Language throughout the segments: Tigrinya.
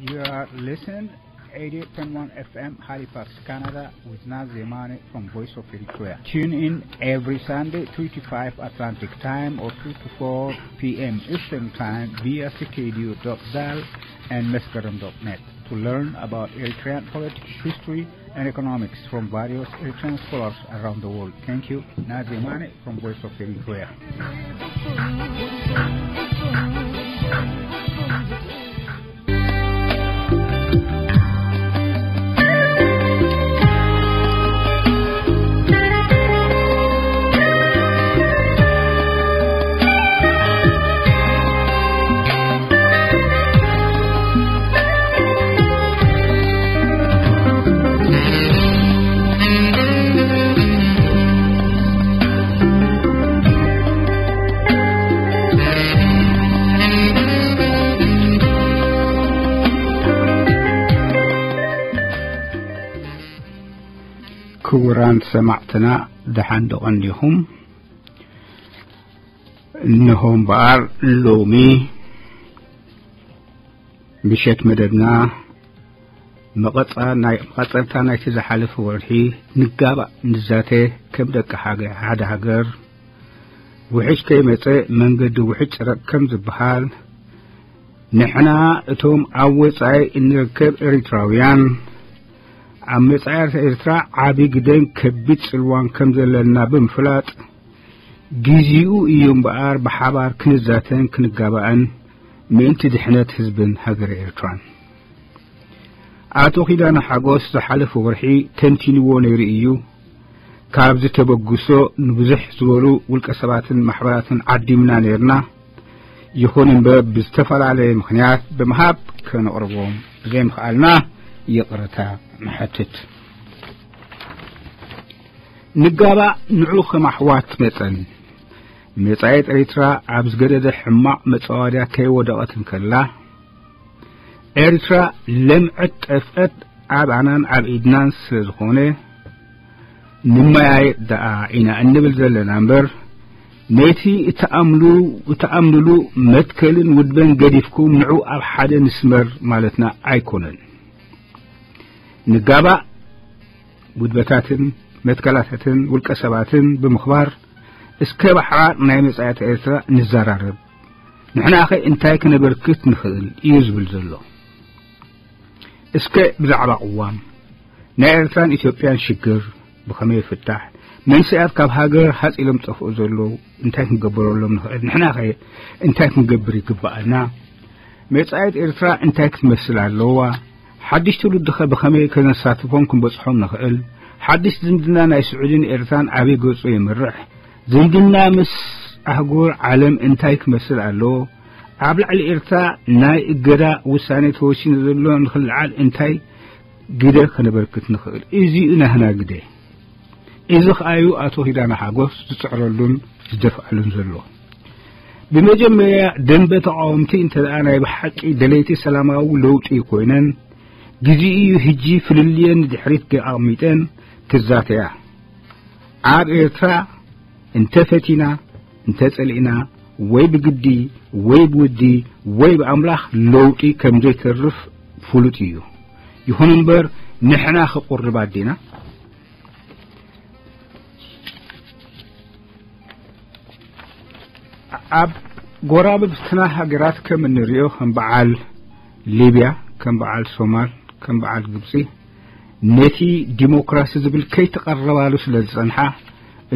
You are listening eighty-eight point one F M Halifax, Canada, with Nazimani from Voice of Eritrea. Tune in every Sunday, three to five Atlantic Time or two to four P M Eastern Time via C K D U dot dal and Meskerem dot net to learn about Eritrean politics, history, and economics from various Eritrean scholars around the world. Thank you. Nazimani from Voice of Eritrea. ክቡራን ሰማዕትና፣ ደሓን ዶ ቀኒኹም? እንሆ እምበኣር፣ ሎሚ ምሸት መደብና መቐጻ-፣ ናይ-፣ መቐጸልታ ናይቲ ዝሓለፈ ወርሒ ንጋባእ ንዛተ። ከም ደቂ ሓገ-፣ ሓደ ሃገር፣ ውሕጅ ከይመጸ መንገዲ ውሕጅ ጭረቕ ከም ዝበሃል፣ ንሕና እቶም ኣብ ወጻኢ እንርከብ ኤሪትራውያን፣ ኣብ መጻኢ ኤርትራ ዓቢ ግደን ከቢድ ጽልዋን ከም ዘለና ብምፍላጥ፣ ግዜኡ እዩ እምበኣር ብሓባር ክንዛተን ክንጋባእን ምእንቲ ድሕነት ህዝብን ሃገረ ኤርትራን። ኣቶ ኪዳነ ሓጎስ ዝሓለፈ ወርሒ ተንቲንዎ ነይሩ እዩ። ካብዚ ተበግሶ ንብዝሕ ዝበሉ ውልቀ ሰባትን ማሕበራትን ዓዲምና ነይርና። ይኹን እምበር ብዝተፈላለየ ምኽንያት ብምሃብ ከነቕርቦም ብዘይምኽኣልና ይቕረታ ንሓትት። ንጋባእ ንዑ ከም ኣሕዋት መጠን፣ መጻኢት ኤርትራ ኣብ ዝገደደ ሕማቕ መጻወድያ ከይወደቐት እንከላ፣ ኤርትራ ለምዐት ጠፍአት ኣብ ኣናን ኣብ ኢድናን ስለ ዝኾነ፣ ንመያየጥ ደኣ ኢና እንብል ዘለና እምበር፣ ነቲ እትኣምሉ-፣ እትኣምንሉ መትከልን ውድበን ገዲፍኩም ንዑ ኣብ ሓደ ንስመር ማለትና ኣይኮነን። ንጋባእ ውድበታትን መትከላታትን ውልቀ ሰባትን ብምኽባር፣ እስከ ብሓባር ናይ መጻኢት ኤርትራ ንዘራረብ። ንሕናኸ እንታይ ክነበርክት ንኽእል እዩ ዝብል ዘሎ። እስከ ብዛዕባ ቅዋም፣ ናይ ኤርትራን ኢትዮጵያን ሽግር ብኸመይ ይፍታሕ፣ መንእሰያት ካብ ሃገር ሃጽ ኢሎም ጠፍኡ ዘለዉ እንታይ ክንገብረሎም ንኽእል፣ ንሕናኸ እንታይ ክንገብር ይግብኣና፣ መጻኢት ኤርትራ እንታይ ክትመስል ኣለዋ፣ ሓድሽ ትውልድኸ ብኸመይ ከነሳትፎም ክንበጽሖም ንኽእል፣ ሓድሽ ዝምድና ናይ ስዑድን ኤርትራን ኣበይ ገጹ የምርሕ፣ ዝምድና ምስ ኣህጉር ዓለም እንታይ ክመስል ኣለዎ፣ ኣብ ልዕሊ ኤርትራ ናይ እገዳ ውሳኔ ተወሲኑ ዘሎ ንኽልዓል እንታይ ግደ ከነበርክት ንኽእል? እዚ'ዩ ናህና ግደ። እዚ ኸኣ'ዩ ኣቶ ኪዳነ ሓጎስ ዝጽዕረሉን ዝደፍኣሉን ዘሎ። ብመጀመርያ ደንበ ተቓወምቲ እንተ ደኣ ናይ ብሓቂ ደለይቲ ሰላማዊ ለውጢ ኮይነን፣ ግዜኡ'ዩ ሕጂ ፍልልየን ንድሕሪት ኣቕሚጠን ክዛተያ። ኣብ ኤርትራ እንተ ፈቲና፣ እንተ ጸሊእና፣ ወይ ብግዲ፣ ወይ ብውዲ፣ ወይ ብኣምላኽ ለውጢ ከም ዘይተርፍ ፍሉጥ እዩ። ይኹን እምበር፣ ንሕና ከ ቁርባት ዲና? ኣብ ጎረባብትና ሃገራት ከም እንሪኦ፣ ከም በዓል ሊብያ፣ ከም በዓል ሶማል፣ ከም በዓል ግብጺ፣ ነቲ ዲሞክራሲ ዝብል ከይተቐረባሉ ስለ ዝጸንሓ፣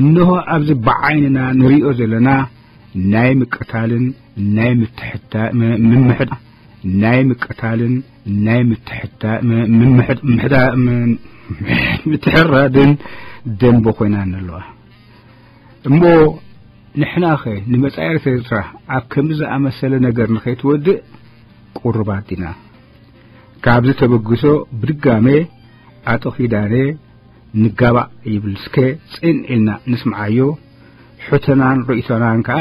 እንሆ ኣብዚ ብዓይንና ንሪኦ ዘለና ናይ ምቅታልን ናይ ምትሕታ-፣ ም-፣ ምምሕዳ-፣ ናይ ምቅታልን ናይ ምትሕታ-፣ ም-፣ ምምሕድ-፣ ምሕዳ-፣ ም-፣ ምትሕራድን ደንበ ኮይና ኣለዋ። እሞ ንሕናኸ ንመጻኢ ኤርትራ ኣብ ከምዚ ዝኣመሰለ ነገር ንኸይትወድእ ቁሩባት ዲና? ካብዚ ተበግሶ ብድጋሜ ኣቶ ኪዳነ ንጋባእ ይብል። እስከ ጽን ኢልና ንስምዓዮ። ሕቶናን ርእይቶናን ከኣ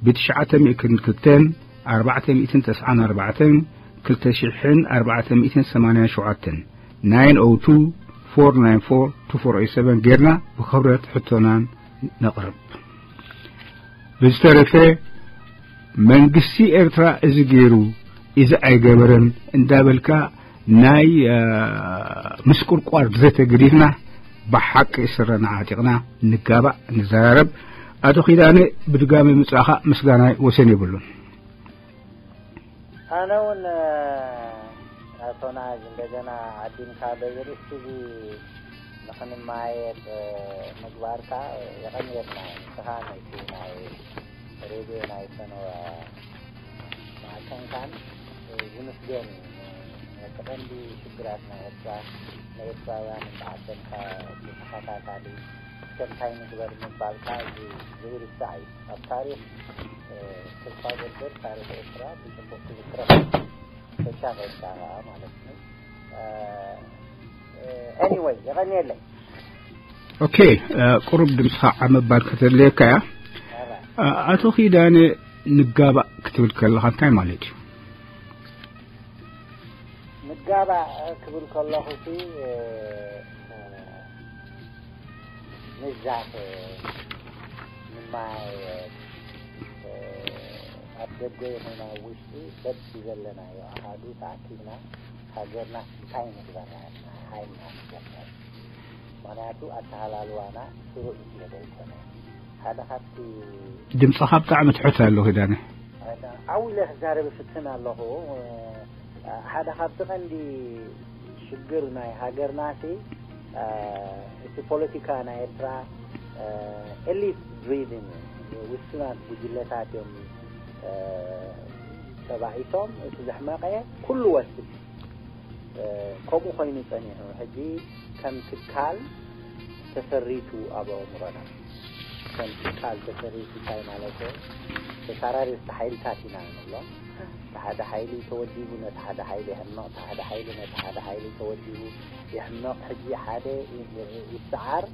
ብትሽዓተ ሚእትን ክልተን ኣርባዕተ ሚእትን ተስዓን ኣርባዕተን ክልተ ሽሕን ኣርባዕተ ሚእትን ሰማንያን ሸውዓተን፣ ናይን ኦ ቱ ፎር ናይን ፎር ቱ ፎር ኤት ሰቨን ጌርና ብኽብረት ሕቶናን ነቕርብ። ብዝተረፈ መንግስቲ ኤርትራ እዚ ገይሩ እዚ ኣይገበረን እንዳበልካ ናይ ምስቁርቋር ዘተ ገዲፍና ብሓቂ ስረና ዓጢቕና ንጋባእ፣ ንዘራረብ። ኣቶ ኪዳነ፣ ብድጋሚ ምጻኻ ምስጋናይ ወሰን የብሉን። ኣነ እውን ኣቶና እንደገና ዓዲምካ በዚ ርእሲ ንኽንማየጥ ምግባርካ የቐንየልና። ንስኻ ናይቲ ናይ ሬድዮ ናይ ፈነወ ማዕከንካን ዝምስገን እዩ። እቲ ቀንዲ ሽግራት ናይ ኤርትራ ንኤርትራውያን እንተዓደምካ ብተኸታታሊ እስከ እንታይ ንግበር ምባልካ ዘይርሳዕ እዩ። ኣብ ታሪኽ ተስፋ ገብር ታሪኽ ኤርትራ ብፅቡቅ ትዝክረካ ተሻቂልካ ማለት ነው። ኤኒወይ የቐንየለይ። ኦኬ፣ ቁሩብ ድምፅኻ ዓመባል ከተድልየካ እያ። ኣቶ ኪዳነ፣ ንጋባእ ክትብል ከለኻ እንታይ ማለት እዩ? ንጋባእ ክብል ከለኹ ሲ ንዛተ ንማየት ኣብ ደገ ይኹን ኣብ ውሽጢ በቲ ዘለናዮ ኣሃዱ ተኣኪብና ሃገርና እንታይ ንግበራ ሓይልና ንገበር። ምክንያቱ ኣተሃላልዋና ስሩዕ ስለ ዘይኮነ ሓደ ካብቲ ድምፅኻ ብጣዕሚ ትሑት ኣሎ ኪዳነ። ዓው ኢለ ክዛረብ ፍትን ኣለኹ። ሓደ ካብቲ ቀንዲ ሽግር ናይ ሃገርና ሲ እቲ ፖለቲካ ናይ ኤርትራ ኤሊት ድሪቭን ውሱናት ጉጅለታት እዮም ተባኢሶም። እቲ ዘሕመቀ ኩሉ ወስድ ከምኡ ኮይኑ ጸኒሑ ሕጂ ከም ትካል ተሰሪቱ ኣብ ኣእምሮና ከም ትካል ተሰሪቱ እንታይ ማለት ተሳራሪ ሓይልታት ኢና ንብሎም። ሓደ ሓይሊ ተወዲቡ ነቲ ሓደ ሓይሊ የሕምቕ፣ ሓደ ሓይሊ ነቲ ሓደ ሓይሊ ተወዲቡ የሕምቕ። ሕጂ ሓደ ይሰዓር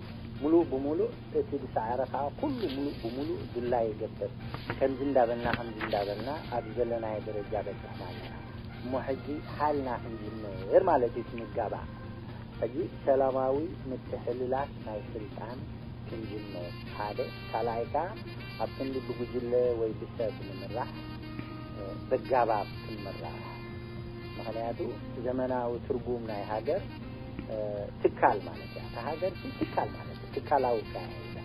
ሙሉእ ብሙሉእ እቲ ዝሰዓረ ከዓ ኩሉ ሙሉእ ብሙሉእ ድላ ይገብር። ከምዚ እንዳበልና ከምዚ እንዳበልና ኣብ ዘለናዮ ደረጃ በፅሕና ኣለና። እሞ ሕጂ ሓልና ክንጅምር ማለት እዩ። ክንጋባእ ሕጂ ሰላማዊ ምትሕልላፍ ናይ ስልጣን ክንጅምር ሓደ፣ ካልኣይ ከዓ ኣብ ክንዲ ብጉጅለ ወይ ብሰብ ንምራሕ በጋባብ ክንምራሕ። ምክንያቱ ዘመናዊ ትርጉም ናይ ሃገር ትካል ማለት እያ። እታ ሃገር ትካል ማለት ትካላዊ ኣካያይዳ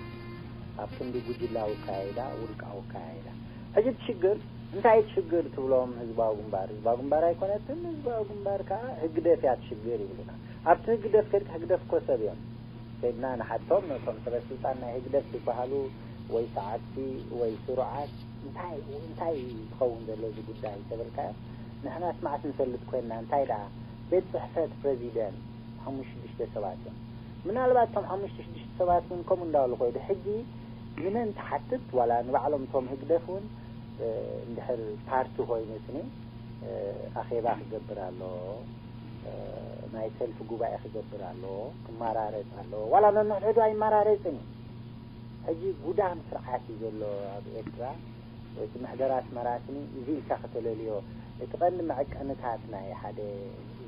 ኣብ ክንዲ ጉጅላዊ ኣካያይዳ ውልቃዊ ኣካያይዳ። ሕጂ እቲ ሽግር እንታይ እቲ ሽግር ትብሎም ህዝባዊ ግንባር ህዝባዊ ግንባር ኣይኮነትን። ህዝባዊ ግንባር ከዓ ህግደፍ እያ እቲ ሽግር ይብሉና። ኣብቲ ህግደፍ ከድካ ህግደፍ እኮ ሰብ እዮም። ከድና ንሓቶም ነቶም ሰበ ስልጣን ናይ ህግደፍ ዝበሃሉ ወይ ሰዓብቲ ወይ ስሩዓት እንታይ እንታይ ዝኸውን ዘሎ እዚ ጉዳይ ተበልካዮ ንሕና ስማዕት ንፈልጥ ኮይንና እንታይ ደኣ ቤት ፅሕፈት ፕረዚደንት ሓሙሽተ ሽዱሽተ ሰባት እዮም። ምናልባት እቶም ሓሙሽተ ሽዱሽተ ሰባት እውን ከምኡ እንዳበሉ ኮይዱ ሕጂ ንመን ትሓትት ዋላ ንባዕሎም እቶም ህግደፍ እውን እንድሕር ፓርቲ ኮይኑ ስኒ ኣኼባ ክገብር ኣሎ ናይ ሰልፊ ጉባኤ ክገብር ኣሎ ክመራረፅ ኣሎ ዋላ ነንሕድሕዱ ኣይመራረፅን እዩ። ሕጂ ጉዳም ስርዓት እዩ ዘሎ ኣብ ኤርትራ። እቲ ምሕደራ ኣስመራ ስኒ እዚ ኢልካ ከተለልዮ እቲ ቀንዲ መዐቀንታት ናይ ሓደ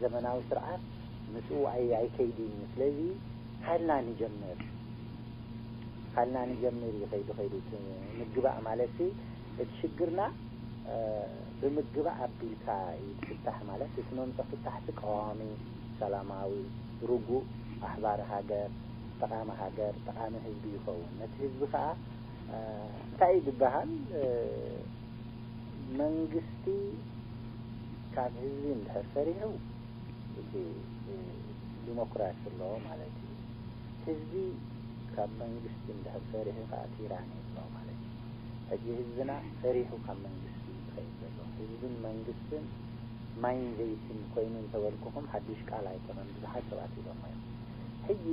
ዘመናዊ ስርዓት ምስኡ ኣይከይድን እዩ። ስለዚ ሓይልና ንጀምር ሓይልና ንጀምር እዩ ከይዱ ከይዱ ምግባእ ማለት እቲ ሽግርና ብምግባእ ኣቢልካ እዩ ዝፍታሕ ማለት እቲ መምፀ ፍታሕቲ ቀዋሚ ሰላማዊ ርጉእ ኣሕባሪ ሃገር ጠቓሚ ሃገር ጠቓሚ ህዝቢ ይኸውን። ነቲ ህዝቢ ከዓ እንታይ እዩ ዝበሃል መንግስቲ ካብ ህዝቢ እንድሕር ፈሪሑ እቲ ዲሞክራሲ ኣሎ ማለት እዩ። ህዝቢ ካብ መንግስቲ እንድሕር ፈሪሑ ከዓ ቲራኒ ኣሎ ማለት እዩ። ሕጂ ህዝብና ፈሪሑ ካብ መንግስቲ እዩ ዝኸይድ ዘሎ። ህዝብን መንግስትን ማይን ዘይትን ኮይኑ እንተበልኩኹም ሓድሽ ቃል ኣይኮነን። ብዙሓት ሰባት ኢሎሞ እዮም። ሕጂ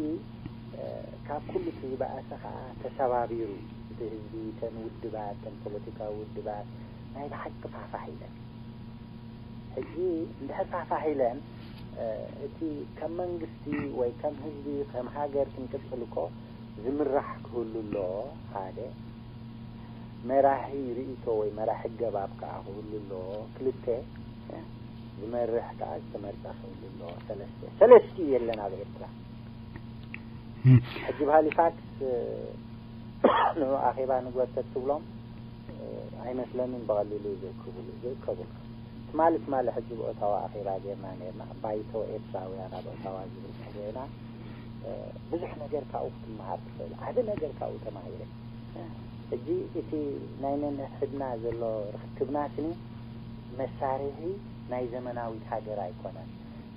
ካብ ኩሉ እቲ ዝበኣሰ ከዓ ተሰባቢሩ እቲ ህዝቢ ተን ውድባት ተን ፖለቲካዊ ውድባት ናይ ብሓቂ ፋሕፋሕ ኢለን ሕጂ እንድሕር ፋሕፋሕ ኢለን እቲ ከም መንግስቲ ወይ ከም ህዝቢ ከም ሃገር ክንቅፅል እኮ ዝምራሕ ክህሉ ኣሎ ሓደ መራሒ ርእቶ ወይ መራሒ ገባብ ከዓ ክህሉ ኣሎ ክልተ ዝመርሕ ከዓ ዝተመርፀ ክህሉ ኣሎ ሰለስተ ሰለስቲኡ የለን ኣብ ኤርትራ። ሕጂ ብሃሊፋክስ ንዑ ኣኼባ ንግበር ተትብሎም ኣይመስለንን ብቐሊሉ ዝእክብሉ ዝእከቡሉ። ትማሊ ትማሊ ሕጂ ብኦታዋ ኣኼባ ጌርና ነርና። ባይቶ ኤርትራውያን ኣብ ኦታዋ ዝብል ጌርና። ብዙሕ ነገር ካብኡ ክትመሃር ትኽእል። ዓቢ ነገር ካብኡ ተማሂረ። ሕጂ እቲ ናይ ነንሕድና ዘሎ ርክክብና ስኒ መሳርሒ ናይ ዘመናዊት ሃገር ኣይኮነን።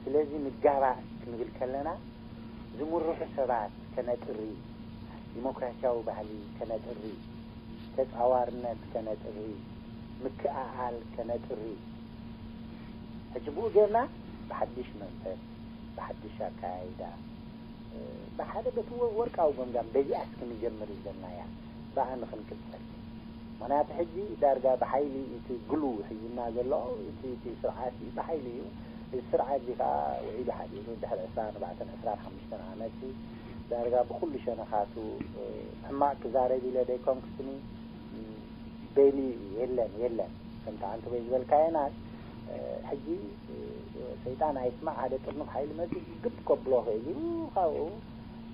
ስለዚ ንጋባእ ክንብል ከለና ዝምርሑ ሰባት ከነጥሪ፣ ዲሞክራሲያዊ ባህሊ ከነጥሪ፣ ተጻዋርነት ከነጥሪ፣ ምክእኣል ከነጥሪ። ሕጂ ብኡ ጌርና ብሓድሽ መንፈስ፣ ብሓድሽ ኣካያይዳ፣ ብሓደ በቲ ወ-፣ ወርቃዊ ገምጋም በዚኣ እስኪ ንጀምር ዘለናያ ብኣ ንኽንቅጽል። ምኽንያቱ ሕጂ ዳርጋ ብሓይሊ እቲ ግሉ ሒዙና ዘሎ እቲ፣ እቲ ስርዓት እዩ፣ ብሓይሊ እዩ። እዚ ስርዓት እዚ ከዓ ውዒሉ ሓዲሩ ድሕሪ ዕስራን ኣርባዕተን ዕስራን ሓሙሽተን ዓመት እዩ። ዳርጋ ብኹሉ ሸነኻቱ፣ እ፣ ሕማቕ ክዛረብ ኢለ ደይኮንኩ ስኒ፣ እ፣ በይኑ እዩ፣ የለን፣ የለን። ከምቲ ኣንተ በይ ዝበልካዮ ናት፣ እ፣ ሕጂ፣ እ፣ ሰይጣን ኣይስማዕ፣ ሓደ ጥርኑፍ ሓይሊ መፂኡ ግብ ከብሎ ኽእል እዩ። ካብኡ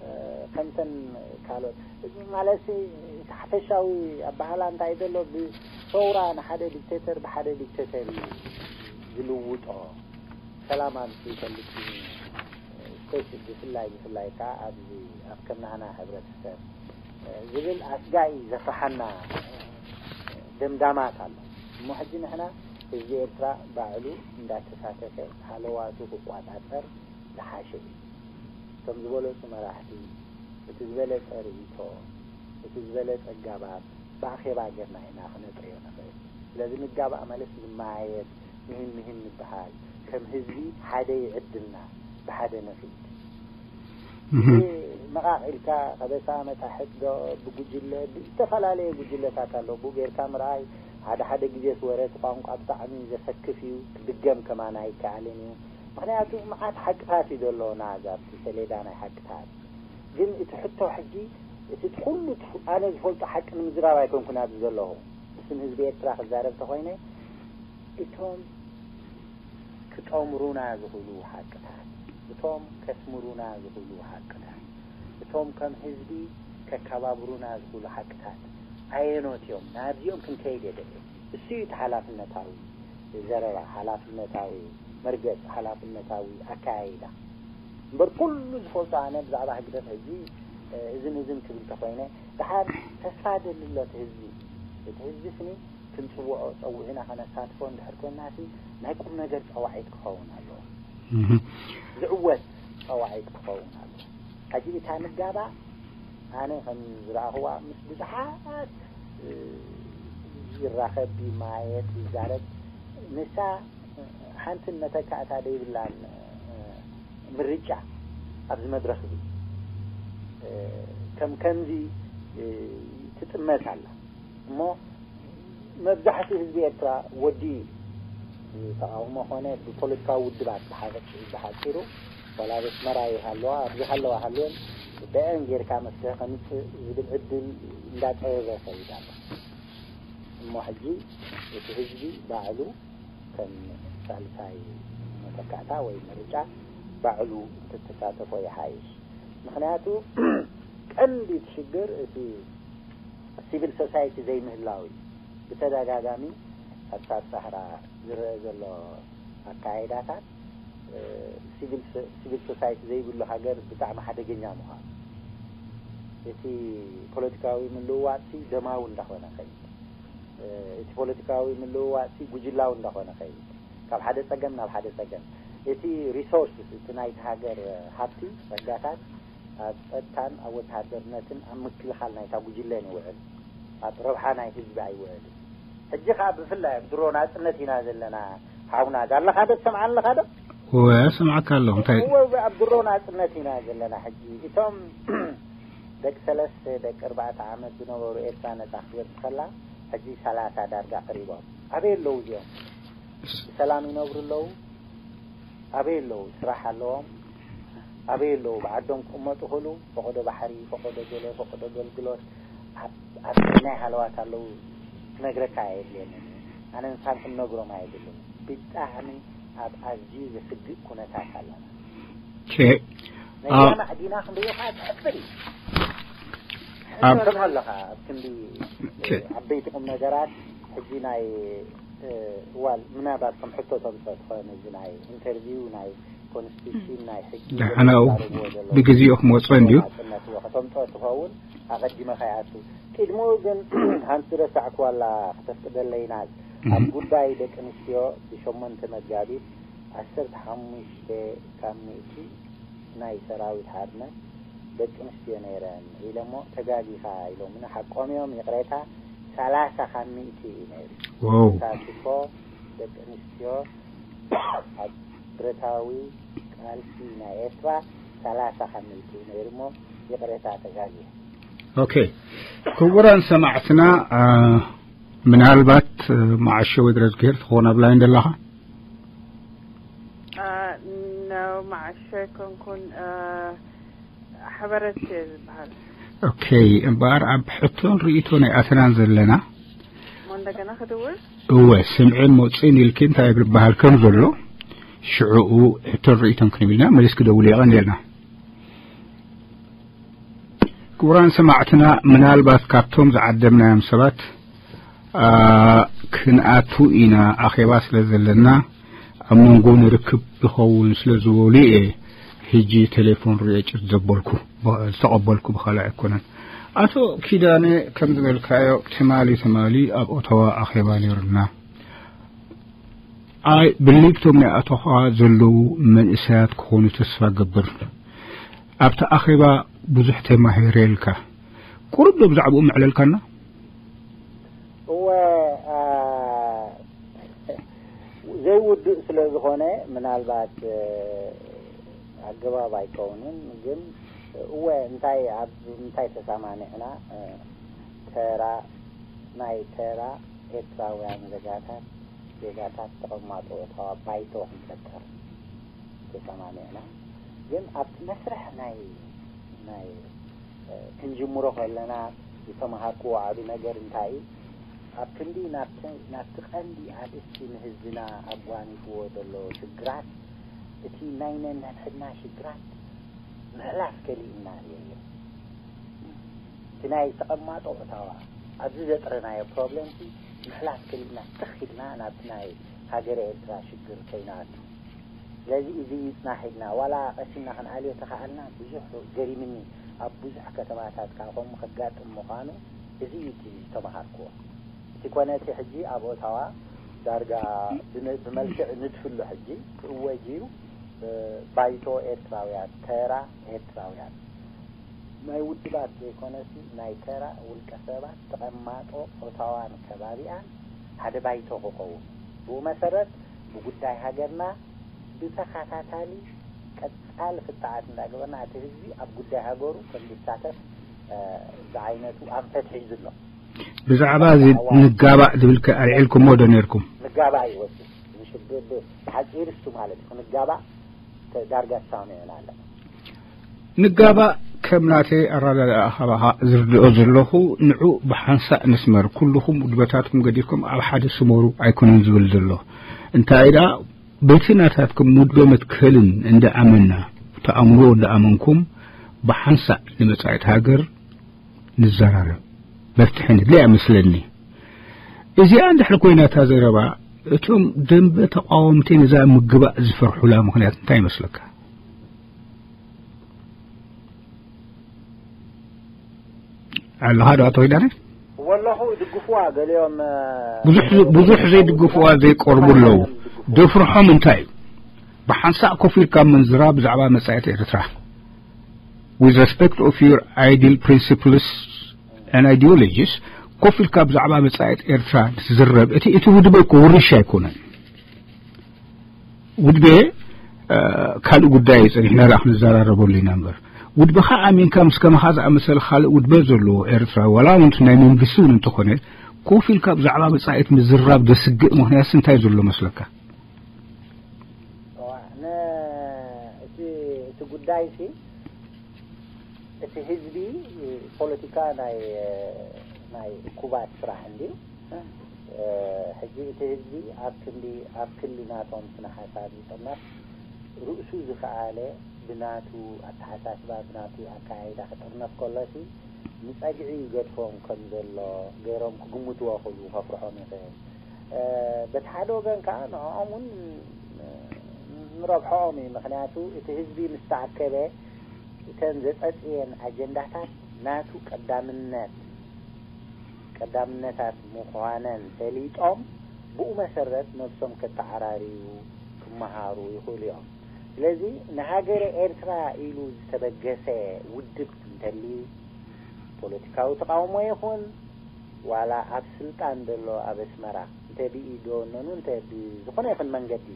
እ፣ ከምተን ካልኦት፣ ማለት እቲ ሓፈሻዊ ኣበሃላ እንታይ ዘሎ፣ ብሰውራ ንሓደ ዲክቴተር ብሓደ ዲክቴተር እዩ ዝልውጦ። ሰላም ኣብዚ ይፈልጥ እዩ፣ ስፔስ ብፍላይ፣ ብፍላይ ከዓ ኣብዚ ኣብ ከምናህና ሕብረተሰብ፣ እ፣ ዝብል ኣስጋኢ ዘፍርሓና፣ እ፣ ደምዳማት ኣሎ። እሞ ሕጂ ንሕና ህዝቢ ኤርትራ ባዕሉ እንዳተሳተፈ ሃለዋቱ ክቋጻጸር ዝሓሸ እዩ። እቶም ዝበለጹ መራሕቲ፣ እቲ ዝበለጸ ርእይቶ፣ እቲ ዝበለጸ ኣጋባብ ብኣኼባ ጌርና ኢና ክነጥርዮ ንኽእል። ስለዚ ንጋባእ ማለት ንመያየጥ፣ ንህን ንህን ንበሃል፣ ከም ህዝቢ ሓደ ይዕድልና፣ ብሓደ ንኺድ። እህ። እቲ መቓቕ ኢልካ ከበሳ መታሕት ዶ ብጉጅለ፣ ብዝተፈላለየ ጉጅለታት ኣሎ። ብኡ ጌርካ ምርኣይ፣ ሓደ ሓደ ግዜስ ወረ እቲ ቋንቋ ብጣዕሚ ዘሰክፍ እዩ፣ ክድገም ከማን ኣይከኣልን እዩ። ምኽንያቱ መዓት ሓቅታት እዩ ዘለዎና ኣብቲ ሰሌዳ ናይ ሓቅታት። ግን እቲ ሕቶ ሕጂ፣ እቲ ኩሉ ትፍ-፣ ኣነ ዝፈልጦ ሓቂ ንምዝራብ ኣይኮንኩን ኣብዚ ዘለኹ። ብስም ህዝቢ ኤርትራ ክዛረብ ተኾይነ፣ እቶም ክጠምሩና ዝኽእሉ ሓቅታት፣ እቶም ከስምሩና ዝኽእሉ ሓቅታት፣ እቶም ከም ህዝቢ ከከባብሩና ዝኽእሉ ሓቅታት ኣየኖት እዮም? ናብዚኦም ክንከይድ የድሊ። እሱ እዩ እቲ ሓላፍነታዊ ዘረባ፣ ሓላፍነታዊ መርገጽ፣ ሓላፍነታዊ ኣከያይዳ። እምበር ኩሉ ዝፈልጦ ኣነ ብዛዕባ ህግደፍ ሕጂ፣ እ፣ እዝን እዝን ክብል ተኾይነ፣ ደሓር ተስፋ ደሊ ኣሎ እቲ ህዝቢ። እቲ ህዝቢ ስኒ ክንጽውዖ ጸዊዕና ከነሳትፎ እንድሕር ኮይንናሲ፣ ናይ ቁም ነገር ጸዋዒት ክኸውን ኣለዎ። እህ። ዝዕወት ጸዋዒት ክኸውን ኣለዎ። ሕጂ እታ ንጋባእ ኣነ ከም ዝረኣኽዋ ምስ ብዙሓት፣ እ፣ ይራኸብ፣ ይመያየጥ፣ ይዛረብ። ንሳ ሓንትን መተካእታ ዘይብላን፣ እ፣ ምርጫ ኣብዚ መድረኽ እዚ፣ እ፣ ከም ከምዚ፣ እ፣ ትጥመት ኣላ። እሞ መብዛሕትኡ ህዝቢ ኤርትራ ወዲ ተቃውሞ ኾነ ብፖለቲካዊ ውድባት ብሓፈ-፣ ብሓፂሩ ዋላ ኣብ ኣስመራ ይሃለዋ፣ ኣብዚ ሃለዋ ሃልወን ጉዳየን ጌርካ መፍትሒ ከምፅእ ዝብል ዕድል እንዳፀበበ ከይድ ኣሎ። እሞ ሕጂ እቲ ህዝቢ ባዕሉ ከም ሳልሳይ መተካእታ ወይ ምርጫ ባዕሉ እንተተሳተፎ ይሓይሽ። ምኽንያቱ ቀንዲ እቲ ሽግር እቲ ሲቪል ሶሳይቲ ዘይምህላው እዩ። ብተደጋጋሚ ኣብ ሳብ ሳህራ ዝረአ ዘሎ ኣካይዳታት፣ እ፣ ሲቪል ሶ-፣ ሲቪል ሶሳይቲ ዘይብሉ ሃገር ብጣዕሚ ሓደገኛ ምዃኑ፣ እቲ ፖለቲካዊ ምልውዋጥሲ ደማዊ እንዳኾነ ኸይድ፣ እ፣ እቲ ፖለቲካዊ ምልውዋጥሲ ጉጅላዊ እንዳኾነ ኸይድ፣ ካብ ሓደ ጸገም ናብ ሓደ ጸገም፣ እቲ ሪሶርስ፣ እቲ ናይቲ ሃገር ሃብቲ ጸጋታት ኣብ ጸጥታን ኣብ ወተሃደርነትን ኣብ ምክልኻል ናይታ ጉጅለን ይውዕል፣ ኣብ ረብሓ ናይ ህዝቢ ኣይውዕልን። ሕጂ ኸዓ ብፍላይ ኣብ ድሮ ናጽነት ኢና ዘለና። ሓውና፣ ዳለኻ ዶ ትሰምዓኒ ኣለኻ ዶ? እወ፣ እሰምዓካ ኣለኹ። እንታይ? እወ፣ እወ፣ ኣብ ድሮ ናጽነት ኢና ዘለና። ሕጂ እቶም ደቂ ሰለስተ፣ ደቂ ኣርባዕተ ዓመት ዝነበሩ ኤርትራ ነጻ ክትወጽእ ከላ፣ ሕጂ ሰላሳ ዳርጋ ቀሪቦም። ኣበይ ኣለዉ እዚኦም? ብሰላም ይነብሩ ኣለዉ? ኣበይ ኣለዉ? ስራሕ ኣለዎም? ኣበይ ኣለዉ? ብዓዶም ክቕመጡ ክእሉ? ፈቐዶ ባሕሪ፣ ፈቐዶ ገለ፣ ፈቐዶ ኣገልግሎት፣ ኣብ፣ ኣብ ናይ ሃለዋት ኣለዉ? ክነግረካ ኣየድልየንን እዩ። ኣነ ንሳን ክንነግሮም ኣየድልን። ብጣዕሚ ኣብ ኣዝዩ ዘስግእ ኩነታት ኣለና። ቼ፣ ናይ ኣ- ሰማዕ ዲና ክንሪኦ ከዓ ዘሕፍር እዩ። ኣብ- ሕቶ ኣለኻ ኣብ ክንዲ ቼ። ዓበይቲ ቁም ነገራት ሕጂ ናይ ዋል ምናልባት ከም ሕቶ ተምፅኦ ትኾን፣ እዚ ናይ ኢንተርቪው ናይ ኮንስቲቱሽን ናይ ሕጊ ደሓናኡ ዘረብዎ ዘለዉ ብግዜኡ ክመፅኦ እንድዩ። ናፅነት እዎ ከተምፅኦ ትኸውን። ኣቐዲመ ከይኣቱ ቅድሚኡ ግን ሓንቲ ረሳዕክዋላ ክተፍቅደለይና፣ ኣብ ጉዳይ ደቂ ኣንስትዮ ብሸሞንተ መጋቢት ዓሰርተ ሓሙሽተ ካብ ሚእቲ ናይ ሰራዊት ሓርነት ደቂ ኣንስትዮ ነይረን ኢለሞ ተጋጊኻ ኢሎምና ሓቆም እዮም። ይቕሬታ፣ ሰላሳ ካብ ሚእቲ እዩ ነይሩ። ዋው። ተሳትፎ ደቂ ኣንስትዮ ኣብ ብረታዊ ቃልሲ ናይ ኤርትራ ሰላሳ ካብ ሚእቲ እዩ ነይሩ እሞ ይቕሬታ ተጋጊ። ኦኬ። ክቡራን ሰማዕትና፣ ምናልባት መዓሾ ወይ ድረዝግሄር ትኸውን ኣብ ላይን ደለኻ? ነው መዓሾ ኣይኮንኩን፣ ሓበረት ዝበሃል። ኦኬ። እምበኣር ኣብ ሕቶን ርእይቶ ናይ ኣተናን ዘለና። እንደገና ክድውል? እወ፣ ስምዕን መውፅእን ኢልኪ እንታይ ይብል በሃል ከም ዘሎ ሽዕኡ ሕቶን ርእይቶን ክንብልና መሊስ ክደውል የቐንየልና። ክቡራን ሰማዕትና፣ ምናልባት ካብቶም ዝዓደምናዮም ሰባት ክንኣቱ ኢና፣ ኣኼባ ስለ ዘለና ኣብ መንጎ ንርክብ ይኸውን ስለ ዝበሉ እየ ሕጂ ቴሌፎን ርእየ ጭት ዘበልኩ፣ ዝተቐበልኩ ብኻልእ ኣይኮነን። ኣቶ ኪዳነ፣ ከም ዝበልካዮ ትማሊ ትማሊ ኣብ ኦታዋ ኣኼባ ነይሩና። ኣይ ብልብቶም ናይ ኣቶኻ ዘለዉ መንእሰያት ክኾኑ ተስፋ ገብር። ኣብቲ ኣኼባ ብዙሕ ተማሂረ ኢልካ። ቁሩብ ዶ ብዛዕባኡ መዕለልካና? እወ፣ ዘይውዱእ ስለ ዝኾነ ምናልባት ኣገባብ ኣይከውንን፣ ግን እወ እንታይ ኣብ እንታይ ተሰማሚዕና፣ ተራ ናይ ተራ ኤርትራውያን ዜጋታት ዜጋታት ተቐማጦ እታዋ ባይቶ ክንፈጥር ተሰማሚዕና። ግን ኣብቲ መስርሕ ናይ ናይ ክንጅምሮ ከለና ዝተመሃርክዎ ዓቢ ነገር እንታይ እዩ? ኣብ ክንዲ ናብቲ ናብቲ ቀንዲ ኣርእስቲ ንህዝብና ኣጓኒፍዎ ዘሎ ሽግራት፣ እቲ ናይ ነንሕድሕድና ሽግራት ምሕላፍ ከሊእና እየ። እቲ ናይ ተቐማጦ እታዋ ኣብዚ ዘጥረናዮ ፕሮብለም ሲ ምሕላፍ ከሊእና ትኽ ኢልና ናብቲ ናይ ሃገረ ኤርትራ ሽግር ከይንኣቱ። ስለዚ እዚ ይጽናሕ ኢልና ዋላ ቀሲና ክንኣልዮ ተኸኣልና ብዙሕ ገሪምኒ። ኣብ ብዙሕ ከተማታት ካብ ከምኡ ከጋጥም ምዃኑ እዚ እዩ እቲ ዝተመሃርክዎ። እቲ ኮነ እቲ ሕጂ ኣብ ኦታዋ ዳርጋ ብመልክዕ ንድፊ ኣሎ ሕጂ ክእወጅ እዩ። ባይቶ ኤርትራውያን፣ ተራ ኤርትራውያን፣ ናይ ውድባት ዘይኮነሲ ናይ ተራ ውልቀ ሰባት ተቐማጦ ኦታዋን ከባቢኣን ሓደ ባይቶ ክኸውን። ብኡ መሰረት ብጉዳይ ሃገርና ብተኸታታሊ ቀጻሊ ፍታዓት እንዳገበርና እቲ ህዝቢ ኣብ ጉዳይ ሃገሩ ከም ዝሳተፍ ዝዓይነቱ ኣንፈት ሒዙ ኣሎ። ብዛዕባ እዚ ንጋባእ ዝብል ከ ኣልዒልኩሞ ዶ ነርኩም? ንጋባእ ይወስድ ብሓጺር እሱ ማለት እዩ። ንጋባእ ዳርጋ ተሳሚዑና ኣለና። ንጋባእ ከም ናተይ ኣረዳድኣ ካባኻ ዝርድኦ ዘለኹ ንዑ ብሓንሳእ ንስመር። ኩልኹም ውድበታትኩም ገዲፍኩም ኣብ ሓደ ስመሩ ኣይኮነን ዝብል ዘሎ። እንታይ ደኣ በቲ ናታትኩም ውድበ መትከልን እንዳ ኣመና ተኣምሮ እንዳ ኣመንኩም ብሓንሳእ ንመጻኢት ሃገር ንዘራረብ መፍትሒ ንድሊ ኣይመስለኒ። እዚኣ እንድሕር ኮይና እታ ዘረባ እቶም ደንበ ተቃወምቲ ነዛ ምግባእ ዝፈርሑላ ምኽንያት እንታይ ይመስለካ? ኣለኻ ዶ ኣቶ ኪዳነ? ወለኹ ይድግፉዋ ገሊኦም ብዙሕ ብዙሕ ዘይድግፉዋ ዘይቀርቡ ኣለዉ። ደፍርሖም እንታይ እዩ? ብሓንሳእ ኮፍ ኢልካ ምንዝራ ብዛዕባ መጻኢት ኤርትራ with respect of your ideal principles and ideologies ኮፍ ኢልካ ብዛዕባ መጻኢት ኤርትራ ዝዝረብ እቲ እቲ ውድበ እኮ ውርሻ ኣይኮነን። ውድበ ካልእ ጉዳይ እዩ፣ ጸኒሕና ደኣ ክንዘራረበሉ ኢና እምበር ውድበኻ ኣሚንካ ምስ ከማኻ ዝኣመሰለ ካልእ ውድበ ዘለዎ ኤርትራ ዋላ እውን ናይ መንግስቲ እውን እንተኾነ ኮፍ ኢልካ ብዛዕባ መጻኢት ምዝራብ ዘስግእ ምኽንያትስ እንታይ ዘሎ መስለካ? እቲ ጉዳይ ሲ እቲ ህዝቢ ፖለቲካ ናይ ናይ እኩባት ስራሕ እንድዩ። ሕጂ እቲ ህዝቢ ኣብ ክንዲ ኣብ ክሊ ናቶም ስነ ሓሳብ ይጥመር ርእሱ ዝኸኣለ ብናቱ ኣተሓሳስባ ብናቱ ኣካያይዳ ክጥርነፍ ከሎሲ ንጸግዒ ይገድፎም ከም ዘሎ ገይሮም ክግምትዎ ክሉ ከፍርሖም ይኽእል። በቲ ሓደ ወገን ከዓ ንዕኦም እውን ንረብሖኦም እዩ። ምክንያቱ እቲ ህዝቢ ምስ ተኣከበ እተን ዘጸጽየን ኣጀንዳታት ናቱ ቀዳምነት ቀዳምነታት ምዃነን ፈሊጦም ብኡ መሰረት ነብሶም ከተዓራርዩ ክመሃሩ ይኽእሉ እዮም። ስለዚ ንሃገረ ኤርትራ ኢሉ ዝተበገሰ ውድብ እንተልዩ ፖለቲካዊ ተቃውሞ ይኹን ዋላ ኣብ ስልጣን ዘሎ ኣብ ኣስመራ እንተ ብኢድ ዶ ነኑ እንተ ብዝኾነ ይኹን መንገዲ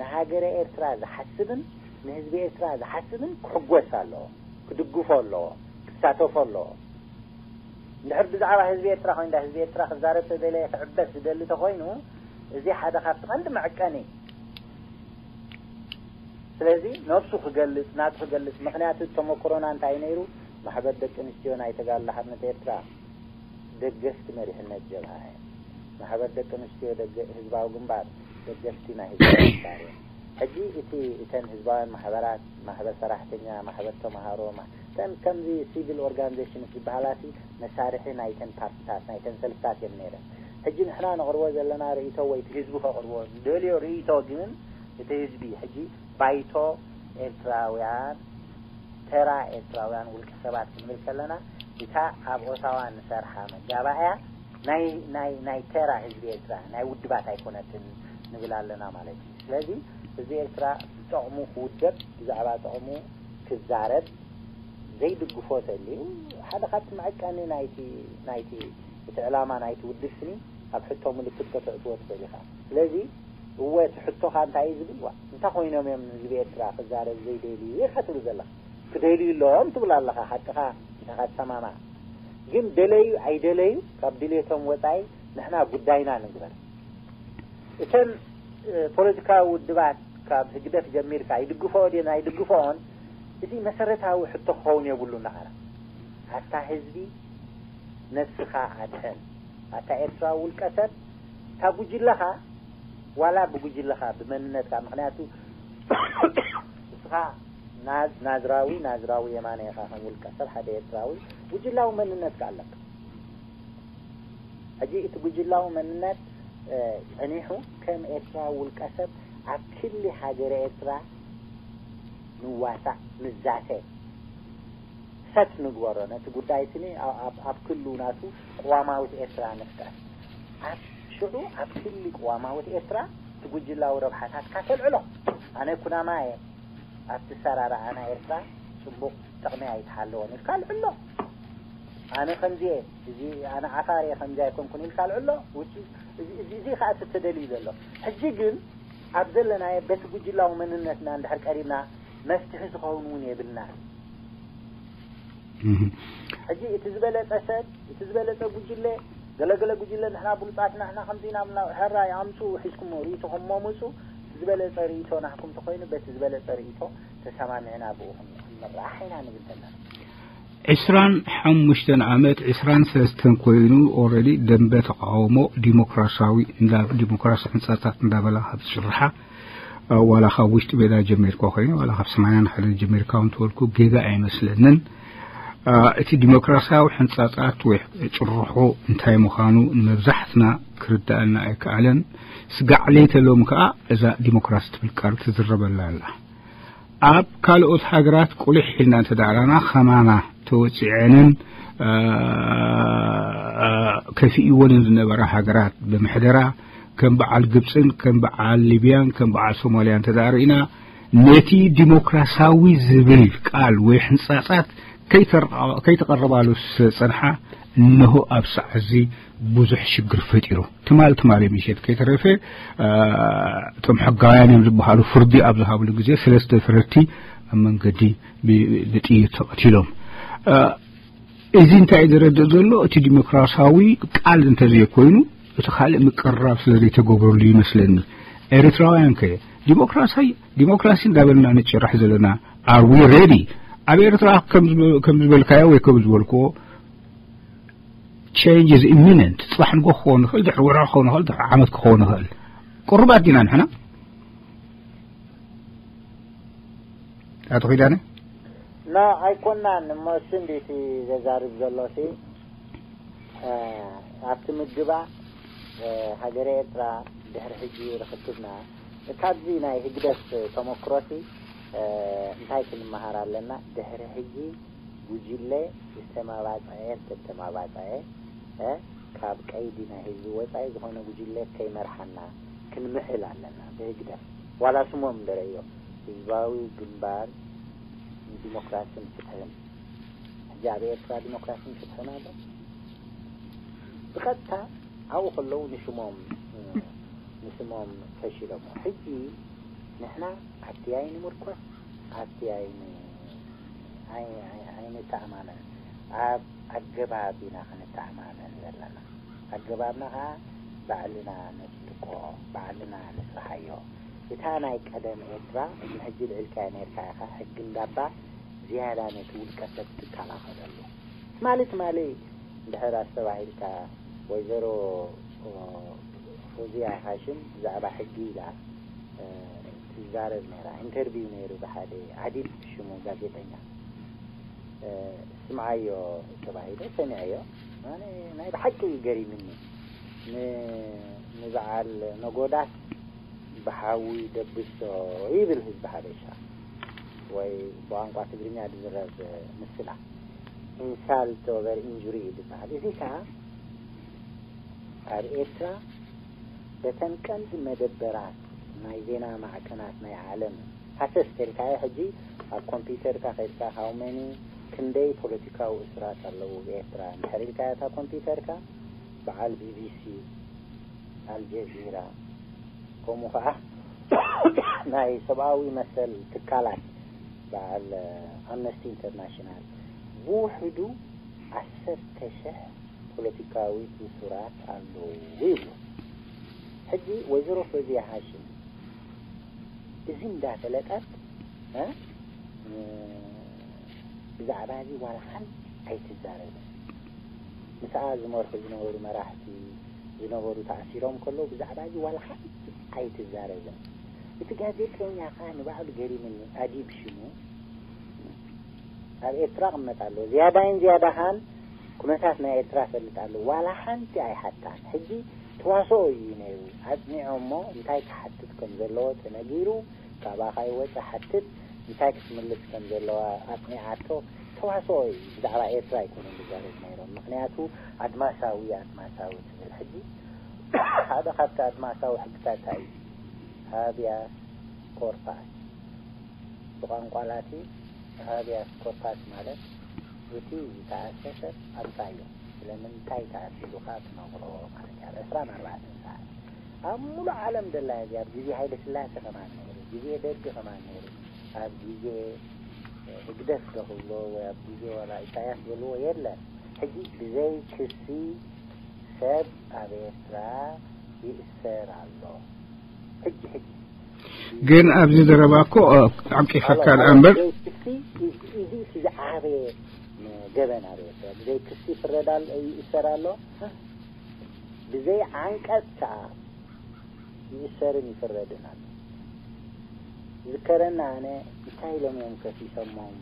ንሃገረ ኤርትራ ዝሓስብን ንህዝቢ ኤርትራ ዝሓስብን ክሕጎስ ኣለዎ፣ ክድግፎ ኣለዎ፣ ክሳተፎ ኣለዎ። እንድሕር ብዛዕባ ህዝቢ ኤርትራ ኮይኑ ህዝቢ ኤርትራ ክዛረብ ተደለየ ክዕበስ ዝደሊ ተኮይኑ እዚ ሓደ ካብቲ ቀንዲ መዕቀኒ። ስለዚ ነብሱ ክገልጽ ናቱ ክገልጽ ምክንያቱ ተመክሮና እንታይ ነይሩ? ማሕበር ደቂ ኣንስትዮ ናይ ተጋድሎ ሓርነት ኤርትራ ደገፍቲ መሪሕነት ጀብሃ እየ። ማሕበር ደቂ ኣንስትዮ ደገ ህዝባዊ ግንባር ደገፍቲ ናይ ህዝባዊ ግንባር እዮም። ሕጂ እቲ እተን ህዝባውያን ማሕበራት ማሕበር ሰራሕተኛ ማሕበር ተምሃሮ ማ- እተን ከምዚ ሲቪል ኦርጋኒዜሽንስ ዝበሃላ ሲ መሳርሒ ናይተን ፓርትታት ናይተን ሰልፍታት እየን ነይረን። ሕጂ ንሕና ነቕርቦ ዘለና ርእይቶ ወይ እቲ ህዝቢ ከቕርቦ ዝደልዮ ርእይቶ ግን እቲ ህዝቢ ሕጂ ባይቶ ኤርትራውያን ተራ ኤርትራውያን ውልቀ ሰባት ክንብል ከለና እታ ኣብ ኦታዋ ንሰርሓ መጋባእያ ናይ ናይ ናይ ተራ ህዝቢ ኤርትራ ናይ ውድባት ኣይኮነትን ንብል ኣለና ማለት እዩ። ስለዚ ህዝቢ ኤርትራ ብጠቕሙ ክውደብ ብዛዕባ ጠቕሙ ክዛረብ ዘይድግፎ ተልዩ ሓደ ካብቲ መዐቀኒ ናይቲ ናይቲ እቲ ዕላማ ናይቲ ውድብ ስኒ ኣብ ሕቶ ምልክት ከተእትዎ ትኽእል ኢኻ። ስለዚ እወ እቲ ሕቶኻ እንታይ እዩ ዝብል ዋ እንታይ ኮይኖም እዮም ንህዝቢ ኤርትራ ክዛረብ ዘይደልዩ ኢኻ ትብል ዘለኻ። ክደልዩ ኣለዎም ትብል ኣለኻ። ሓቅኻ ኢኻ ትሰማማዕ። ግን ደለዩ ኣይደለዩ ካብ ድሌቶም ወፃኢ ንሕና ጉዳይና ንግበር። እተን ፖለቲካዊ ውድባት ካብ ህግደፍ ጀሚርካ ይድግፈኦ ድየን ኣይድግፈኦን እዚ መሰረታዊ ሕቶ ክኸውን የብሉ እናኸራ ኣታ ህዝቢ ነብስኻ ኣድሕን ኣታ ኤርትራዊ ውልቀ ሰብ እታ ጉጅለኻ ዋላ ብጉጅለኻ ብመንነትካ ምክንያቱ እስኻ ናዝ ናዝራዊ ናዝራዊ የማነ ኢኻ ከም ውልቀ ሰብ ሓደ ኤርትራዊ ጉጅላዊ መንነትካ ኣለካ። ሕጂ እቲ ጉጅላዊ መንነት ጸኒሑ ከም ኤርትራዊ ውልቀ ሰብ ኣብ ክሊ ሃገረ ኤርትራ ንዋሳእ ንዛተ ሰት ንግበሮ ነቲ ጉዳይ ስኒ ኣብ ክሉ ናቱ ቅዋማዊት ኤርትራ ንፍጠር። ኣብ ሽዑ ኣብ ክሊ ቅዋማዊት ኤርትራ እቲ ጉጅላዊ ረብሓታትካ ተልዕሎ። ኣነ ኩናማ እየ ኣብቲ ሰራርዓና ኤርትራ ጽቡቕ ጥቕሚ ኣይተሃለወን ኢልካ ኣልዕሎ። ኣነ ከምዚ እየ እዚ ኣነ ዓፋር እየ ከምዚ ኣይኮንኩን ኢልካ ኣልዕሎ። እዚ ከዓ እቲ ተደልዩ ዘሎ ሕጂ ግን ኣብ ዘለናዮ በቲ ጉጅላዊ መንነትና እንድሕር ቀሪብና መፍትሒ ዝኸውን እውን የብልና። ሕጂ እቲ ዝበለፀ ሰብ እቲ ዝበለፀ ጉጅለ ገለገለ ጉጅለ ንሕና ብሉፃት ንሕና ከምዚ ኢና ምና ሕራይ ኣምፁ ሒዝኩም ርእይቶኹም መምፁ። እቲ ዝበለፀ ርእይቶ ናህኩም ተኮይኑ በቲ ዝበለፀ ርእይቶ ተሰማሚዕና ብኡ ክንምራሕ ኢና ንብል ዘለና። ዕስራን ሓሙሽተን ዓመት ዕስራን ሰለስተን ኮይኑ ኦረዲ ደንበ ተቃውሞ ዲሞክራሲያዊ እንዳ ዲሞክራሲ ሕንፃታት እንዳበላ ካብ ዝስርሓ ዋላ ካብ ውሽጢ ቤላ ጀሚርካ ኮይኑ ዋላ ካብ ሰማንያን ሓደ ጀሚርካ እውን ተወልኩ ጌጋ ኣይመስለንን። እቲ ዲሞክራሲያዊ ሕንፃፃት ወይ ጭርሖ እንታይ ምዃኑ ንመብዛሕትና ክርዳኣና ኣይከኣለን። ስጋዕ ለይተሎም ከዓ እዛ ዲሞክራሲ ትብል ቃል ትዝረበላ ኣላ። ኣብ ካልኦት ሃገራት ቁልሕ ኢልና እንተዳኣላና ከማና ተወፂዐንን ከፊእወንን ዝነበራ ሃገራት ብምሕደራ ከም በዓል ግብፅን ከም በዓል ሊብያን ከም በዓል ሶማልያ እንተዳኣ ርኢና ነቲ ዲሞክራሲያዊ ዝብል ቃል ወይ ሕንፃፃት ከይተቐረባሉ ዝፀንሓ እነሆ ኣብ ሰዓት እዚ ብዙሕ ሽግር ፈጢሩ። ትማል ትማል ምሸት ከይተረፈ እቶም ሕጋውያን እዮም ዝበሃሉ ፍርዲ ኣብ ዝሃብሉ ግዜ ሰለስተ ፈረድቲ ኣብ መንገዲ ብጥይት ተቐቲሎም። እዚ እንታይ ዘረድእ ዘሎ እቲ ዲሞክራሲያዊ ቃል እንተዘይኮይኑ እቲ ካልእ ምቅርራብ ስለዘይተገበረሉ ይመስለኒ። ኤርትራውያን ከ ዲሞክራሲ ዲሞክራሲ እንዳበልና ንጭራሕ ዘለና are we ready? ኣብ ኤርትራ ከም ዝበልካዮ ወይ ከም ዝበልክዎ change is imminent። ፅባሕ ንጎ ክኸውን ይኽእል፣ ድሕሪ ወርሒ ክኸውን ይኽእል፣ ድሕሪ ዓመት ክኸውን ይኽእል። ቅሩባት ዲና ንሕና? ኣቶ ኪዳነ? ና ኣይኮናን እሞ እሱ እንዴት ዘዛርብ ዘሎ ሲ ኣብቲ ምግባእ ሃገረ ኤርትራ ድሕሪ ሕጂ ርኽክብና ካብዚ ናይ ህግደፍ ተመክሮሲ እንታይ ክንመሃር ኣለና? ድሕሪ ሕጂ ጉጅለ ዝተማባፀዐ እንተተማባፀዐ ካብ ቀይዲ ናይ ህዝቢ ወፃኢ ዝኾነ ጉጅለ ከይመርሓና ክንምሕል ኣለና። ብህግደፍ ዋላ ስሞም እንደረዮ ህዝባዊ ግንባር ንዲሞክራሲን ፍትሕን። ሕጂ ኣብ ኤርትራ ዲሞክራሲን ፍትሕን ኣሎ። ብቐጥታ ኣብኡ ከለዉ ንሽሞም ንስሞም ፈሺሎሞ። ሕጂ ንሕና ኣብቲ ኣይንምርኮስ፣ ኣብቲ ኣይን- ኣይ- ኣይ- ኣይንተኣማመን፣ ኣብ ኣገባብ ኢና ክንተኣማመን ዘለና። ኣገባብና ከዓ ባዕልና ነጽድቆ፣ ባዕልና ንስርሓዮ። እታ ናይ ቀደም ኤርትራ ቅድሚ ሕጂ ልዕልካያ ነርካ ኢኻ፣ ሕጊ እንዳባ ዝያዳ ነቲ ውልቀ ሰብ ትከላኸለሉ። ትማሊ ትማሊ እንድሕር ኣስተባሂልካ ወይዘሮ ፎዝያ ሃሽም ብዛዕባ ሕጊ ኢላ ትዛረብ ነይራ። ኢንተርቪው ነይሩ ብሓደ ዓዲል ሽሙ ጋዜጠኛ። ስምዓዮ ተባሂለ ሰሚዐዮ። ኣነ ናይ ብሓቂ እዩ ገሪምኒ። ንበዓል ነጎዳስ ብሓዊ ደብሶ ይብል ህዝቢ ሓበሻ፣ ወይ ብቋንቋ ትግርኛ ዝዝረብ ምስላ ኢንሳልት ኦቨር ኢንጁሪ እዩ ዝበሃል። እዚ ከዓ ኣብ ኤርትራ በተን ቀንዲ መደበራት ናይ ዜና ማዕከናት ናይ ዓለም ሃሰስ ተልካዮ ሕጂ ኣብ ኮምፒውተርካ ከድካ ሃውመኒ ክንደይ ፖለቲካዊ እስራት ኣለዉ ብኤርትራ እንድሕር ኢልካዮ እታ ኮምፒውተርካ በዓል ቢቢሲ፣ ኣልጀዚራ፣ ከምኡ ከዓ ናይ ሰብኣዊ መሰል ትካላት በዓል ኣምነስቲ ኢንተርናሽናል ብውሕዱ ዓሰርተ ሽሕ ፖለቲካዊ እሱራት ኣለዉ ይብሉ። ሕጂ ወይዘሮ ፈዚያ ሃሽም እዚ እንዳፈለጠት ብዛዕባ እዚ ዋላ ሓንቲ ኣይትዛረብን። ምስኣ ዝመርሑ ዝነበሩ መራሕቲ ዝነበሩ ተኣሲሮም ከለዉ ብዛዕባ እዚ ዋላ ሓንቲ ኣይትዛረብን። እቲ ጋዜጠኛ ከዓ ንባዕሉ ገሪምኒ ኣዲብ ሽሙ ኣብ ኤርትራ ቅመጥ ኣሎ ዝያዳይን ዝያዳኻን ኩነታት ናይ ኤርትራ ፈልጥ ኣሎ ዋላ ሓንቲ ኣይሓታን። ሕጂ ተዋስኦ እዩ ነይሩ ኣጽኒዖሞ እንታይ ክሓትት ከም ዘለዎ ተነጊሩ ካባኻ ይወጽእ ሓትት እንታይ ክትምልስ ከም ዘለዋ ኣጽኒዓቶ ተዋስኦ እዩ። ብዛዕባ ኤርትራ ኣይኮነን ዝዛረብ ነይሮም ምክንያቱ ኣድማሳዊ ኣድማሳዊ ትብል። ሕጂ ሓደ ካብቲ ኣድማሳዊ ሕግታት እንታይ እዩ? ሃቢያስ ኮርፓስ ብቋንቋ ላቲን ሃቢያስ ኮርፓስ ማለት እቲ ዝተኣሰሰ ኣምጻዮ ስለምንታይ ተኣሲሩ ከዓ ትነግሮ ማለት እያ። ኣብ ዕስራን ኣርባዕተን ሰዓት ኣብ ሙሉእ ዓለም ደላ እዚ ኣብ ግዜ ሃይለ ስላሴ ከማን ነይሩ፣ ግዜ ደርጊ ከማን ነይሩ፣ ኣብ ግዜ ህግደፍ ዶ ክብሎ ወይ ኣብ ግዜ ዋላ ኢሳያስ በልዎ የለን። ሕጂ ብዘይ ክሲ ሰብ ኣብ ኤርትራ ይእሰር ኣሎ። ሕጂ ሕጂ ግን ኣብዚ ዘረባ እኮ ዓቂፈካ ደኣ እምበር እዚ እቲ ዝዓበየ ገበን ኣብ ኤርትራ ብዘይ ክሲ ይፍረድ ኣሎ ይእሰር ኣሎ። ብዘይ ዓንቀጽ ከዓ ይእሰርን ይፍረድን ኣሎ። ዝከረና ኣነ እንታይ ኢሎም እዮም ከሲሶሞም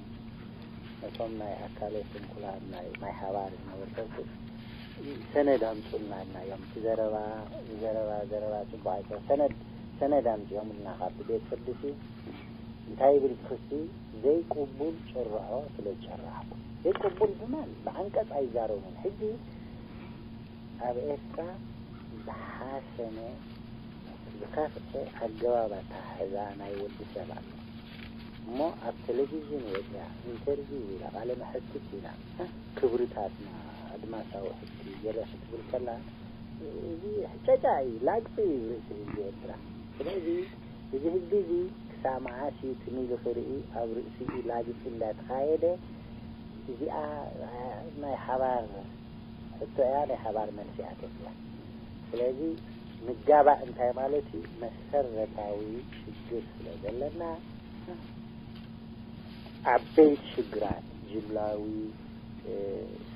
ነቶም ናይ ኣካለ ስንኩላን ናይ ማይ ሓባር ዝነበሩ ሰብ ሰነድ ኣምፁልና ኢልና እዮም። እቲ ዘረባ ዘረባ ዘረባ ፅቡቅ ኣይኮ ሰነድ ሰነድ ኣምፅኦምልና ካብቲ ቤት ፍርዲ ሲ እንታይ ይብል እቲ ክሲ ዘይቅቡል ጭርዖ ስለ ዝጨራሕኩ ዘይቅቡል ብማን ብዓንቀፅ ኣይዛረቡን። ሕጂ ኣብ ኤርትራ ዝሓሰነ ዝኸፍአ ኣገባብ ኣተሓሕዛ ናይ ወዲ ሰብ ኣሎ እሞ ኣብ ቴሌቪዥን ወፅያ ኢንተርቪው ኢላ ቃለ መሕትት ኢላ ክብርታትና ኣድማሳዊ ሕጊ ገለ ክትብል ከላ እዚ ሕጨጫ እዩ ላግፂ እዩ ርእሲ ህዝቢ ኤርትራ። ስለዚ እዚ ህዝቢ እዚ ክሳብ መዓስ እዩ ትም ኢሉ ክርኢ ኣብ ርእሲኡ ላግፂ እንዳተኻየደ እዚኣ ናይ ሓባር ሕቶ እያ ናይ ሓባር መልሲ እያ ተትያ። ስለዚ ምጋባእ እንታይ ማለት እዩ? መሰረታዊ ሽግር ስለ ዘለና ዓበይቲ ሽግራት ጅምላዊ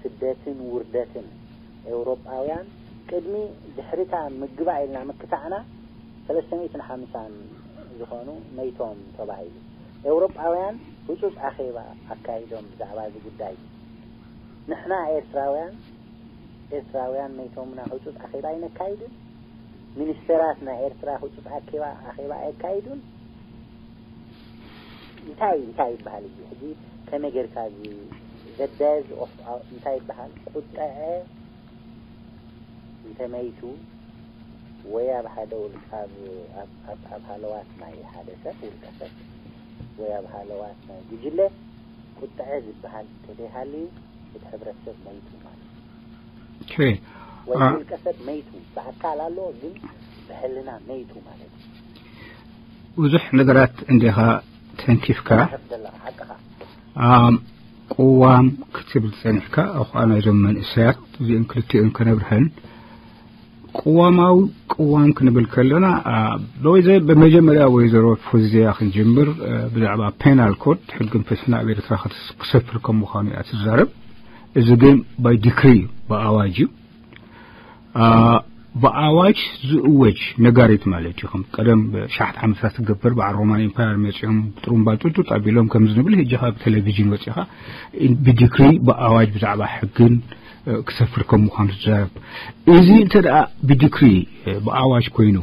ስደትን ውርደትን ኤውሮጳውያን ቅድሚ ድሕሪታ ምግባእ ኢልና ምክታዕና ሰለስተ ሚእትን ሓምሳን ዝኾኑ መይቶም ተባሂሉ። ኤውሮጳውያን ህጹጽ ኣኼባ ኣካይዶም ብዛዕባ እዚ ጉዳይ። ንሕና ኤርትራውያን ኤርትራውያን መይቶምና ህጹጽ ኣኼባ ኣይነካይድን። ሚኒስተራት ናይ ኤርትራ ህጹጽ ኣኬባ ኣኼባ ኣየካይዱን? እንታይ እንታይ ይበሃል እዚ? ሕጂ ከመይ ጌርካ እዚ ዘዳየዝ ኦፍ እንታይ ይበሃል? ቁጠዐ እንተመይቱ ወይ ኣብ ሓደ ውልቃ ኣብ ኣብ ኣብ ሃለዋት ናይ ሓደ ሰብ ውልቀ ሰብ ወይ ኣብ ሃለዋት ናይ ጉጅለ ቁጠዐ ዝበሃል ተደይሃልዩ እቲ ሕብረተሰብ መይቱ ማለት እዩ። ኦኬ ወይ አ- ውልቀ ሰብ መይቱ ብኣካል ኣሎ ግን ብሕልና መይቱ ማለት እዩ። ብዙሕ ነገራት እንዲኻ ተንኪፍካ ሰብ ዘለኻ ሓቅኻ ኣም ቅዋም ክትብል ጸኒሕካ እኳ ናይዞም መንእሰያት እዚኦም ክልቲኦም ከነብርሀን ቅዋማዊ ቅዋም ክንብል ከለና አ፣ ብወይዘ ብመጀመርያ ወይዘሮ ፎዚያ ክንጅምር አ፣ ብዛዕባ ፔናል ኮድ ሕግን ፍትሕን ኣብ ኤርትራ ክትስ- ክሰፍር ከም ምዃኑ እያ ትዛረብ። እዚ ግን ባይ ዲክሪ እዩ፣ ብኣዋጅ እዩ። አ፣ ብኣዋጅ ዝእወጅ ነጋሪት ማለት እዩ። ከም ቀደም ሸሓት ዓመታት ዝገብር በዓል ሮማን ኤምፓየር መጺኦም ጥሩምባ ጡጡጥ ኣቢሎም ከም ዝንብል ሕጂ ካብ ቴሌቪዥን ወጺኻ ብዲክሪ ብኣዋጅ ብዛዕባ ሕግን እ፣ ክሰፍር ከም ምዃኑ ትዛረብ። እዚ እንተ ደኣ ብዲክሪ እ፣ ብኣዋጅ ኮይኑ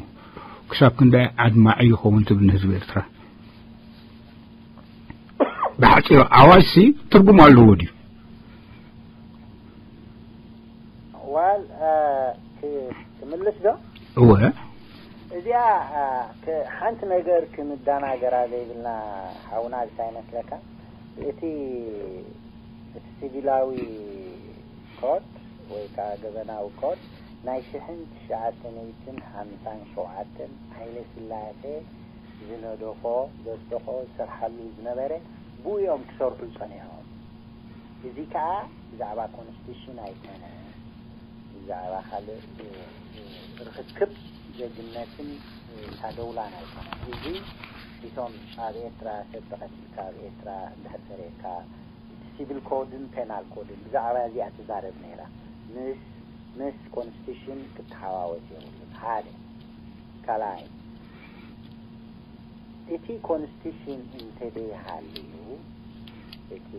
ክሳብ ክንደይ ኣድማዒ ይኸውን ትብል ንህዝቢ ኤርትራ? ብሓፂሩ ኣዋጅ ሲ ትርጉም ኣለዎ ድዩ? ዋል እ፣ ክ- ክምልስ ዶ? እወ እዚኣ እ፣ ክ- ሓንቲ ነገር ክንደናገራ ዘይብልና ሓውና እንታይ ይመስለካ? እቲ እቲ ሲቪላዊ ኮድ ወይ ከዓ ገበናዊ ኮድ ናይ ሽሕን ትሽዓተ ሚእትን ሓምሳን ሸውዓተን ሃይለ ስላሴ ዝነደፎ ዘጽደቆ ዝሰርሓሉ ዝነበረ ብኡ እዮም ክሰርሑ ጸኒሖም። እዚ ከዓ ብዛዕባ ኮንስቲቱሽን ኣይኮነ፣ ብዛዕባ ካልእ እ፣ እ፣ ርክክብ ዜግነትን እ፣ እታ ደውላን ኣይኮነ። እዚ እቶም ኣብ ኤርትራ ሰብ ተቐቲልካ ኣብ ኤርትራ እንድሕር ሰሪሕካ እቲ ሲቪል ኮድን ፔናል ኮድን ብዛዕባ እዚኣ ትዛረብ ነይራ። ምስ ምስ ኮንስቲቱሽን ክተሓዋወስ የብሉን። ሓደ ካልኣይ እቲ ኮንስቲቱሽን እንተደይሃልዩ እቲ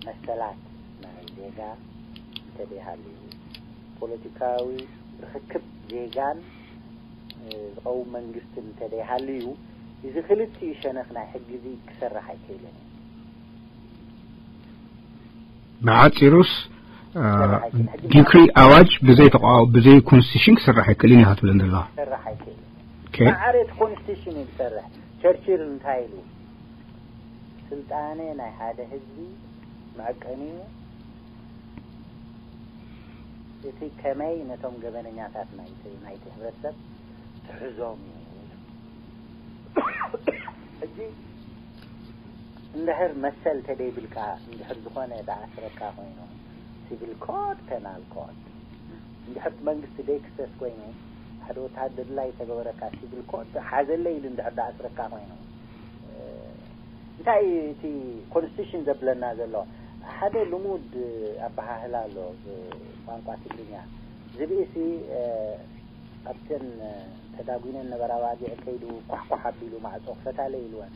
መሰላት ናይ ዜጋ እንተደይሃልዩ ፖለቲካዊ ርክክብ ዜጋን እ፣ ዝቐውም መንግስትን እንተደይሃልዩ እዚ ክልቲኡ ሸነኽ ናይ ሕጊ እዚ ክሰርሕ ኣይክእልን እዩ። ብሓፂሩስ እ፣ ዲክሪ ኣዋጅ ብዘይ ተቃዋ- ብዘይ ኮንስቲቱሽን ክሰርሕ ኣይክእልን ኢኻ ትብለን ዘለኻ። ክሰርሕ ኣይክእልን። ኦኬ ማዕረ እቲ ኮንስቲቱሽን እዩ ዝሰርሕ። ቸርችል እንታይ ኢሉ? ስልጣነ ናይ ሓደ ህዝቢ መዐቀኒኡ እቲ ከመይ ነቶም ገበነኛታት ናይቲ ናይቲ ሕብረተሰብ ትሕዞም እዩ። ሕጂ እንድሕር መሰል ተደይብልካ እንድሕር ዝኾነ ዳኣስረካ ኮይኑ ሲቪል ኮድ ፔናል ኮድ እንድሕር መንግስቲ ደይክሰስ ኮይኑ ሓደ ወታደር ድላይ ተገበረካ ሲቪል ኮድ ሓዘለ ኢሉ እንድሕር ዳኣስረካ ኮይኑ እንታይ እዩ እቲ ኮንስቲቱሽን ዘብለና ዘሎ? ሓደ ልሙድ ኣበሃህላ ኣሎ ብቋንቋ ትግርኛ። ዝብኢ ሲ ኣብተን ተዳጒነን ነበራ ኣባጊዕ ከይዱ ኳሕኳሕ ኣቢሉ ማዕጾ ክፈታለ ኢልወን።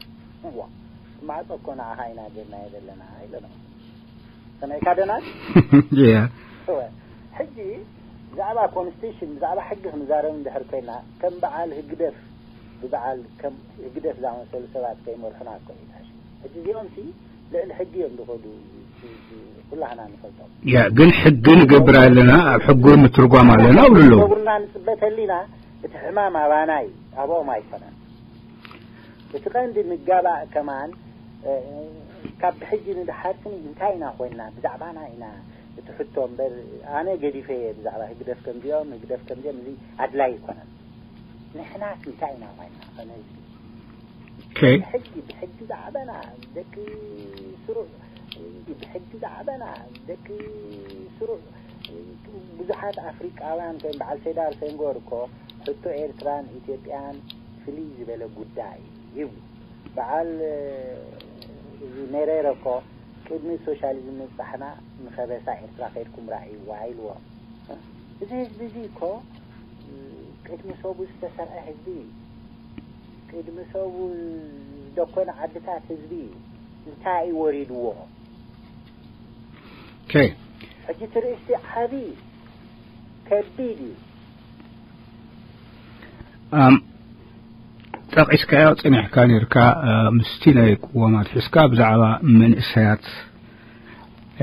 እዋ ማዕጾ እኮ ንዓኻ ኢና ጌርናዮ ዘለና ኢለና። ሰሚዕካ ደናል? ያ እወ ሕጂ ብዛዕባ ኮንስቲቱሽን ብዛዕባ ሕጊ ክንዛረብ እንድሕር ኮይና ከም በዓል ህግደፍ ብበዓል ከም ህግደፍ ዝኣመሰሉ ሰባት ከይመርሑና እኮ እዩ። ሕጂ እዚኦም ሲ ልዕሊ ሕጊ እዮም ዝኸዱ ኩላህና ንፈልጦም። ያ ግን ሕጊ ንገብር ኣለና፣ ኣብ ሕጊ ምትርጓም ኣለና እብሉ ኣለዉ። ገብሩና ንፅበ ተሊና እቲ ሕማም ኣባና እዩ ኣብኦም ኣይኮነን። እቲ ቀንዲ ንጋባእ ከማን እ፣ ካብ ብሕጂ ንድሓር ስኒ እንታይ ኢና ኮይንና ብዛዕባና ኢና እቲ ሕቶ እምበር ኣነ ገዲፈ እየ ብዛዕባ ህግደፍ ከምዚኦም ህግደፍ ከምዚኦም እዚ ኣድላይ ይኮነን። ንሕናስ እንታይ ኢና ኮይንና ከመ ህዝቢ ኦኬ ሕጂ ብሕጊ ዝዓበና ደቂ ስሩዕ ብሕጊ ዝዓበና ደቂ ስሩዕ ብዙሓት ኣፍሪቃውያን ከም በዓል ሴዳር ሴንጎር እኮ ሕቶ ኤርትራን ኢትዮጵያን ፍልይ ዝበለ ጉዳይ ይብሉ። በዓል እዚ ሜሬረ እኮ ቅድሚ ሶሻሊዝም ምብጻሕና ንኸበሳ ኤርትራ ከይድኩም ራእይዋ ኢልዎም። እዚ ህዝቢ እዚ እኮ ቅድሚ ሰቡ ዝተሰርዐ ህዝቢ እዩ። ቅድሚ ሰቡ ዝደኮነ ዓድታት ህዝቢ እዩ። እንታይ እዩ ወሪድዎ? ኦኬ ሕጂ ትርእስቲ ዓቢ ከቢድ እዩ። ኣም፣ ጠቒስካዮ ጸኒሕካ ነርካ፣ እ፣ ምስቲ ናይ ቅዋማት ሒዝካ ብዛዕባ መንእሰያት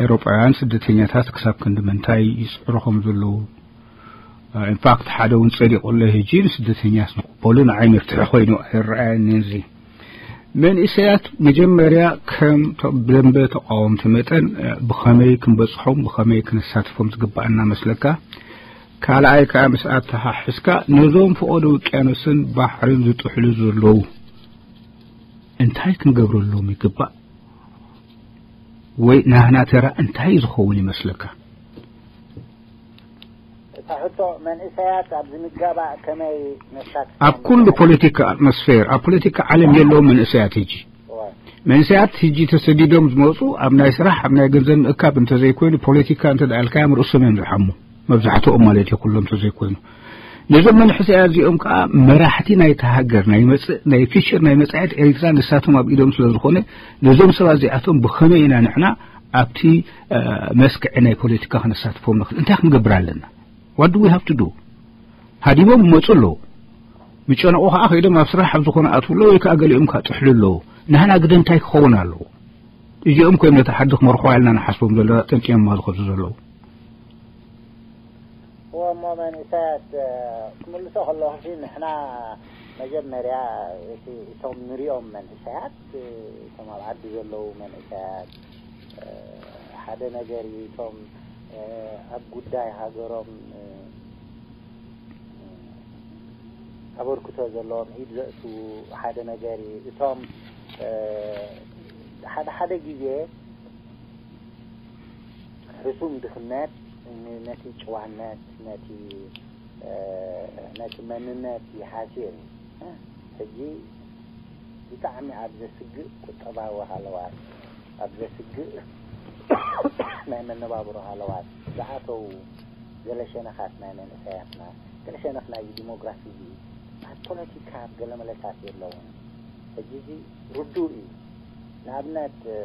ኤውሮጳውያን ስደተኛታት ክሳብ ክንዲ ምንታይ ይጽዕሩ ከም ዘለዉ፣ እ፣ ኢንፋክት ሓደ እውን ጸዲቑ ኣሎ። ሕጂ ንስደተኛስ ንቕበሉ ንዓይ መፍትሒ ኮይኑ ኣይረኣየንን። እዚ መንእሰያት መጀመርያ ከም ተ-፣ ደንበ ተቃወምቲ መጠን፣ እ፣ ብኸመይ ክንበጽሖም፣ ብኸመይ ክነሳትፎም ዝግባኣና መስለካ? ካልኣይ ከኣ ምስ ኣተሓሕዝካ ነዞም ፈቐዶ ውቅያኖስን ባሕርን ዝጥሕሉ ዘለዉ እንታይ ክንገብረሎም ይግባእ? ወይ ናህና ተራ እንታይ ዝኸውን ይመስለካ? እታ ሕቶ መንእሰያት ኣብዚ ምጋባእ ከመይ ነሳትፎም? ኣብ ኩሉ ፖለቲካ ኣትሞስፌር፣ ኣብ ፖለቲካ ዓለም የለዎም መንእሰያት። ሕጂ እዋ። መንእሰያት ሕጂ ተሰዲዶም ዝመጹ ኣብ ናይ ስራሕ፣ ኣብ ናይ ገንዘብ ምእካብ እንተዘይኮይኑ፣ ፖለቲካ እንተ ደኣ ኣልካዮም ርእሶም እዮም ዝሓሙ። መብዛሕትኦም ማለት እዩ፣ ኩሎም እንተዘይኮይኑ። ነዞም መንእሰያት እዚኦም ከኣ መራሕቲ ናይቲ ሃገር፣ ናይ መጽእ-፣ ናይ ፊቸር ናይ መጻኢት ኤርትራ ንሳቶም ኣብ ኢዶም ስለ ዝኾነ፣ ነዞም ሰባት እዚኣቶም ብኸመይ ኢና ንሕና ኣብቲ፣ እ፣ መስክዒ ናይ ፖለቲካ ክነሳትፎም ንኽእል? እንታይ ክንገብር ኣለና? What do we have to do? ሃዲሞም ይመጹ ኣለዉ። ምጨነቑ ከኣ ከይዶም ኣብ ስራሕ ኣብ ዝኾነ ኣትዉ ኣለዉ ወይ ከኣ ገሊኦም ከኣ ጥሕሉ ኣለዉ። ናህና ግደ እንታይ ክኸውን ኣለዎ? እዚኦም ኮይኖም ነቲ ሓዲ ክመርሕዋ ኢልና ንሓስቦም ዘለና ጠንጢኖም ዝኸዱ ዘለዉ። እሞ መንእሰያት፣ እ፣ ክምልሶ ከለኹ ሲ ንሕና መጀመርያ እቲ፣ እቶም ንሪኦም መንእሰያት፣ እ፣ እቶም ኣብ ዓዲ ዘለዉ መንእሰያት፣ እ፣ ሓደ ነገር እዩ። እቶም፣ እ፣ ኣብ ጉዳይ ሃገሮም፣ እ፣ ኣበርክቶ ዘለዎም ኢድ ዘእትዉ ሓደ ነገር እዩ። እቶም፣ እ፣ ሓደ ሓደ ግዜ ሕሱም ድኽነት ን-፣ ነቲ ጭዋነት፣ ነቲ፣ እ፣ ነቲ መንነት ይሃስዮ እዩ። ሕጂ ብጣዕሚ ኣብ ዘስግእ ቁጠባዊ ሃለዋት፣ ኣብ ዘስግእ ናይ መነባብሮ ሃለዋት ዝኣተዉ ገለ ሸነኻት ናይ መንእሰያትና፣ ገለ ሸነኽ ናይዚ ዲሞግራፊ እዚ ኣብ ፖለቲካ ኣብ ገለ መለታት የለውን። ሕጂ እዚ ርዱእ እዩ። ንኣብነት፣ እ፣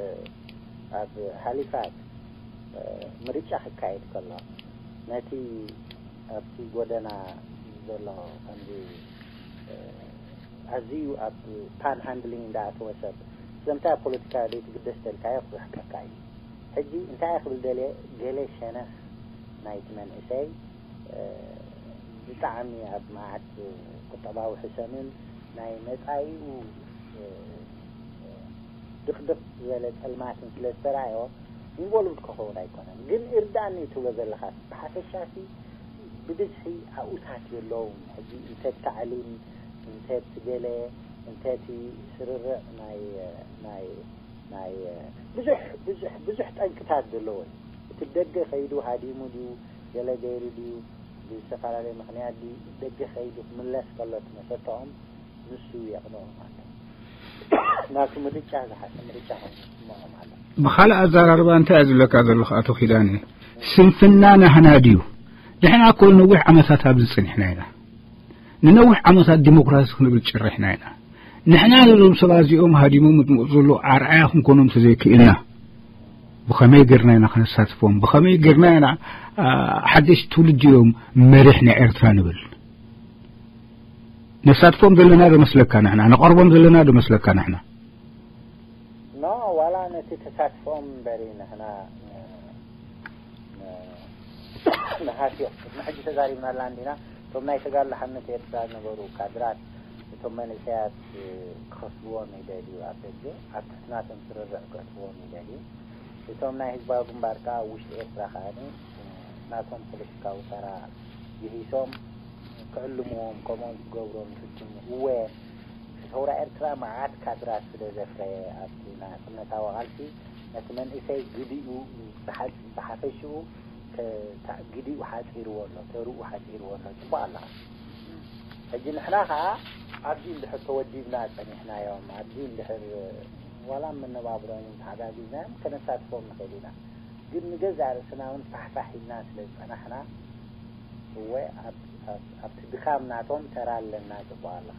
ኣብ ሃሊፋክስ፣ እ፣ ምርጫ ክካየድ ከሎ፣ ነቲ ኣብቲ ጎደና ዘሎ ከምዚ፣ እ፣ ኣዝዩ ኣብ ፓን ሃንድሊንግ እንዳኣተወ ሰብ፣ ስለምንታይ ኣብ ፖለቲካ ዘይትግደስ ተልካዮ ክስሕቀካ እዩ። ሕጂ እንታይ ክብል ደልየ፣ ገለ ሸነኽ ናይቲ መንእሰይ፣ እ፣ ብጣዕሚ ኣብ መዓት ቁጠባዊ ሕሰምን ናይ መጻኢኡ፣ እ፣ ድቕድቕ ዝበለ ጸልማትን ስለ ዝተራእዮ ኢንቮልቭድ ክኸውን ኣይኮነን። ግን እርዳእኒ ትብሎ ዘለኻ ብሓፈሻሲ ብብዝሒ ኣብኡታት የለውን። ሕጂ እንተ ታዕሊም፣ እንተ እቲ ገለ፣ እንተ እቲ ስርርዕ ናይ፣ ናይ፣ ናይ ብዙሕ፣ ብዙሕ፣ ብዙሕ ጠንቅታት ዘለዎ እዩ። እቲ ደገ ከይዱ ሃዲሙ ድዩ፣ ገለ ገይሩ ድዩ፣ ብዝተፈላለየ ምኽንያት ድዩ ደገ ከይዱ ክምለስ ከሎ እቲ መሰተኦም ንሱ የቕንኦም ኣሎ። ናቱ ምርጫ ዝሓሸ ምርጫ ኮይኑ ይስምዖም ኣሎ። ብኻልእ ኣዘራርባ እንታይ እዩ ዝብለካ ዘለኹ ኣቶ ኪዳነ? ስንፍና ናህና ድዩ? ንሕና እኮ ነዊሕ ዓመታት ኣብዚ ጸኒሕና ኢና። ንነዊሕ ዓመታት ዲሞክራሲ ክንብል ጭሪሕና ኢና። ንሕና ነዞም ሰባት እዚኦም ሃዲሞም ዝመፁ ዘለዉ ኣርኣያ ክንኮኖም ተዘይክእልና፣ ብኸመይ ጌርና ኢና ከነሳትፎም? ብኸመይ ጌርና ኢና፣ ኣ፣ ሓደሽቲ ትውልዲ እዮም መሪሕ ናይ ኤርትራ ንብል? ነሳትፎም ዘለና ዶ መስለካ ንሕና? ነቐርቦም ዘለና ዶ መስለካ ንሕና? ኖ፣ ዋላ ነቲ ተሳትፎም እምበሪ ንሕና ን-፣ ን-፣ ንሃስዮ። ቅድሚ ሕጂ ተዛሪብናላ እንዲና። እቶም ናይ ተጋድሎ ሓርነት ኤርትራ ዝነበሩ ካድራት፣ እቶም መንእሰያት ክኸስብዎም ይደልዩ ኣብ ደገ፣ ኣብ ትሕቲ ናቶም ስርርዕ ከእትዎም ይደልዩ። እቶም ናይ ህዝባዊ ግንባር ከኣ ኣብ ውሽጢ ኤርትራ ከኣ ናቶም ፖለቲካዊ ተራ ግሂሶም ክዕልምዎም፣ ከምኦም ክገብሮም ይፍትኑ። እወ፣ ሰውራ ኤርትራ መዓት ካድራት ስለ ዘፍረየ፣ ኣብቲ ናጽነታዊ ቃልሲ ነቲ መንእሰይ ግዲኡ ብሓ-፣ ብሓፈሽኡ ከ-፣ ታ-፣ ግዲኡ ሓጺርዎ ኣሎ፣ ተርኡ ሓጺርዎ ኣሎ። ጽቡቕ ኣለኻ። ሕጂ ንሕና ኸኣ ኣብዚ እንድሕር ተወዲብና ጸኒሕናዮም፣ ኣብዚ እንድሕር ዋላ መነባብሮኦም ተሓጋጊዝናዮም ከነሳትፎም ንኽእል ኢና። ግን ንገዛእ ርእስና እውን ፋሕፋሕ ኢልና ስለ ዝጸናሕና፣ እወ፣ ኣብ-፣ ኣብ-፣ ኣብቲ ድኻም ናቶም ተራ ኣለና። ጽቡቕ ኣለኻ።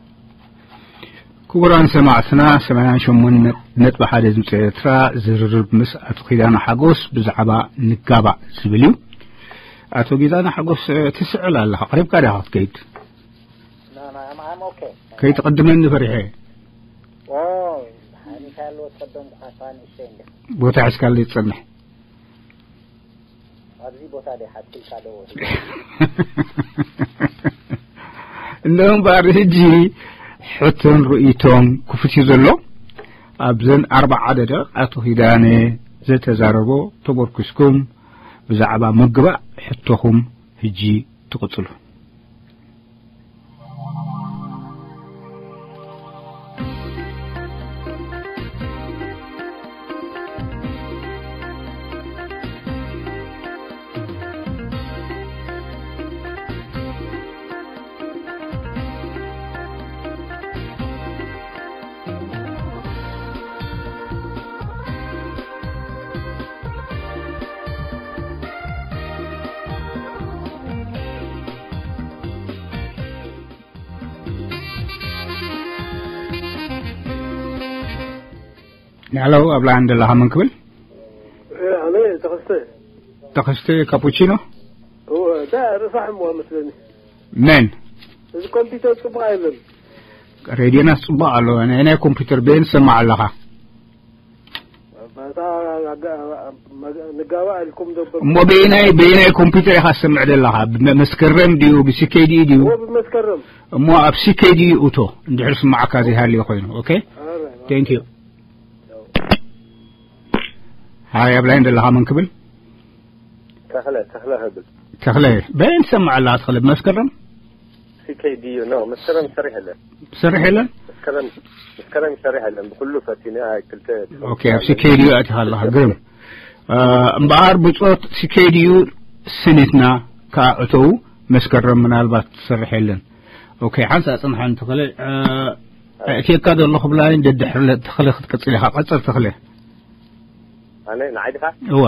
ክቡራን ሰማዕትና፣ ሰማንያን ሸሞንተን ነጥቢ ሓደ ድምፂ ኤርትራ ዝርርብ ምስ ኣቶ ኪዳነ ሓጎስ ብዛዕባ ንጋባእ ዝብል እዩ። ኣቶ ኪዳነ ሓጎስ፣ ትስዕል ኣለኻ፣ ቀሪብካ ዲኻ ክትከይድ? ና-፣ ና-፣ ኦኬ። ከይትቕድመኒ ፈሪሐ። ኦ፣ ሓኒካ ያለው ተቀደምኩ ካሳ ንእሽተይ እንደ። ቦታ ሒዝካለይ ትጸንሕ። ኣብዚ ቦታ ደይ ሓትክልካ ደው። እንደውም ባር ሕጂ ሕቶን ርእይቶን ክፉት እዩ ዘሎ። ኣብዘን ኣርባዓ ደቂቕ ኣቶ ኪዳነ ዘተዛረቦ ተመርኩስኩም ብዛዕባ ምግባእ ሕቶኹም ሕጂ ትቕጽሉ። ሄሎ፣ ኣብ ላይን ዘለኻ መን ክብል? ኣነ ተኸስተ። ተኸስተ ካፑቺኖ? እወ፣ እታ ርሳሕ እሞ መስለኒ። መን? እዚ ኮምፒውተር ጽቡቕ ኣይብልን። ሬድዮና ጽቡቕ ኣሎ። ናይ፣ ናይ ኮምፒውተር በየን ትሰማዕ ኣለኻ? በታ ኣጋ-፣ መጋ-፣ ንጋባእ ኢልኩም ደበር። እሞ በየናይ፣ በየናይ ኮምፒውተር ኢኻ ትሰምዕ ዘለኻ? ብመ-፣ መስከረም ድዩ? ብሲኬዲ ድዩ? እወ፣ ብመስከረም። እሞ ኣብ ሲኬዲ እቶ፣ እንድሕር ስማዓካ ዘይሃልዮ ኮይኑ። ኦኬ? ኣረ፣ Thank you። ሃይ፣ ኣብ ላይን ዘለኻ መን ክብል? ተኽለ፣ ተኽለ ክብል። ተኽለ፣ በየን ትሰምዕ ኣለኻ ተኽለ? ብመስከረም? ሲኬዲ እዩ። ኖ፣ መስከረም ይሰርሕ የለን። ትሰርሕ የለን? መስከረም፣ መስከረም ይሰርሕ የለን። ብኩሉ ፈቲነ፣ ኣይ፣ ክልተ ኦኬ፣ ኣብ ሲኬዲ ኣቲኻ ኣለኻ። ግርም። እ፣ እምበኣር ብጾት ሲኬዲ እዩ፣ ስኒትና ከኣ እተው፣ መስከረም ምናልባት ትሰርሕ የለን። ኦኬ፣ ሓንሳ ጽንሓን ተኽለ፣ እ፣ እቴካ ዘለኹ ብላይ እንደ ድሕር ለ-፣ ተኽለ ክትቀጽል ኢኻ። ቀጽል ተኽለ። ኣነ ንዓይ ድኻ? እወ።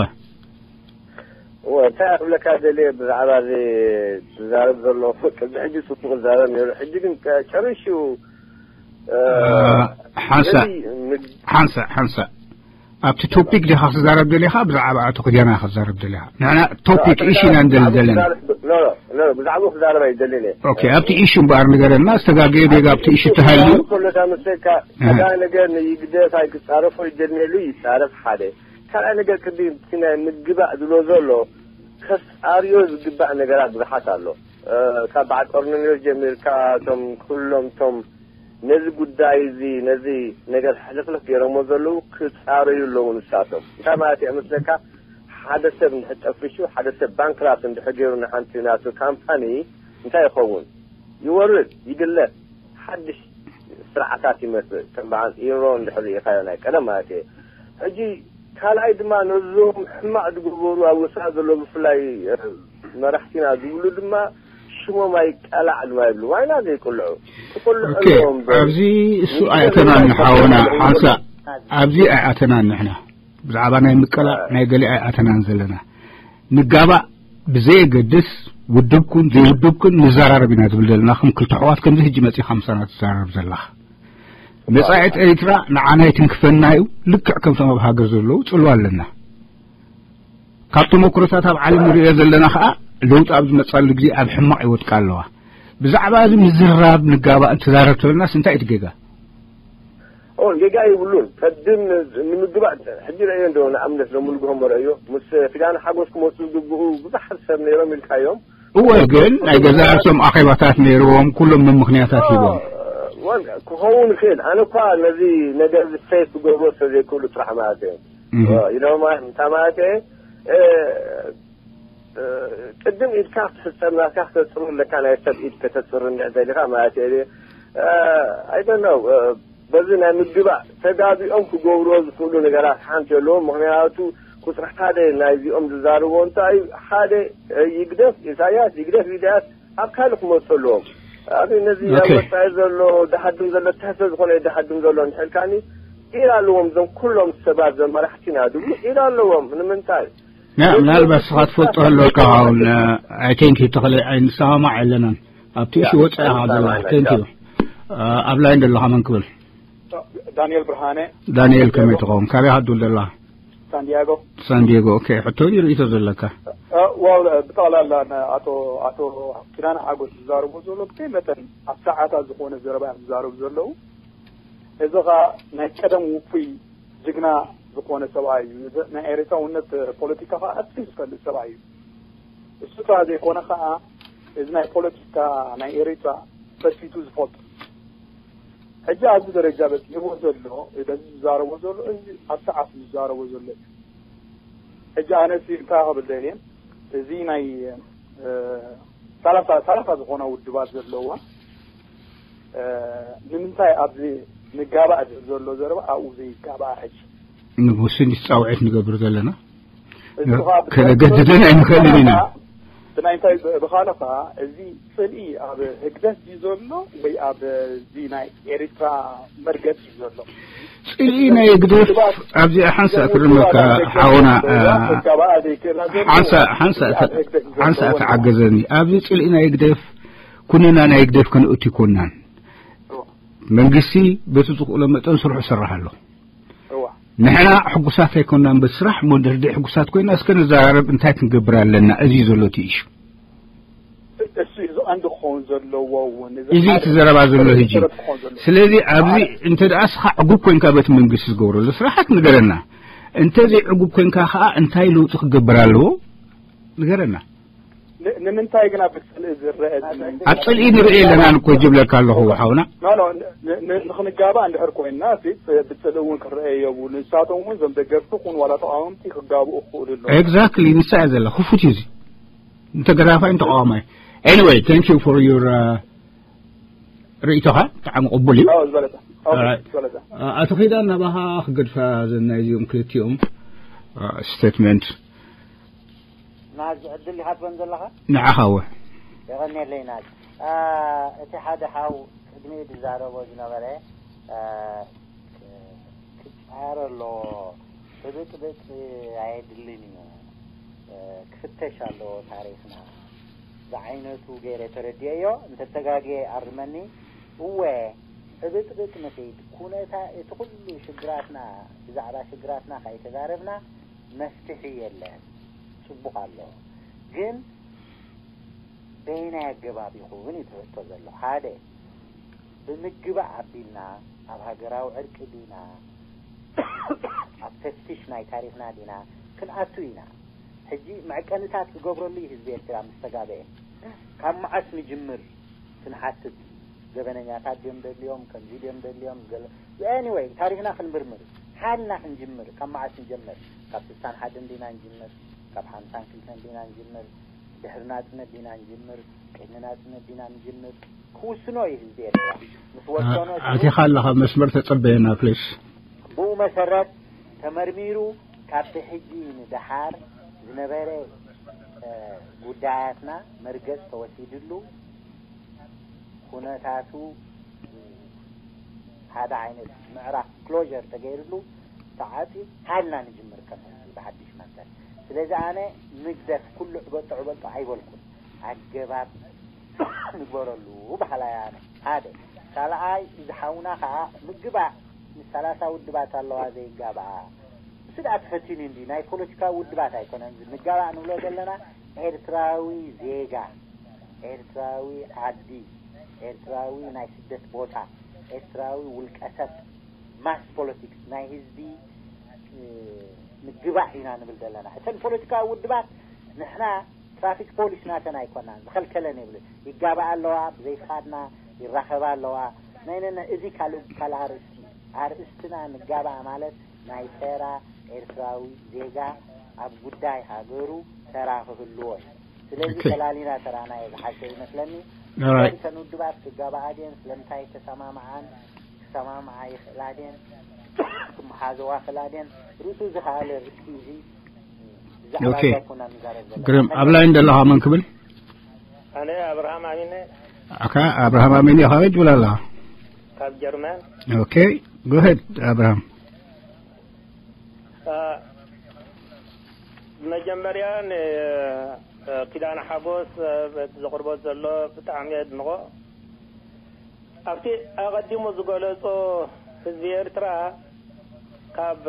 እወ፣ እንታይ ክብለካ ደልየ ብዛዕባ እዚ ዝዛረብ ዘሎ ቅድሚ ሕጂ ጽቡቕ ዝዛረብ ነይሩ። ሕጂ ግን ከ-፣ ጨሪሹ፣ እ፣ ሓንሳ፣ ነዚ ምግ-፣ ሓንሳ፣ ሓንሳ። ኣብቲ ቶፒክ ዲኻ ክትዛረብ ደሊኻ? ብዛዕባ ኣቶ ክዳና ክትዛረብ ደሊኻ? ንሕና ቶፒክ፣ ኢሹ ኢና ንደሊ ዘለና። ኖ፣ ኖ፣ ኖ፣ ብዛዕባ ክዛረብ ኣይደልን እየ። ኦኬ፣ ኣብቲ ኢሹ እምበኣር ንገረና። ዝተጋገየ ጌጋ ኣብቲ ኢሹ ተሃልዩ? ከሎ ዳምሰካ፣ እህ። ቀዳማይ ነገር ንይግደፍ ኣይክጻረፎ ይደልየሉ፣ ይጻረፍ ሓደ። ካልኣይ ነገር ቅድም እቲ ናይ ምግባእ ዝብሎ ዘሎ ከጻርዮ ዝግባእ ነገራት ብዙሓት ኣሎ። እ፣ ካብ በዓል ቆርኔሌዎስ ጀሚርካ፣ እቶም ኩሎም እቶም ነዚ ጉዳይ እዚ፣ ነዚ ነገር ሕልኽልኽ ገይሮሞ ዘለዉ ክጻረዩ ኣለዉ ንሳቶም። እንታይ ማለት እዩ መስለካ? ሓደ ሰብ እንድሕር ጠፊሹ፣ ሓደ ሰብ ባንክራፕት እንድሕር ገይሩ ንሓንቲ ናቱ ካምፓኒ እንታይ ይኸውን? ይወርድ፣ ይግለስ፣ ሓድሽ ስርዓታት ይመጽእ። ከም በዓል ኢሮ እንድሕር ርኢኻዮ ናይ ቀደም ማለት እየ። ሕጂ ካልኣይ ድማ ነዞም ሕማቕ ዝገበሩ ኣብ ወጻኢ ዘለዉ ብፍላይ፣ እ፣ መራሕቲና ዝብሉ ድማ ሽሞም ኣይቀላዕ ድማ ይብሉ። ዋይና ዘይቅልዑ? ክቅልዑ ኦኬ፣ ኣለዎም እምበር። ኣብዚ እሱ ኣይኣተናን ሓውና ሓንሳ፣ ኣብዚ ኣይኣተናን ንሕና። ብዛዕባ ናይ ምቀላዕ ናይ ገሊእ ኣይኣተናን ዘለና። ንጋባእ ብዘየገድስ ውድብኩን ዘይውድብኩን ንዘራረብ ኢና ዝብል ዘለና። ከም ክልተ ኣሕዋት ከምዚ ሕጂ መጺኻ ምሳና ትዘራረብ ዘለኻ። መጻኢት ኤርትራ ንዓና ይትንክፈና እዩ። ልክዕ ከምቶም ኣብ ሃገር ዘለዉ ጽልዋ ኣለና። ካብ ተመኩሮታት ኣብ ዓለም ንሪኦ ዘለና ከኣ ለውጢ ኣብ ዝመጻሉ ግዜ ኣብ ሕማቕ ይወድቃ ኣለዋ። ብዛዕባ እዚ ምዝራብ ንጋባእ እንትዛረብ ተበልናስ እንታይ እቲ ጌጋ? ኦ፣ ጌጋ ይብሉን። ቀድም ንምግባእ ሕጂ ረእዮ እንዶ ንኣብነት ሎሚ ንግሆ መረእዮ ምስ ኪዳነ ሓጎስ ክመጹ ዝግብኡ ብዙሓት ሰብ ነይሮም ኢልካዮም። እወ፣ ግን ናይ ገዛእቶም ኣኼባታት ነይርዎም፣ ኩሎም መምኽንያታት ሂቦም። ወን ክኸውን ይኽእል። ኣነ እኳ ነዚ ነገር እዚ ፌስ ክገብሮ ስለ ዘይክእሉ ጥራሕ ማለት እየ። እህ። ኢሎም እንታይ ማለት እየ? እ፣ እ፣ ቅድም ኢድካ ክትሕጸብ ናትካ ክተጽሩ ኣለካ፣ ናይ ሰብ ኢድ ከተጽሩ እንድሕር ደሊኻ ማለት እየ። እ፣ I don't know፣ እ፣ በዚ ናይ ምግባእ ተጋቢኦም ክገብርዎ ዝኽእሉ ነገራት ሓንቲ ኣለዎም። ምኽንያቱ ቁጽሪ ሓደ ናይዚኦም ዝዛርቦ እንታይ እዩ? ሓደ፣ እ፣ ይግደፍ ኢሳያስ፣ ይግደፍ ኢሳያስ ኣብ ካልእ ክመጹ ኣለዎም። ኣብ ነዚ ኣብ ኦኬ። ወጻኢ ዘሎ ደሃድም ዘሎ፣ ትሕተ ዝኾነ ደሃድም ዘሎ እንድሕር ኢልካኒ፣ ኢድ ኣለዎም። እዞም ኩሎም ሰባት፣ እዞም መራሕቲና ዝብሉ ኢድ ኣለዎም። ንምንታይ? ያ፣ ምናልባት ንስኻ ትፈልጦ ኣለካ ውን፣ I think ተኽለ ኣይንሰማማዕ የለናን። ኣብቲ እሺ ያ፣ ወጻኢ ኢኻ ዘለኻ። ኣይንሰማማዕን። Thank you። ያ። እ፣ ኣብ ላይን ዘለኻ መን ክብል? ዳንኤል ብርሃነ። ዳንኤል ከመይ ትኸውን? ካበይ ኢኻ ትድውል ዘለኻ? ሳንዲያጎ። ሳንዲያጎ። ኦኬ፣ ሕቶ ድዩ ርእይቶ ዘለካ? ዋው፣ ብጠቕላላ ኣቶ ኣቶ ኪዳነ ሓጎስ ዝዛረቦ ዘሎ ብከይ መጠን ኣብ ሰዓታት ዝኾነ ዘረባ እዮም ዝዛረቡ ዘለዉ። እዚ ኸኣ ናይ ቀደም ውፉይ ጅግና ዝኾነ ሰብኣይ እዩ። ናይ ኤርትራውነት ፖለቲካ ኸዓ ኣዝዩ ዝፈልጥ ሰብኣይ እዩ። እሱ ጥራሕ ዘይኮነ ኸዓ እዚ ናይ ፖለቲካ ናይ ኤርትራ ፈቲቱ ዝፈልጥ፣ ሕጂ ኣብዚ ደረጃ በፂሕዎ ዘሎ፣ በዚ ዝዛረቦ ዘሎ፣ እዚ ኣብ ሰዓት ዝዛረቦ ዘሎ እዩ። ሕጂ ኣነ ሲ እንታይ ክብል ደልየ፣ እዚ ናይ ሰላሳ ሰላሳ ዝኾና ውድባት ዘለዋ፣ ንምንታይ ኣብዚ ንጋባእ ዝብል ዘሎ ዘረባ ኣብኡ ዘይጋባእ? ሕጂ ንጉስን ፃውዒት ንገብር ዘለና ከነገድደን ኣይንኽእልን ኢና። ብናይ እንታይ ብኻልኻ፣ እዚ ፅልኢ ኣብ ህግደፍ እዩ ዘሎ ወይ ኣብ እዚ ናይ ኤርትራ መርገፂ እዩ ዘሎ? ፅልኢ ናይ ህግደፍ ኣብዚኣ ሓንሳእ ክርመካ ሓውና፣ ሓንሳእ ተዓገዘኒ። ኣብዚ ፅልኢ ናይ ህግደፍ ኩነና ናይ ህግደፍ ከነእቱ ይኮናን። መንግስቲ በቲ ዝኽእሎ መጠን ስርሑ ይሰርሕ ኣሎ። ንሕና ሕጉሳት ኣይኮናን በስራሕ እሞ ድሕድሕ ሕጉሳት ኮይና እስከ ንዘራረብ እንታይ ክንገብር ኣለና? እዚ እዩ ዘሎ እቲ ኢሹ። እሱ እዚ ቀንዲ ክኸውን ዘለዎ እውን እዚ እቲ ዘረባ ዘሎ ህጂ። ስለዚ ኣብዚ እንተ ደኣ እስኻ ዕጉብ ኮይንካ በቲ መንግስቲ ዝገብረሉ ስራሓት ንገረና። እንተ ዘይዕጉብ ኮይንካ ከኣ እንታይ ለውጢ ክገብር ኣለዎ ንገረና። ንምንታይ ግና ብፅልኢ ዝረአ እዚ መንግስቲ? ኣብ ፅልኢ ንርኢ ኣለና እኮ ጅብለካ ኣለኹ ሓውና። ንክንጋባእ እንድሕር ኮይንና ብፅልኢ እውን ክረአ የብሉ። ንሳቶም እውን ዞም ደገፍቲ ኩን ዋላ ተቃወምቲ ክጋብኡ ክኽእሉ ኣለዉ። ኤግዛክትሊ ንሳ እያ ዘላ ክፉት እዩ እዚ። ንተገዳፋይ ንተቃዋማይ። Anyway, thank you for your ርእይቶኻ ብጣዕሚ ቅቡል እዩ። ዝበለፀ ዝበለፀ። ኣቶ ኺዳን ናባኻ ክገድፋ ዘናይ እዚኦም ክልቲኦም ስቴትመንት ናዝ ዕድል ኢኻ ትበን ዘለኻ? ንዓኻ እወ። የቐንየለይ ናዝ። እቲ ሓደ ሓው ቅድሚኡ ዝዛረቦ ዝነበረ ክጻረ ኣለዎ። ብብጥብጥ ኣየድልን እዩ። ክፍተሽ ኣለዎ ታሪኽና። ዝዓይነቱ ገይረ ተረዲኤዮ። እንተተጋግየ ኣርመኒ። እወ፣ ብብጥብጥ ንኺድ። ኩነታ እቲ ኩሉ ሽግራትና፣ ብዛዕባ ሽግራትና ከይተዛረብና መፍትሒ የለን። ጽቡቕ ኣሎ። ግን በየናይ ኣገባብ ይኸውን እዩ ትሕቶ ዘሎ። ሓደ፣ ብምግባእ ኣቢልና ኣብ ሃገራዊ ዕርቂ ዲና፣ ኣብ ተፍትሽ ናይ ታሪኽና ዲና ክንኣቱ ኢና። ሕጂ መዕቀንታት ክገብረሉ እዩ ህዝቢ ኤርትራ ምስ ተጋበኤ። ካብ መዓስ ንጅምር ክንሓትት፣ ገበነኛታት ድዮም ደልዮም፣ ከምዚ ድዮም ደልዮም፣ ገለ፣ anyway፣ ታሪኽና ክንምርምር፣ ሓልና ክንጅምር፣ ካብ መዓስ ንጀምር? ካብ ስሳን ሓደን ዲና ንጅምር? ካብ ሓምሳን ክልተን ዲና ንጅምር? ድሕሪ ናጽነት ዲና ንጅምር? ቅድሚ ናጽነት ዲና ንጅምር? ክውስኖ እዩ ህዝቢ ኤርትራ። ምስ ወሰኖ እቲ ኣቲኻ ኣለኻ መስመር ተጸበየና ፕሊስ። ብኡ መሰረት ተመርሚሩ ካብቲ ሕጂ ንደሓር ዝነበረ ጉዳያትና መርገጽ ተወሲድሉ፣ ኩነታቱ ሓደ ዓይነት ምዕራፍ ክሎዥር ተገይርሉ ተዓጽዩ፣ ሃልና ንጅምር ከም ህዝቢ ብሓድሽ መንፈስ። ስለዚ ኣነ ንግደፍ፣ ኩሉ ዕበጦ ዕበጦ ኣይበልኩን። ኣገባብ ንግበረሉ በሃላይ ኣነ። ሓደ። ካልኣይ፣ እዚ ሓውና ከኣ ምግባእ ምስ ሰላሳ ውድባት ኣለዋ ዘይጋብኣ። እሱ ደኣ ተፈቲኑ እንዲ ናይ ፖለቲካዊ ውድባት ኣይኮነን። እዚ ንጋባእ ንብሎ ዘለና ኤርትራዊ ዜጋ፣ ኤርትራዊ ዓዲ፣ ኤርትራዊ ናይ ስደት ቦታ፣ ኤርትራዊ ውልቀ ሰብ፣ ማስ ፖለቲክስ ናይ ህዝቢ ምግባእ ኢና ንብል ዘለና። እተን ፖለቲካዊ ውድባት ንሕና ትራፊክ ፖሊስ ናተን ኣይኮናን፣ ዝኸልከለን የብልን። ይጋባኣ ኣለዋ፣ ብዘይ ፍቓድና ይራኸባ ኣለዋ። ናይ ነነ እዚ ካልእ ካልእ ኣርእስቲ እዩ። ኣርእስትና ንጋባእ ማለት ናይ ተራ ኤርትራዊ ዜጋ ኣብ ጉዳይ ሃገሩ ተራ ክህልዎ እዩ። ስለዚ ኦኬ። ፈላሊና ተራና እየ ዝሓሸ ይመስለኒ። ኦራይት። እተን ውድባት ክጋባኣ ድየን፣ ስለምንታይ ተሰማምዓን ክሰማምዓ ይኽእላ ድየን፣ ክመሓዘዋ ክእላ ድየን፣ ርእሱ ዝኸኣለ ርእሲ እዚ ብዛዕባ ኦኬ። እዛ ኮና ንዛረብ ዘለና። ግርም፣ ኣብ ላይን ዘለኻ መን ክብል? ኣነ ኣብርሃም ኣሚነ። ኣካ ኣብርሃም ኣሚነ፣ ካበይ ትብል ኣለኻ? ካብ ጀርመን። ኦኬ፣ ጎ ሄድ ኣብርሃም። አ፣ መጀመርያ ን-፣ አ፣ ኪዳነ ሓጎስ፣ አ፣ በቲ ዘቕርቦ ዘሎ ብጣዕሚ የድንቖ። ኣብቲ ኣቐዲሙ ዝገለጾ ህዝቢ ኤርትራ ካብ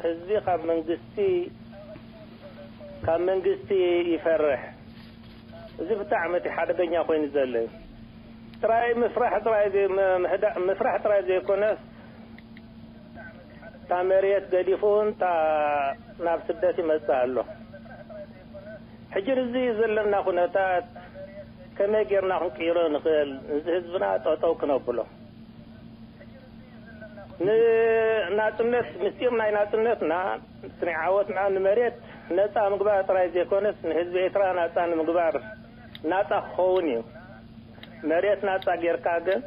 ህዝቢ ካብ መንግስቲ ካብ መንግስቲ ይፈርሕ። እዚ ብጣዕሚ እቲ ሓደገኛ ኮይኑ ዘሎ ጥራይ ምፍራሕ ጥራይ ምፍራሕ ጥራይ ዘይኮነስ፣ እታ መሬት ገዲፉ እውን እታ ናብ ስደት ይመጽእ ኣሎ። ሕጂ ንዚ ዘለና ኩነታት ከመይ ጌርና ክንቅይሮ ንኽእል? እዚ ህዝብና ጠጠው ክነብሎ፣ ንናጽነት፣ ምስጢር ናይ ናጽነትና፣ ናይ ዓወትና፣ ንመሬት ነጻ ምግባር ጥራይ ዘይኮነስ፣ ንህዝቢ ኤርትራ ናጻ ንምግባር፣ ናጻ ክኸውን እዩ። መሬት ናጻ ጌርካ ግን፣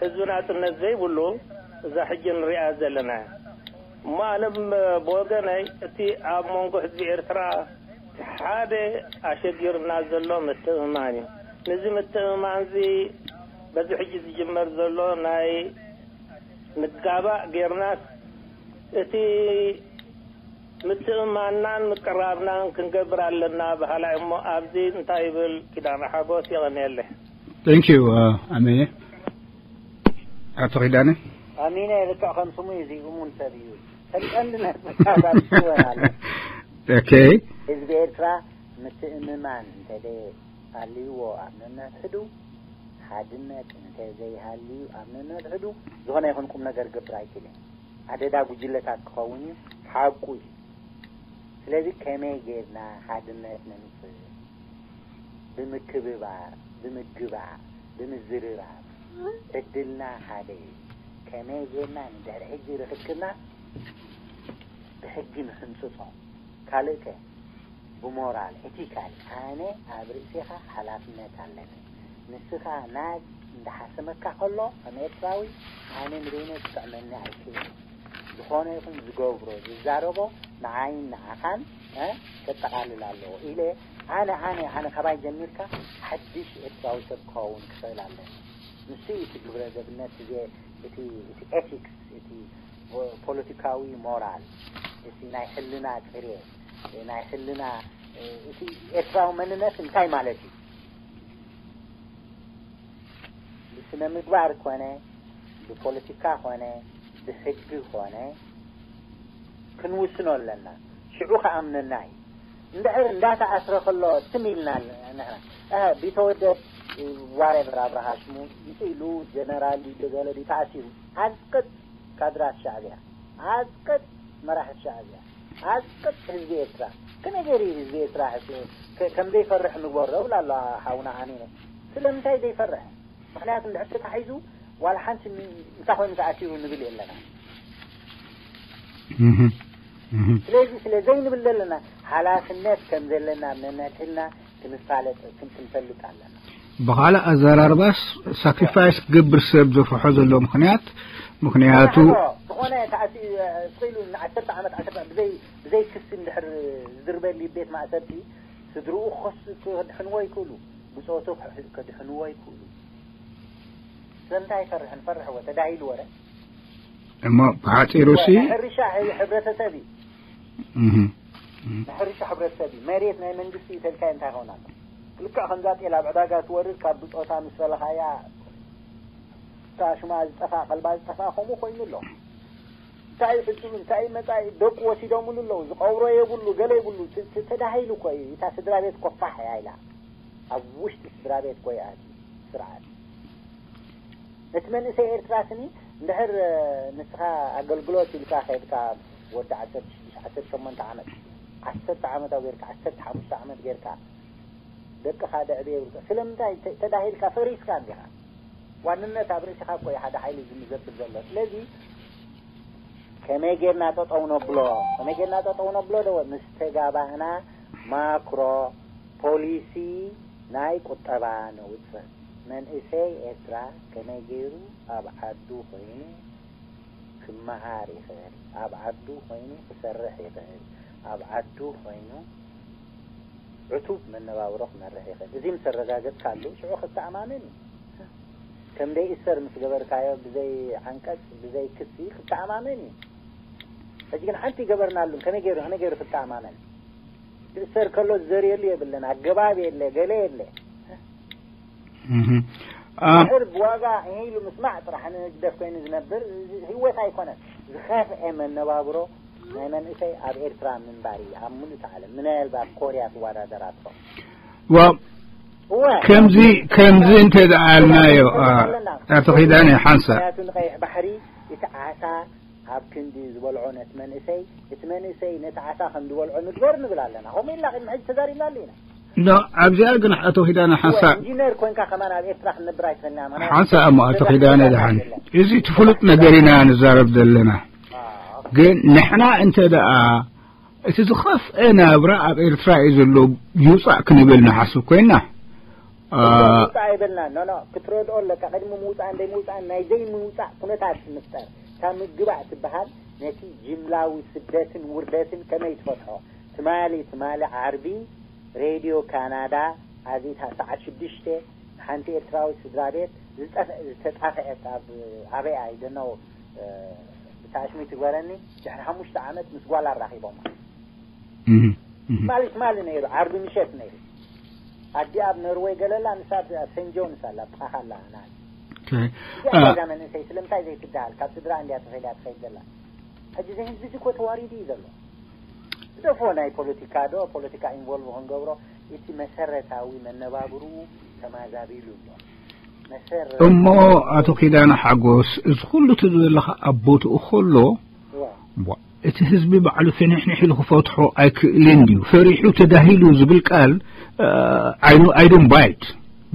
ህዝቢ ናጽነት ዘይብሉ፣ እዛ ሕጂ ንሪኣ ዘለና እያ። እሞ ኣነ ብ-፣ ብወገነይ፣ እቲ ኣብ መንጎ ህዝቢ ኤርትራ ሓደ ኣሸጊርና ዘሎ ምትእምማን እዩ። ነዚ ምትእምማንዚ በዚ ሕጂ ዝጅመር ዘሎ ናይ ንጋባእ ጌርናስ፣ እቲ ምትእምማንናን ምቅራብናን ክንገብር ኣለና በሃላይ። እሞ ኣብዚ እንታይ ይብል ኪዳነ ሓጎስ? የቐንየለይ። Thank you, uh, ኣሜነ። ኣቶ ኪዳነ? ኣሚነ ልክዕ ከም ስሙ እዩ፣ እዚ እሙን ሰብ እዩ። ከም ቀንዲ ነጥብታት ኣብ ዝወን ኣሎ። Okay. ህዝቢ ኤርትራ ምትእምማን እንተደ ኣልይዎ ኣብ ነንሕድሕዱ፣ ሓድነት እንተ ዘይሃልዩ ኣብ ነንሕድሕዱ፣ ዝኾነ ይኹን ቁም ነገር ክገብር ኣይክእልን። ኣደዳ ጉጅለታት ክኸውን እዩ፣ ሓቁ እዩ። ስለዚ ከመይ ጌርና ሓድነት ነምጽእ? ብምክብባር፣ ብምግባእ፣ ብምዝርራብ። ዕድልና ሓደ እዩ። ከመይ ጌርና ንድሕሪ ሕጂ ርኽክብና ብሕጊ ንሕንጽጾ? ካልእ ከ? ብሞራል፣ ኤቲካል፣ ኣነ ኣብ ርእሴኻ ሓላፍነት ኣለኒ። ንስኻ ናግ እንዳሓሰመካ ከሎ፣ ከም ኤርትራዊ፣ ኣነ ንበይነይ ክጥዕመኒ ኣይክእልን። ዝኾነ ይኹን ዝገብሮ፣ ዝዛረቦ፣ ንዓይን ንዓኻን፣ እ፣ ከጠቓልል ኣለዎ ኢለ፣ ኣነ፣ ኣነ፣ ኣነ ካባይ ጀሚርካ ሓድሽ ኤርትራዊ ሰብ ክኸውን ክኽእል ኣለኒ። ንሱ እዩ እቲ ግብረ ገብነት፣ እዚ፣ እቲ፣ እቲ ኤቲክስ፣ እቲ ፖ-፣ ፖለቲካዊ ሞራል፣ እቲ ናይ ሕልና ጽሬት፣ ናይ ሕልና፣ እቲ ኤርትራዊ መንነት እንታይ ማለት እዩ? ብስነ ምግባር ኮነ፣ ብፖለቲካ ኮነ፣ ብሕጊ ኮነ፣ ክንውስኖ ኣለና። ሽዑ ከኣምነና እዩ። እንድሕር እንዳተኣስረ ከሎ ትም ኢልና ንሕና፣ እ፣ ቢተወደድ ዋሬቨር ኣብርሃ ሽሙ፣ ምስ ኢሉ ጀነራል ድዩ ገለ ድዩ ተኣሲሩ። ኣዝቅጥ ካድራት ሻዕብያ፣ ኣዝቅጥ መራሒ ሻዕብያ፣ ኣዝቅጥ ህዝቢ ኤርትራ። ከመይ ገይሩ እዩ ህዝቢ ኤርትራ ሕጂ ከ-፣ ከም ዘይፈርሕ ንግበሮ ይብል ኣሎ ሓውና ኣሚነ። ስለምንታይ ዘይፈርሕ? ምኽንያቱ እንድሕር ተታሒዙ ዋላ ሓንቲ ሚ-፣ እንታይ ኮይኑ ተኣሲሩ ንብል የለና። እህ፣ እህ። ስለዚ ስለ ዘይንብል ዘለና ሓላፍነት ከም ዘለና ኣብ ነንሕድሕድና ክንፋለጥ፣ ክን-፣ ክንፈልጥ ኣለና። ብኻልእ ኣዘራርባስ ሳክሪፋይስ ክገብር ሰብ ዘፍርሖ ዘሎ ምኽንያት፣ ምኽንያቱ ዝኾነ ተኣሲ-፣ ስቕ ኢሉ ንዓሰርተ ዓመት፣ ዓሰርተ ብዘይ፣ ብዘይ ክሲ እንድሕር ዝድርበል ቤት ማእሰርቲ ስድርኡ ክኸስ-፣ ከድሕንዎ ይክእሉ፣ ብጾቱ ክሕ-፣ ከድሕንዎ ይክእሉ። ስለምንታይ ይፈርሕ? ንፈርሕ ወ ተዳሂሉ ወረ። እሞ ብሓጺሩ ሲ ናይ ሕርሻ ሕ-፣ ሕብረተሰብ እዩ። እህ። ናይ ሕርሻ ሕብረተሰብ እዩ። መሬት ናይ መንግስቲ እዩ ተልካዮ እንታይ ይኸውን ኣሎ? ልክዕ ከምዛ ጤል ኣብ ዕዳጋ ትወርድ ካብ ብጾታ ምስ በለኻያ እታ ሽማ ዝጠፍኣ ቀልባ ዝጠፍኣ ከምኡ ኮይኑ ኣሎ። እንታይ እዩ ሕጂ እንታይ እዩ መጻኢ? ደቁ ወሲዶምሉ ኣለዉ። ዝቐብሮ የብሉ፣ ገለ የብሉ። ተ-፣ ተ-፣ ተዳሂሉ እኮ እዩ። እታ ስድራ ቤት እኮ ፋሕ እያ ኢላ። ኣብ ውሽጢ ስድራ ቤት እኮ እዩ ኣትዩ ስርዓት። ነቲ መንእሰይ ኤርትራ ስኒ እንድሕር፣ እ፣ ንስኻ ኣገልግሎት ኢልካ ከድካ ወዲ ዓሰርተ ሽዱሽተ፣ ዓሰርተ ሸሞንተ ዓመት፣ ዓሰርተ ዓመት ኣብ ጌርካ፣ ዓሰርተ ሓሙሽተ ዓመት ጌርካ ደቅኻ ደዕብየ ይብልካ። ስለምንታይ ተ-፣ ተዳሂልካ ፈሪስካ እንዲኻ? ዋንነት ኣብ ርእስኻ እኮ እዩ ሓደ ሓይሊ ዝምዘብል ዘሎ። ስለዚ ከመይ ጌርና ጠጠው ነብሎ? ከመይ ጌርና ጠጠው ነብሎ ዶ? ምስ ተጋባእና ማክሮ ፖሊሲ ናይ ቁጠባ ነውጽእ። መንእሰይ ኤርትራ ከመይ ገይሩ ኣብ ዓዱ ኮይኑ ክመሃር ይኽእል፣ ኣብ ዓዱ ኮይኑ ክሰርሕ ይኽእል፣ ኣብ ዓዱ ኮይኑ ዕቱብ መነባብሮ ክመርሕ ይኽእል። እዚ ምስ ኣረጋገጽካሉ ሽዑ ክተኣማመን እዩ። ከም ደይእሰር ምስ ገበርካዮ ብዘይ ዓንቀጽ ብዘይ ክሲ ክተኣማመን እዩ። ሕጂ ግን ሓንቲ ይገበርናሉን ከመይ ገይሩ ከመይ ገይሩ ክተኣማመን? ክእሰር ከሎ ዝዘርየሉ የብለን፣ ኣገባብ የለ፣ ገለ የለ። እህ። አ- ድሕር ብዋጋ ኢሉ ምስማዕ ጥራሕ ንህግደፍ ኮይኑ ዝነብር ህይወት ኣይኮነን። ዝኸፍአ መነባብሮ ናይ መንእሰይ ኣብ ኤርትራ ምንባር እዩ። ኣብ ምሉእ ዓለም ምናልባት ኮርያ ትወዳደራቶ። ዋ ከምዚ ከምዚ እንተ ደኣልናዮ ኣቶ ኺዳነ ሓንሳ ምክንያቱ ንቀይሕ ባሕሪ እቲ ዓሳ ኣብ ክንዲ ዝበልዖ ነቲ መንእሰይ እቲ መንእሰይ ነቲ ዓሳ ከም ዝበልዖ ንግበር ንብል ኣለና። ከምኡ ኢልና ቅድሚ ሕጂ ተዛሪብናሉ ኢና። ኖ ኣብዚኣ ግን ኣቶ ኺዳነ ሓንሳ ኢንጂነር ኮንካ ከማን ኣብ ኤርትራ ክንነብር ኣይትኽእልና። ሓንሳ እሞ ኣቶ ኺዳነ ደሓን እዚ ትፍሉጥ ነገር ኢና ንዛረብ ዘለና። ግን ንሕና እንተ ደኣ እቲ ዝኸፍአ ናብራ ኣብ ኤርትራ እዩ ዘሎ ይውፃእ ክንብል ንሓስብ ኮይና ውፃእ ኣይበልና። ኖ ኖ ክትረድኦ ኣለካ። ቅድሚ ምውፃእ እንደይ ምውፃእ ናይ ዘይ ምውፃእ ኩነታት ምፍጠር እታ ምግባእ ትበሃል ነቲ ጅምላዊ ስደትን ውርደትን ከመይ ትፈትሖ? ትማሊ ትማሊ ዓርቢ ሬድዮ ካናዳ ኣዚታ ሰዓት ሽዱሽተ ሓንቲ ኤርትራዊት ስድራ ቤት ዝተጣፍዐት ኣብ ኣበይ ኣይደነው ብታሽሚ ትግበረኒ ድሕሪ ሓሙሽተ ዓመት ምስ ጓል ኣራኺቦም። ማሊ ትማሊ ነይሩ ዓርቢ ምሸት ነይሩ። ኣዲ ኣብ ኖርወይ ገለላ ንሳ ኣብ ሴንት ጆንስ ኣላ ብቃኻ ኣላ ናል እዚኣ ገዛ መንእሰይ ስለምንታይ ዘይትደሃል ካብ ስድራ እንዲያ ተፈይዳ ትኸይድ ዘላ። ሕጂ እዚ ህዝቢ እዚ ኮ ተዋሪዱ እዩ ዘሎ። ደፎ ናይ ፖለቲካ ዶ ፖለቲካ ኢንቮልቭ ክንገብሮ እቲ መሰረታዊ መነባብርኡ ተማዛቢሉ ኣሎ። መሰረ እሞ ኣቶ ኪዳነ ሓጎስ እዚ ኩሉ ትብለኻ ኣብ ቦትኡ ከሎ ዋ፣ እቲ ህዝቢ ባዕሉ ፍንሕንሕ ኢሉ ክፈትሖ ኣይክእልን ድዩ? ፈሪሑ ተዳሂሉ ዝብል ቃል I don't buy it።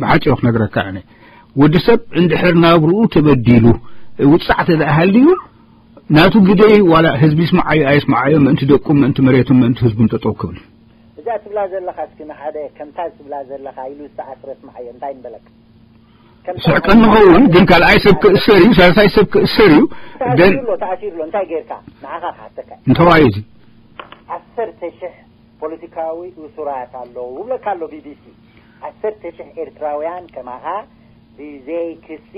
ብሓቂ ክነግረካ ኣነ ወዲ ሰብ እንድሕር ናብርኡ ተበዲሉ ውፃዕ ተደኣሃልዩ ናቱ ግደይ ዋላ ህዝቢ ይስምዓዮ ኣይስምዓዮ ምእንቲ ደቁ ምእንቲ መሬቱ ምእንቲ ህዝቡን ጠጠው ክብል እዛ ትብላ ዘለኻ እስኪ ንሓደ ከምታ ትብላ ዘለኻ ኢሉ ዝተኣስረ ስምዓዮ እንታይ ንበለካ? ስሕቀ ንኸውን ግን ካልኣይ ሰብ ክእሰር እዩ ሳልሳይ ሰብ ክእሰር እዩ ተኣሲሩ ኣሎ ተኣሲሩ ኣሎ እንታይ ጌርካ ንዓኻ ክሓተካ እንተዋይ እዚ ዓሰርተ ሽሕ ፖለቲካዊ እሱራት ኣለዉ ይብለካ ኣሎ ቢቢሲ ዓሰርተ ሽሕ ኤርትራውያን ከማኻ ብዘይ ክሲ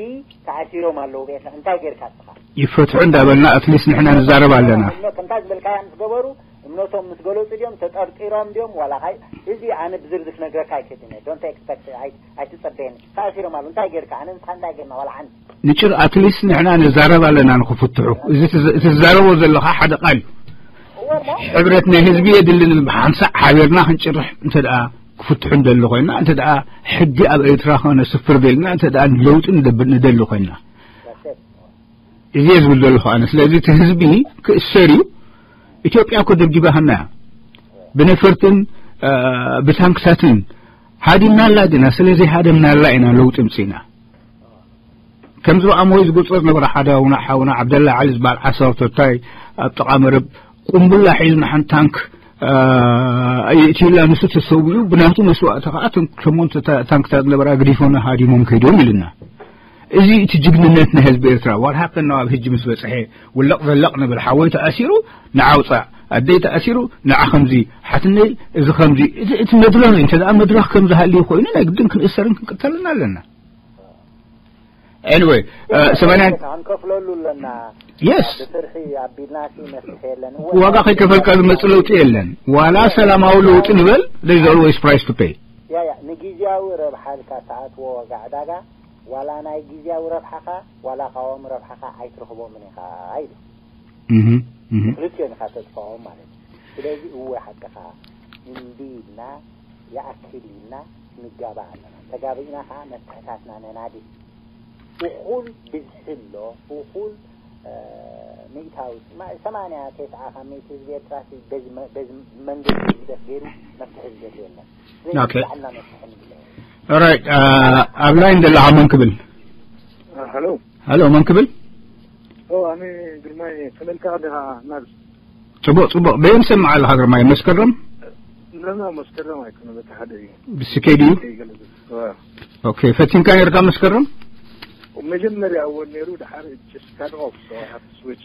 ተኣሲሮም ኣለዉ ቤትካ እንታይ ጌርካ እስኻ ይፈትሑ እንዳበልና ኣትሊስት ንሕና ንዛረብ ኣለና ከምታ ዝበልካያ ምስ ገበሩ እምነቶም ምስ ገለጹ ድዮም ተጠርጢሮም ድዮም ዋላ ኻይ እዚ ኣነ ብዝርዝር ክነግረካ ኣይክእልን እየ don't expect ኣይትጸበየኒ ተኣሲሮም ኣለዉ እንታይ ጌርካ ኣነ ንስኻ እንታይ ጌርና ዋላ ሓንቲ ንጭር ኣትሊስት ንሕና ንዛረብ ኣለና ንክፍትሑ እዚ ትዛረቦ ዘለኻ ሓደ ቃል እዩ ሕብረት ናይ ህዝቢ የድልን ብሓንሳእ ሓቢርና ክንጭርሕ እንተ ደኣ ክፍትሑ እንደሊ ኮይና እንተ ደኣ ሕጊ ኣብ ኤርትራ ከነስፍር ደልና እንተ ደኣ ለውጢ ንደሊ ኮይና እዚ እየ ዝብል ዘለኹ ኣነ ስለዚ እቲ ህዝቢ ክእሰር እዩ ኢትዮጵያ እኮ ደብዲባሃና እያ ብነፈርትን ብታንክታትን ሃዲምናላ ዲና ስለዘይ ሃደምናላ ኢና ለውጢ ምፅና ከምዚ ኣሞይ ዝገልጾ ዝነበረ ሓደ ኣቡና ሓውና ዓብደላ ዓሊ ዝበሃል ዓሳብ ተታይ ኣብ ጥቓ መረብ ቁምብላ ሒዙ ንሓንቲ ታንክ የእትዩላ ንሱ ተሰዊኡ ብናቱ መስዋእቲ ከዓ እቶም ሸሞንተ ታንክታት ዝነበራ ግዲፎና ሃዲሞም ከይዶም ኢሉና እዚ እቲ ጅግንነት ናይ ህዝቢ ኤርትራ ዋልሃ ከናው ኣብ ህጂ ምስ በፅሐ ውለቕ ዘለቕ ንብል ሓወይ ተኣሲሩ ንዓውፃእ ኣደይ ተኣሲሩ ንዓ ከምዚ ሓትነይ እዚ ከምዚ እቲ መድረኽ እንተ መድረኽ ከም ዝሃልዩ ኮይኑ ናይ ግድን ክንእሰርን ክንቅተልን ኣለና Anyway, ሰማንያን ክንከፍለሉ ኣለና። Yes. ብፍርሒ ኣቢልና ሲ መፍትሒ የለን። ዋጋ ከይከፈልካ ዝመጽእ ለውጢ የለን። ዋላ ሰላማዊ ለውጢ ንበል there's always price to pay. ያ ያ ንግዜያዊ ረብሓ ኢልካ ትኣትዎ ዋጋ ዕዳጋ ዋላ ናይ ግዜያዊ ረብሓኻ ዋላ ቃዋሚ ረብሓኻ ኣይትረኽቦምን ኢኻ ኢሉ። Mhm. Mhm. ክልቲኦም ኢኻ ተጥፋኦም ማለት እዩ። ስለዚ እወ ሓቅኻ እንዲ ኢልና ይኣክል ኢልና ንጋባእ ኣለና። ተጋቢእና ከዓ መፍትሕታትና ነናዲ። እኹል ብዝሒ ኣሎ፣ እኹል ሚእታዊ፣ ሰማንያ ተስዓ ካብ ሚእቲ ህዝቢ ኤርትራ በዚ መንገዲ ህግደፍ ገይሩ መፍትሒ ዝደሊ የለን። ስለዚ ኦኬ። ባዕልና መፍትሒ ንድለ። ኦራይት፣ ኣብ ላይን ዘለኻ መን ክብል? ሄሎ። ሄሎ፣ መን ክብል? ኦ፣ ኣነ ግርማይ ተመልካ ኣለኻ ናብ ጽቡቕ፣ ጽቡቕ። በየን ሰምዓ ኣለኻ ግርማይ? መስከረም? ለና መስከረም ኣይኮነ፣ በቲ ሓደ እዩ። ብስኬድ እዩ? ኦኬ፣ ፈቲንካ ነርካ መስከረም? መጀመርያ እውን ነይሩ፣ ድሓር just cut off, so I have to switch.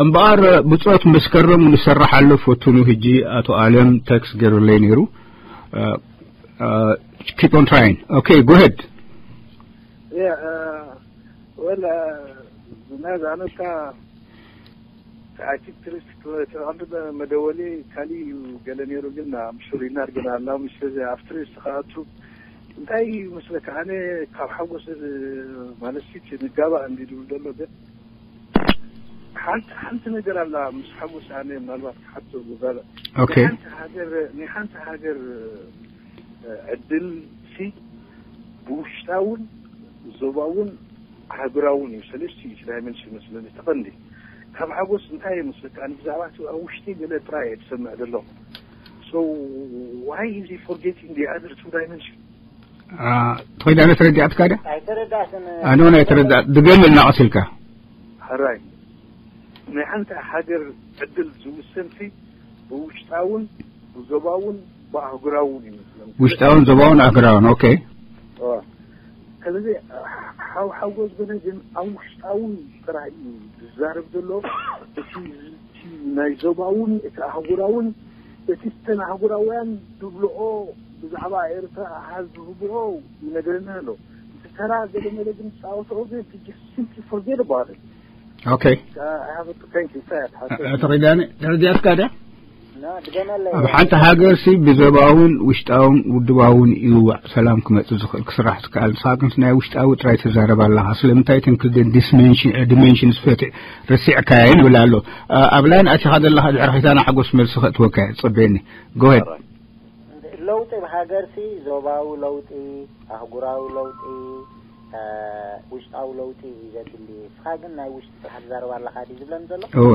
እምበኣር ብጾት መስከረም ንሰርሓሉ ፈትኑ። ሕጂ ኣቶ ኣለም ቴክስት ገይሩለይ ነይሩ። Keep on trying. Okay, go ahead. Yeah, well, ናዛ ኣነታ ኣቲ ትሪስት ተቐምጥ መደወሊ ካሊእ እዩ ገለ ነይሩ፣ ግን ኣምሹር ይናር ግን ኣላ ምሽ ኣብዚ ኣብ ትሪስት ከኣቱ እንታይ መስለካ? ኣነ ካብ ሓጎስ ማለት ንጋባእ እንዲ ዝብል ዘሎ ግን ሓንቲ ሓንቲ ነገር ኣላ ምስ ሓጎስ ኣነ ምናልባት ክሓቶ ዝባለ ኦኬ። ሓንቲ ሃገር ናይ ሓንቲ ሃገር ዕድል ሲ ብውሽጣውን ዞባውን ሃገራውን እዩ። ሰለስቲኡ ዳይመንሽን መስለኒ ተቐንዲ ካብ ሓጎስ እንታይ እየ መስለካ? ኣነ ብዛዕባ እቲ ኣብ ውሽጢ ገለ ጥራይ እየ ዝሰምዕ ዘለኹ። So why is he forgetting the other two dimension? ተኸይዳ ነተረዲኣትካ ዳ ኣይተረዳእክን ኣነ እውን ኣይተረዳ ድገም ኢልና ቀሲልካ ሕራይ ናይ ሓንቲ ሃገር ዕድል ዝውሰን ሲ ብውሽጣውን ብዞባውን ብኣህጉራውን እዩ መስለኒ። ውሽጣውን ዞባውን ኣህጉራውን ኦኬ። ስለዚ ሓው ሓጎስ ገለ ግን ኣብ ውሽጣዊ ጥራይ እዩ ዝዛረብ ዘሎ። እቲ እቲ ናይ ዞባውን እቲ ኣህጉራውን እቲ ስተን ኣህጉራውያን ዝብልኦ ብዛዕባ ኤርትራ ኣሃዝ ዝህብኦ ይነግረኒ ኣሎ። እቲ ተራ ገለ መለ ግን ዝፃወትኦ ግን simply forget about it. Okay። I have to thank you. Sad. ተኺዳነ ተረዲኣትካ ድያ? ና ድገመለይ ኣብ ሓንቲ ሃገር ሲ ብዘባውን ውሽጣውን ውድባውን እዩ ሰላም ክመጽእ ዝኽእል ክስራሕ ዝከኣል። ንስኻ ግን ናይ ውሽጣዊ ጥራይ ትዛረብ ኣለኻ። ስለምንታይ እተን ክልተ ዲስሜንሽን ዲሜንሽን ስፈት ረሲዕካየን ይብል ኣሎ። ኣብ ላይን ኣቲኻ ዘለኻ ድሕሪ ሒታና ሓጎስ መልሲ ከእትወካ እየ። ጸበየኒ። Go ahead። ለውጢ ብሃገር ሲ ዞባዊ ለውጢ ኣህጉራዊ ለውጢ ውሽጣዊ ለውጢ እዩ ዘድሊ። ንስኻ ግን ናይ ውሽጢ ጥራሕ ትዛረብ ኣለኻ ድዩ ዝብለኒ ዘሎ? እወ።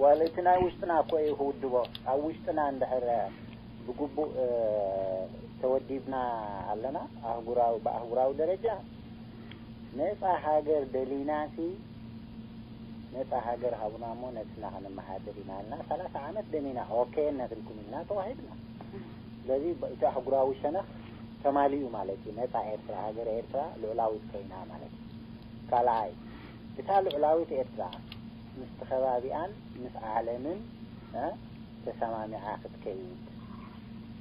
ዋለ እቲ ናይ ውሽጥና እኮ እዩ ክውድቦ። ኣብ ውሽጥና እንድሕር ብግቡእ ተወዲብና ኣለና ኣህጉራዊ ብኣህጉራዊ ደረጃ ነፃ ሃገር ደሊናሲ ነፃ ሃገር ሃቡና እሞ ነብስና ከነመሓድር ኢና ኢልና ሰላሳ ዓመት ደሚና ኦኬ እነትልኩም ኢልና ተዋሂብና። ስለዚ እቲ ኣህጉራዊ ሸነኽ ተማሊኡ ማለት እዩ። ነፃ ኤርትራ ሃገር ኤርትራ ልዑላዊት ኮይና ማለት እዩ። ካልኣይ እታ ልዑላዊት ኤርትራ ምስ ከባቢኣን ምስ ዓለምን ተሰማሚዓ ክትከይድ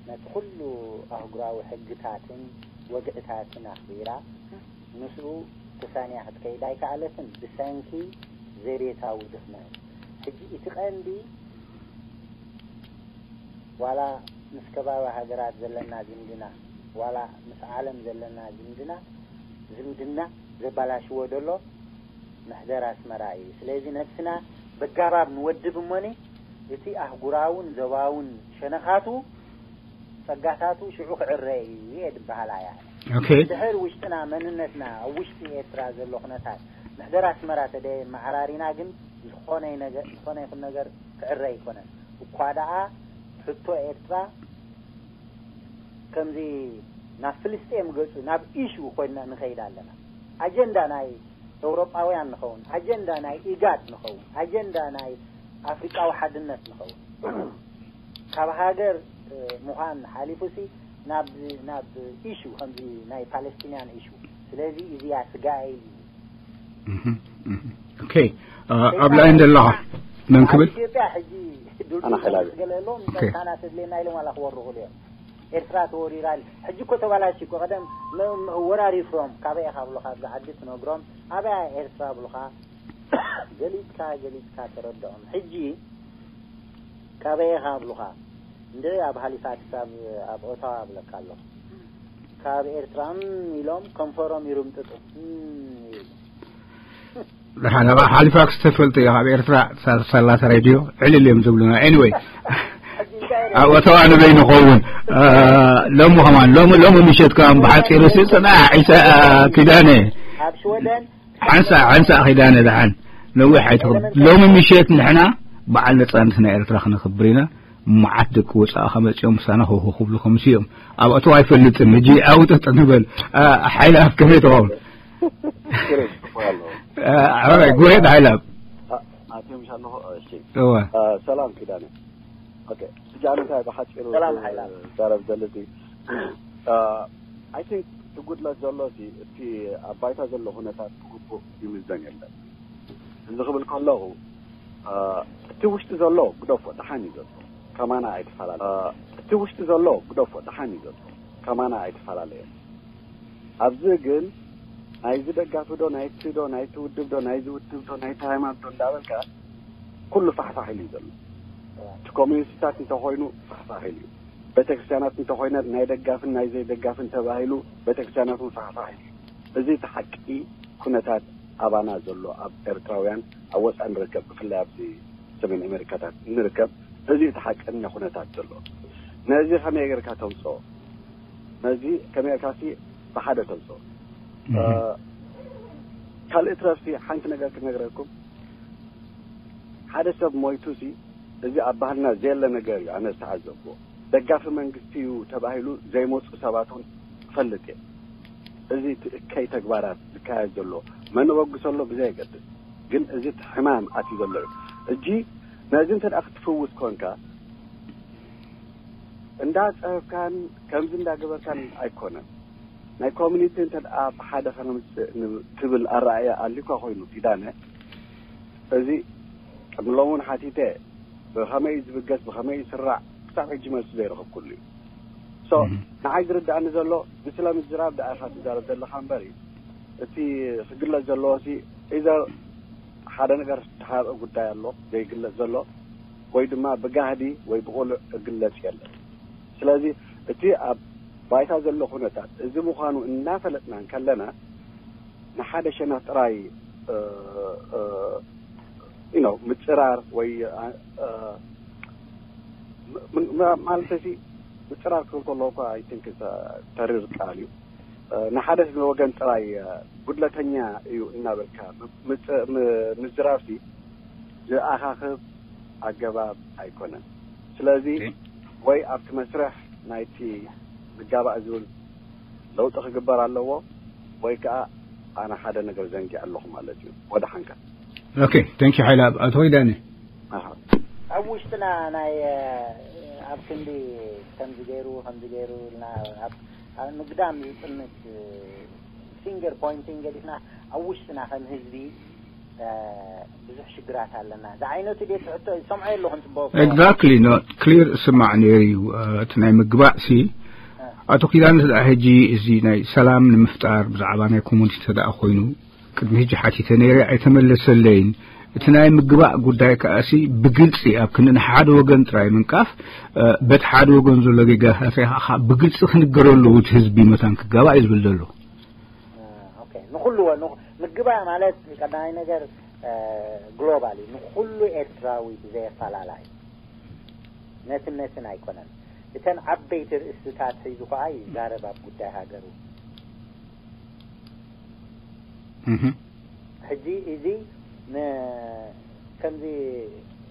ነቲ ኩሉ ኣህጉራዊ ሕግታትን ወግዕታትን ኣኽቢራ ምስኡ ተሳንያ ክትከይድ ኣይከኣለትን ብሰንኪ ዘቤታዊ ድኽመት። ሕጂ እቲ ቀንዲ ዋላ ምስ ከባቢ ሃገራት ዘለና ዝምድና ዋላ ምስ ዓለም ዘለና ዝምድና ዝምድና ዘባላሽዎ ዘሎ ምሕደር ኣስመራ እዩ። ስለዚ ነብስና በጋባብ ንወድብ እሞኒ እቲ ኣህጉራውን ዘባውን ሸነኻቱ ጸጋታቱ ሽዑ ክዕረ እዩ እየ ድበሃል ኣያ። Okay። ድሕር ውሽጥና መንነትና ኣብ ውሽጢ ኤርትራ ዘሎ ኩነታት ምሕደር ኣስመራ ተደ መዓራሪና ግን ዝኾነ ነገር ዝኾነ ይኹን ነገር ክዕረ ኣይኮነን። እኳ ደኣ ሕቶ ኤርትራ ከምዚ ናብ ፍልስጤም ገጹ ናብ ኢሹ ኮይና ንኸይድ ኣለና። ኣጀንዳ ናይ ኤውሮጳውያን ንኸውን፣ ኣጀንዳ ናይ ኢጋድ ንኸውን፣ ኣጀንዳ ናይ ኣፍሪቃዊ ሓድነት ንኸውን። ካብ ሃገር ምዃን ሓሊፉ ሲ ናብ ናብ ኢሹ ከምዚ ናይ ፓለስቲንያን ኢሹ። ስለዚ እዚያ ስጋኤ እዩ። ኦኬ። ኣብ ላይን ዘለኻ መን ክብል? ኢትዮጵያ ሕጂ ኣና ሓላቢ። ገለሎም ጸጥታና ተድልየና ኢሎም ዋላ ክወርቑ እዮም። ኤርትራ ተወሪራ ኢል። ሕጂ እኮ ተባላሽ እኮ ቀደም ወራሪ ፍሮም ካበይ ኢኻ ብሎ ካብዚ ዓዲ ትነግሮም ኣበያ ኤርትራ ብሉኻ ገሊጽካ ገሊጽካ ተረድኦም። ሕጂ ካበይ ኢኻ ብሉኻ እንደ ኣብ ሃሊፋክስ ኣብ ኣብ ኦታዋ ብለካ ኣለኹ። ካብ ኤርትራ እም ኢሎም ከንፈሮም ይርምጥጡ እም ይብሉ። ደሓን ኣብ ሃሊፋክስ ተፈልጡ እዩ። ካብ ኤርትራ ሳላተ ሬድዮ ዕልል እዮም ዝብሉና። Anyway ኣብ ኦታዋ ንበይ ንኸውን ሎሚ ከማን ሎሚ ሎሚ ምሸት ከማን ብሓፂሩ ሲ ፅናሕ ዒሳ ኪዳነ ኣብ ሽወደን ሓንሳእ ሓንሳእ ኪዳነ ደሓን ነዊሕ ኣይትኽብ። ሎሚ ምሸት ንሕና በዓል ነፃነት ናይ ኤርትራ ክነኽብር ኢና። መዓት ደቂ ወፃኢ ከመፂኦም ምሳና ሆሆ ክብሉ ከምስኦም ኣብ ኣቶ ኣይፈልጥን። ሕጂ ኣውጥጥ ንበል ሓይላ ኣብ ከመይ ተኸውን? ሕራይ ጉሄድ ሓይላ ኣትዮም ሻለኹ። እሺ እወ ሰላም ኪዳነ። ኦኬ ሕጂ ኣነ እንታይ ብሓፂሩ ሰላም ሓይላ። ዛረብ ዘለቲ I think እቲ ጉድለት ዘሎ እቲ እቲ ኣብ ባይታ ዘሎ ኩነታት ብግቡእ ይምዘን የለን። እዚ ክብል ከለኹ እቲ ውሽጢ ዘሎ ግደፎ ደሓን እዩ ዘሎ ከማና ኣይተፈላለ እቲ ውሽጢ ዘሎ ግደፎ ደሓን እዩ ዘሎ ከማና ኣይተፈላለየን። ኣብዚ ግን ናይዚ ደጋፊ ዶ ናይቲ ዶ ናይቲ ውድብ ዶ ናይዚ ውድብ ዶ ናይቲ ሃይማኖት ዶ እንዳበልካ ኩሉ ፋሕፋሕ ኢሉ እዩ ዘሎ። እቲ ኮሚኒስታት እንተኮይኑ ፋሕፋሕ ኢሉ እዩ። ቤተክርስትያናት እንተኮይነ ናይ ደጋፍን ናይ ዘይደጋፍን ተባሂሉ ቤተክርስትያናት እውን ፋሕፋሕ ኢሉ እዩ። እዚ እቲ ሓቂ ኩነታት ኣባና ዘሎ ኣብ ኤርትራውያን ኣብ ወፃኢ ንርከብ፣ ብፍላይ ኣብዚ ሰሜን ኣሜሪካታት ንርከብ፣ እዚ እቲ ሓቀኛ ኩነታት ዘሎ። ነዚ ከመይ ጌርካ ተምፅኦ? ነዚ ከመይ ጌርካ ሲ ብሓደ ተምፅኦ? ካልእ ትረፍሲ ሓንቲ ነገር ክነግረኩም። ሓደ ሰብ ሞይቱ ሲ እዚ ኣብ ባህልና ዘየለ ነገር እዩ። ኣነ ዝተዓዘብኩዎ ደጋፊ መንግስቲ እዩ ተባሂሉ ዘይመፁ ሰባት እውን እፈልጥ እየ። እዚ እቲ እከይ ተግባራት ዝካየድ ዘሎ መን ወግሶ ኣሎ ብዘየገድስ፣ ግን እዚ እቲ ሕማም ኣትዩ ዘሎ እዩ። እጂ ነዚ እንተ ደኣ ክትፍውስ ኮንካ እንዳፀህፍካን ከምዚ እንዳገበርካን ኣይኮነን። ናይ ኮሚኒቲ እንተ ደኣ ብሓደ ከነምፅእ ን- ትብል ኣረኣእያ ኣልዩካ ኮይኑ ኪዳነ፣ እዚ ቅድሚ ሎሚ እውን ሓቲተ፣ ብኸመይ እዩ ዝብገስ፣ ብኸመይ እዩ ዝስራዕ፣ ክሳብ ሕጂ መልሲ ዘይረኸብኩሉ እዩ። So ንዓይ ዝርዳእኒ ዘሎ ንስለ ምዝራብ ደኣ ኢኻ ትዛረብ ዘለኻ እምበር፣ እቲ ክግለጽ ዘለዎ ሲ ኢዘር ሓደ ነገር ዝተሓበአ ጉዳይ ኣሎ ዘይግለጽ ዘሎ፣ ወይ ድማ ብጋህዲ ወይ ብቕሉዕ እግለጽ የለን። ስለዚ እቲ ኣብ ባይታ ዘሎ ኩነታት እዚ ምዃኑ እናፈለጥና እንከለና፣ ንሓደ ሸነኽ ጥራይ you know ምጽራር ወይ ማለት ሲ፣ ምጽራር ክብል ከለኹ እኳ I think ተሪር ቃል እዩ። ንሓደ ወገን ጥራይ ጉድለተኛ እዩ እናበልካ ምዝራብ ሲ ዝኣኻኽብ ኣገባብ ኣይኮነን። ስለዚ ወይ ኣብቲ መስርሕ ናይቲ ምጋባእ ዝብል ለውጢ ክግበር ኣለዎ፣ ወይ ከዓ ኣነ ሓደ ነገር ዘንጊዐ ኣለኹ ማለት እዩ። ወደ ሓንካ okay thank you ሓይላ ኣቶ ኪዳነ። ኣብ ውሽጥና ናይ ኣብ ክንዲ ከምዚ ገይሩ ከምዚ ገይሩ ኢልና ኣብ ምግዳም ዝጥምት finger pointing ገዲፍና ኣብ ውሽጥና ከም ህዝቢ ብዙሕ ሽግራት ኣለና። ዝዓይነቱ ድየ ትሕቶ ዝሰምዖ ኣለኹን ጽቡቅ። Exactly no clear ስማዕ ነይሩ እዩ። እቲ ናይ ምግባእ ሲ ኣቶ ኪዳነ ስለ ሕጂ እዚ ናይ ሰላም ንምፍጣር ብዛዕባ ናይ ኮሙኒቲ ተደኣ ኮይኑ ቅድሚ ሕጂ ሓቲተ ነይረ ኣይተመለሰለይን። እቲ ናይ ምግባእ ጉዳይ ከኣሲ ብግልፂ ኣብ ክንዲ ንሓደ ወገን ጥራይ ምንቃፍ በቲ ሓደ ወገን ዘሎ ጌጋታት ብግልፂ ክንገረሉ እቲ ህዝቢ መታን ክጋባእ እዩ ዝብል ዘሎ። ንኩሉ ምግባእ ማለት ቀዳማይ ነገር ግሎባል እዩ። ንኩሉ ኤርትራዊ ብዘየፈላለ እዩ። ነትን ነትን ኣይኮነን። እተን ዓበይቲ ርእስታት ሒዙ ከዓ ይዛረብ ኣብ ጉዳይ ሃገሩ። ሕጂ እዚ ከምዚ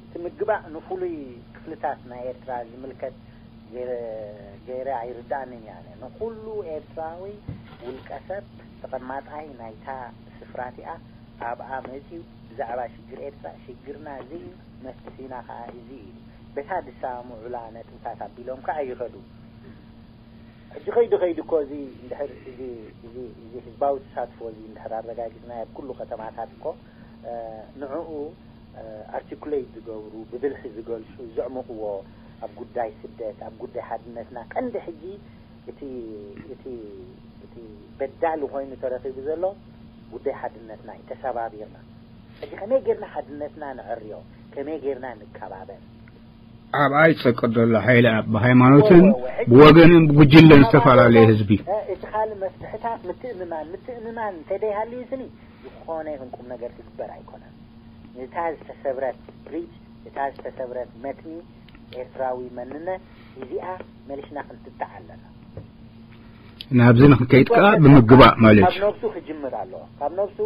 እቲ ምግባእ ንፍሉይ ክፍልታት ናይ ኤርትራ ዝምልከት ገይረ ኣይርዳእንን እያ። ንኩሉ ኤርትራዊ ውልቀ ሰብ ተቐማጣይ ናይታ ስፍራ እቲኣ ኣብኣ መጺኡ ብዛዕባ ሽግር ኤርትራ ሽግርና እዚ እዩ፣ መፍትሒና ከኣ እዚ እዩ በታ ዝሰማምዑላ ነጥብታት ኣቢሎም ከኣ ይኸዱ። ሕጂ ከይዱ ከይዱ እኮ እዚ እንድሕር እዚ እዚ እዚ ህዝባዊ ተሳትፎ እዚ እንድሕር ኣረጋጊጽና ኣብ ኩሉ ከተማታት እኮ ንዕኡ ኣርቲኩሌት ዝገብሩ ብብልሒ ዝገልጹ ዘዕምቕዎ ኣብ ጉዳይ ስደት ኣብ ጉዳይ ሓድነትና ቀንዲ ሕጂ እቲ እቲ እቲ በዳሊ ኮይኑ ተረኺቡ ዘሎ ጉዳይ ሓድነትና እዩ። ተሰባቢርና ሕጂ ከመይ ጌርና ሓድነትና ንዕርዮ፣ ከመይ ጌርና ንከባበር። ኣብኣ ይጸቅጥ ዘሎ ሓይሊ ኣብ ብሃይማኖትን ብወገንን ብጉጅለን ዝተፈላለየ ህዝቢ። እቲ ካልእ መፍትሕታት ምትእምማን፣ ምትእምማን እንተደይሃልዩ ስኒ ዝኾነ ይኹን ቁም ነገር ክግበር ኣይኮነን። ነታ ዝተሰብረት ብሪጅ፣ እታ ዝተሰብረት መትኒ ኤርትራዊ መንነት እዚኣ መሊስና ክንትታዕ ኣለና። ናብዚ ንክንከይድ ከኣ ብምግባእ ማለት እዩ። ካብ ነብሱ ክጅምር ኣለዎ። ካብ ነብሱ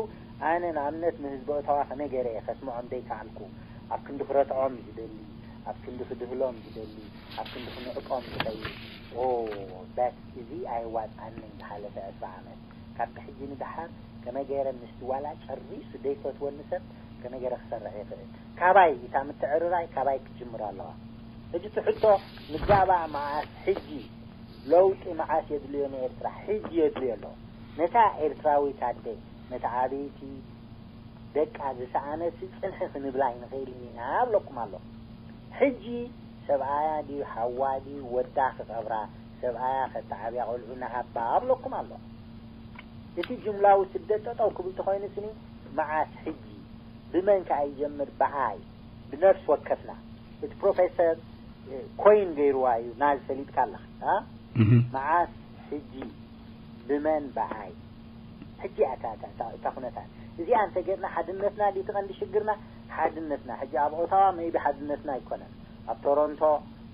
ኣነ ንኣብነት ንህዝቢ ኦታዋ ከመይ ገይረ እየ ከስምዖም ዘይከኣልኩ? ኣብ ክንዲ ክረትዖም ዝደሊ፣ ኣብ ክንዲ ክድህሎም ዝደሊ፣ ኣብ ክንዲ ክንዕቆም ዝኸይድ ኦ በት እዚ ኣየዋፅኣንን ዝሓለፈ ዕስራ ዓመት። ካብ ብሕጂ ንደሓር ከመይ ገይረ ምስቲ ዋላ ጨሪሱ ዘይፈትወኒ ሰብ ከመይ ገይረ ክሰርሕ ይኽእል? ካባይ እታ ምትዕርራይ ካባይ ክትጅምር ኣለዋ። ሕጂ እቲ ሕቶ ንጋባእ መዓስ ሕጂ ለውጢ መዓስ የድልዮ ንኤርትራ? ሕጂ የድልዮ ኣሎ። ነታ ኤርትራዊት ኣደ ነታ ዓበይቲ ደቃ ዝሰኣነሲ ጽንሒ ክንብላ ኣይንኽእልን ኢና ኣብለኩም ኣሎ። ሕጂ ሰብኣያ ድዩ ሓዋ ድዩ ወዳ ክቐብራ ሰብኣያ ከተዓብያ ቆልዑ ንሃባ ኣብለኩም ኣሎ። እቲ ጅምላዊ ስደት ጠጠው ክብል ተኾይኑ ስኒ መዓስ ሕጂ ብመን ከኣ ይጀምር? ብኣይ ብነፍስ ወከፍና። እቲ ፕሮፌሰር ኮይን ገይርዋ እዩ ናዚ ፈሊጥካ ኣለኻ። መዓስ ሕጂ ብመን ብኣይ ሕጂ እያ እታ እታ እታ እታ ኩነታት እዚኣ እንተገርና ሓድነትና ድዩ እቲ ቀንዲ ሽግርና? ሓድነትና ሕጂ ኣብ ኦታዋ maybe ሓድነትና ኣይኮነን፣ ኣብ ቶሮንቶ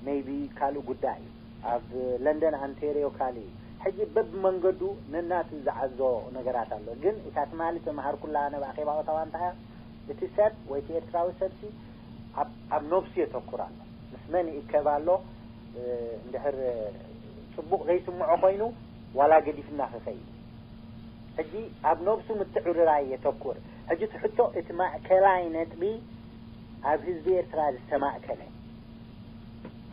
maybe ካልእ ጉዳይ እዩ፣ ኣብ ለንደን ኣንቴርዮ ካልእ እዩ። ሕጂ በብመንገዱ ነናቱ ዝዓዞ ነገራት ኣሎ። ግን እታ ትማሊ ተምሃርኩላ ኣነ ብኣኼባ ኦታዋ እንታይ እያ፣ እቲ ሰብ ወይ እቲ ኤርትራዊ ሰብሲ ኣብ ኣብ ነብሱ የተኩር ኣሎ። ምስ መን ይእከብ ኣሎ? እንድሕር ጽቡቕ ዘይስምዖ ኮይኑ ዋላ ገዲፍና ክኸይድ። ሕጂ ኣብ ነብሱ ምትዕርራይ የተኩር። ሕጂ እቲ ሕቶ እቲ ማእከላይ ነጥቢ ኣብ ህዝቢ ኤርትራ ዝተማእከለ፣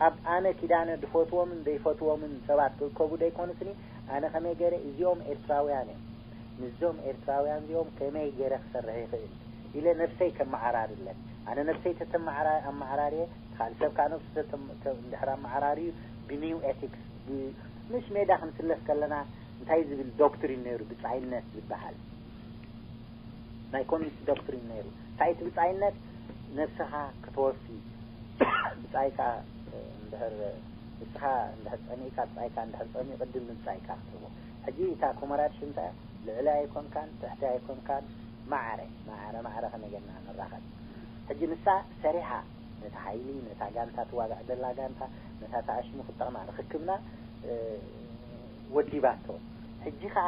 ኣብ ኣነ ኪዳነ ዝፈትዎምን ዘይፈትዎምን ሰባት ክእከቡ ደይኮኑስኒ፣ ኣነ ከመይ ገይረ እዚኦም ኤርትራውያን እዮም፣ ምስዞም ኤርትራውያን እዚኦም ከመይ ገይረ ክሰርሕ ይኽእል ኢለ ነብሰይ ከመዓራርለት። ኣነ ነብሰይ ተተመዓራ-፣ ኣመዓራርየ፣ ካልእ ሰብ ከኣ ነብሱ ተተም-፣ ተ-፣ እንድሕር ኣመዓራርዩ ብኒው ኤቲክስ፣ ብ-፣ ምስ ሜዳ ክንስለፍ ከለና እንታይ ዝብል ዶክትሪን ነይሩ? ብጻይነት ዝበሃል ናይ ኮሚኒስት ዶክትሪን ነይሩ። እንታይ እቲ ብጻይነት? ነብስኻ ከተወፊ፣ ብጻይካ እንድሕር፣ ንስኻ እንድሕር ጸሚእካ፣ ብጻይካ እንድሕር ጸሚኡ ቅድም ንብጻይካ ክትህቦ። ሕጂ እታ ኮመራድሽ እንታይ እያ? ልዕሊ ኣይኮንካን ትሕቲ ኣይኮንካን፣ ማዕረ ማዕረ ማዕረ ከመይ ጌርና ንራኸብ? ሕጂ ንሳ ሰሪሓ ነቲ ሓይሊ፣ ነታ ጋንታ ትዋጋእ ዘላ ጋንታ፣ ነታ ተኣሽሙ ክጠቕማ ርኽክብና፣ እ፣ ወዲባቶ። ሕጂ ኸኣ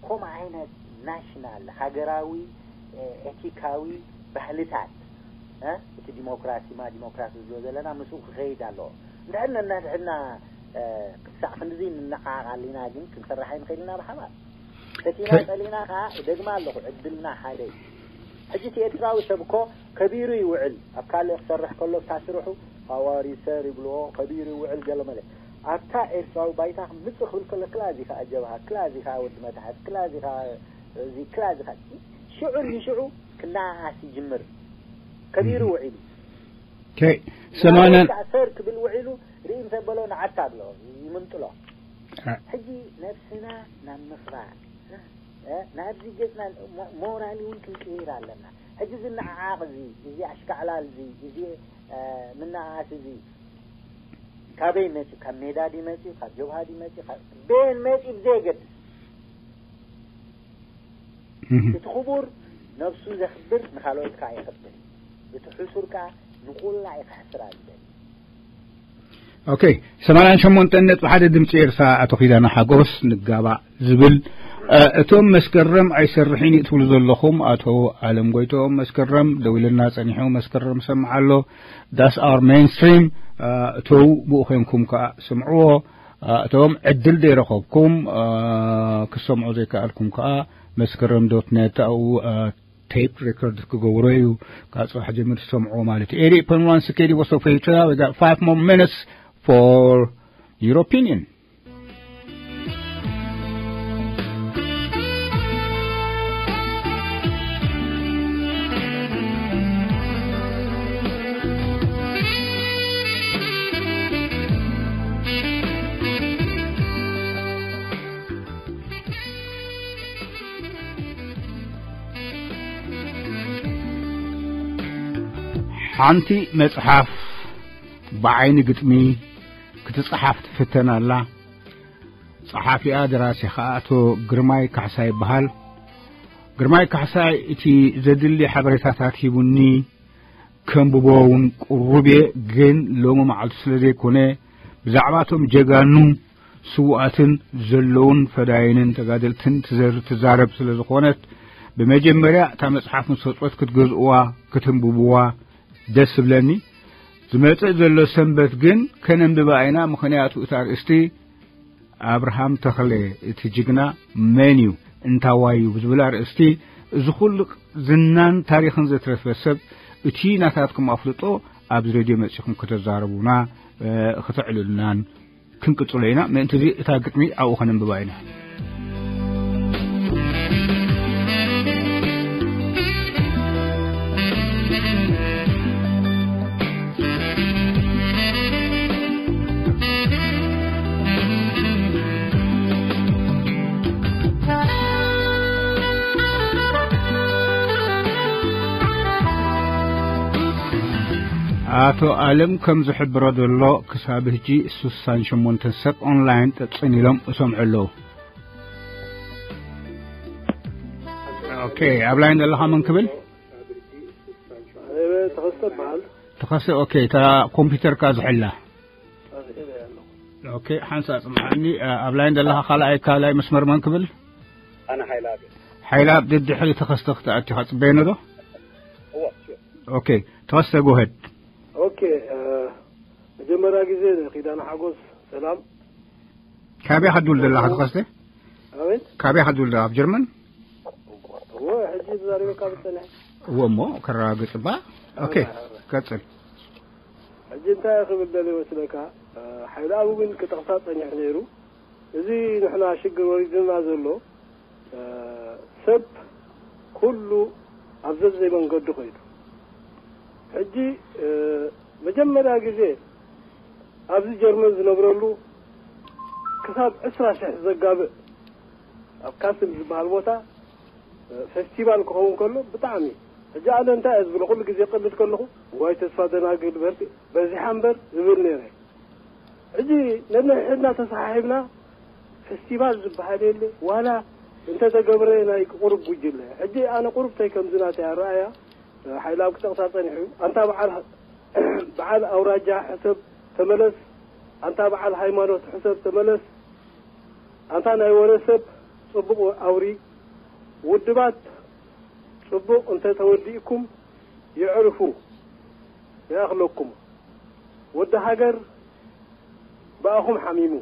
ከምኡ ዓይነት ናሽናል፣ ሃገራዊ፣ እ፣ ኤቲካዊ ባህልታት፣ እ፣ እቲ ዲሞክራሲ ማ ዲሞክራሲ ዝብሎ ዘለና ምስኡ ክኸይድ ኣለዎ። እንድሕር ነናድሕድና፣ እ፣ ክሳዕ ክንድዚ ንነዓቕ ኣሊና ግን ክንሰርሕ ኣይንኽእል ኢና ብሓባር። ፈቲና ከ- ጸሊእና ከኣ እደግማ ኣለኹ፣ ዕድልና ሓደ እዩ። ሕጂ እቲ ኤርትራዊ ሰብ እኮ ከቢሩ ይውዕል። ኣብ ካልእ ክሰርሕ ከሎ፣ ኣብታ ስርሑ ሃዋሪ ሰር ይብልዎ፣ ከቢሩ ይውዕል ገለ መለ። ኣብታ ኤርትራዊ ባይታ ምጽእ ክብል ከሎ፣ ክላ እዚ ከኣ ጀብሃ፣ ክላ እዚ ከኣ ወዲ መታሕት፣ ክላ እዚ ከኣ እዚ፣ ክላ እዚ ከኣ ሽዑ ንሽዑ ክነኣኣስ ይጅምር። ከቢሩ እም። ውዒሉ። ከ-፣ ሰማንያን ከኣ ሰር ክብል ውዒሉ፣ ርኢ ምስ ኣበሎ ንዓታ ብሎ፣ ይምንጥሎ። አ- ሕጂ ነብስና ናብ ምኽባር፣ እ፣ ናብዚ ገጽና ሞ-፣ ሞራል እውን ክንቅይር ኣለና። ሕጂ እዚ ንዓዓቕ እዚ፣ እዚ ኣሽካዕላል እዚ፣ እዚ፣ እ፣ ምንኣኣስ እዚ ካበይ መጺኡ? ካብ ሜዳ ድዩ መጺኡ? ካብ ጀብሃ ድዩ መጺኡ? ካብ በየን መጺኡ ብዘየገድስ፣ እህ። እቲ ክቡር ነብሱ ዘኽብር ንኻልኦት ከኣ የኽብር እዩ። እቲ ሕሱር ከኣ ንኹላ እዩ ከሕስራ ዝደሊ። ኦኬ፣ ሰማንያን ሸሞንተ ነጥቢ ሓደ ድምፂ ኤርትራ፣ ኣቶ ኪዳነ ሓጎስ ንጋባእ ዝብል፣ እ፣ እቶም መስከረም ኣይሰርሕን እዩ ትብሉ ዘለኹም፣ ኣቶ ኣለም ጎይቶም መስከረም ደዊልና ጸኒሑ፣ መስከረም ሰምዓ ኣሎ፣ that's our mainstream፣ እ፣ እተው ብኡ ኮንኩም ከኣ ስምዕዎ፣ እ፣ እቶም ዕድል ዘይረኸብኩም፣ እ፣ ክሰምዑ ዘይከኣልኩም ከኣ መስከረም ዶት ኔት ኣብኡ፣ እ፣ ቴፕ ሬኮርድ ክገብሮ እዩ። ካብ ጽባሕ ጀሚሩ ዝሰምዕዎ ማለት እዩ። ኤይት ኤይት ፖይንት ዋን ስኬዲ ወሶ ፌትራ፣ we got five more minutes for your opinion. ሓንቲ መጽሓፍ ብዓይኒ ግጥሚ ክትጸሓፍ ትፍተን ኣላ። ጸሓፊኣ ደራሲ ኸኣ ኣቶ ግርማይ ካሕሳይ ይበሃል። ግርማይ ካሕሳይ እቲ ዘድሊ ሓበሬታታት ሂቡኒ፣ ከንብቦ እውን ቅሩብ እየ፣ ግን ሎሚ መዓልቱ ስለ ዘይኮነ ብዛዕባ እቶም ጀጋኑ ስዉኣትን ዘለውን ፈዳይንን ተጋደልትን ትዘር-፣ ትዛረብ ስለ ዝኾነት፣ ብመጀመርያ እታ መጽሓፍ ምስ ወጸት ክትገዝእዋ፣ ክትንብብዋ ደስ ዝብለኒ። ዝመጽእ ዘሎ ሰንበት ግን ከነንብባ ኢና፣ ምኽንያቱ እታ ኣርእስቲ ኣብርሃም ተኽለ እቲ ጅግና መን እዩ? እንታዋይ እዩ? ብዝብል ኣርእስቲ፣ እዚ ኩሉ ዝናን ታሪኽን ዘትረፈ ሰብ፣ እቲ ናታትኩም ኣፍልጦ ኣብዚ ሬድዮ መጺኹም ከተዛረቡና፣ እ፣ ከተዕልሉናን ክንቅጽሎ ኢና። ምእንቲ እዚ እታ ግጥሚ ኣብኡ ከነንብባ ኢና። ኣቶ ኣለም ከም ዝሕብሮ ዘሎ፣ ክሳብ ሕጂ ሱሳን ሸሞንተን ሰብ ኦንላይን ጠጽን ኢሎም እሰምዑ ኣለዉ። ኦኬ፣ ኣብ ላይን ዘለኻ መን ክብል? ተኸስተ በሃል። ተኸስተ። ኦኬ፣ እታ ኮምፒውተርካ ዝሕላ። ኦኬ፣ ሓንሳ ጽምዓኒ። ኣብ ላይን ዘለኻ ካልኣይ ካልኣይ መስመር መን ክብል? ኣነ ሓይላ ቤት። ሓይላ፣ ድድሕሪ ተኸስተ ክትኣቲ ኢኻ ጽበየኒ ዶ? እዋ፣ ሹር። ኦኬ፣ ተኸስተ፣ ጎሄድ። ኦኬ፣ መጀመርያ ግዜ ንኪዳነ ሓጎስ ሰላም። ካበይ ሓዱል ዘለኻ ተኸስተ? ኣቤት። ካበይ ሓዱል ዘለኻ? ኣብ ጀርመን? እዎ፣ ሕጂ ተዛሪበካ ብጸኒሐ። እዎ፣ እሞ ከረጋግጽ እባ። ኦኬ፣ ቀጽል። ሕጂ እንታይ ክብል ደልየ መስለካ? ሓይለ ኣብ እውን ክጠቕሳ ጸኒሑ ነይሩ። እዚ ንሕና ሽግር ወሪድና ዘሎ፣ ሰብ ኩሉ ኣብ ዘዘይ መንገዱ ከይዱ። ሕጂ መጀመርያ ግዜ ኣብዚ ጀርመን ዝነብረሉ ክሳብ ዕስራ ሽሕ ዘጋብእ ኣብ ካስል ዝበሃል ቦታ ፌስቲቫል ክኸውን ከሎ ብጣዕሚ፣ ሕጂ ኣነ እንታይ እየ ዝብሎ፣ ኩሉ ግዜ ቀልድ ከለኹ ዋይ ተስፋ ደናግል በርቲ በዚሓ እምበር ዝብል ነይረ። ሕጂ ነንሕድና ተሰሓሒብና ፌስቲቫል ዝበሃል የለ ዋላ እንተተገብረ ናይ ቁሩብ ጉጅለ። ሕጂ ኣነ ቁሩብ ተይ ከምዚ ናተይ ኣረኣያ ሓይላብ ክጠቕሳ ጸኒሑ እዩ። ኣንታ በዓል በዓል ኣውራጃ ሕሰብ ተመለስ፣ ኣንታ በዓል ሃይማኖት ሕሰብ ተመለስ፣ ኣንታ ናይ ወረ ሰብ ጽቡቕ ኣውሪ። ውድባት ጽቡቕ እንተ ተወዲእኩም የዕርፉ ይኣኽለኩም። ወዲ ሃገር ብኣኹም ሓሚሙ።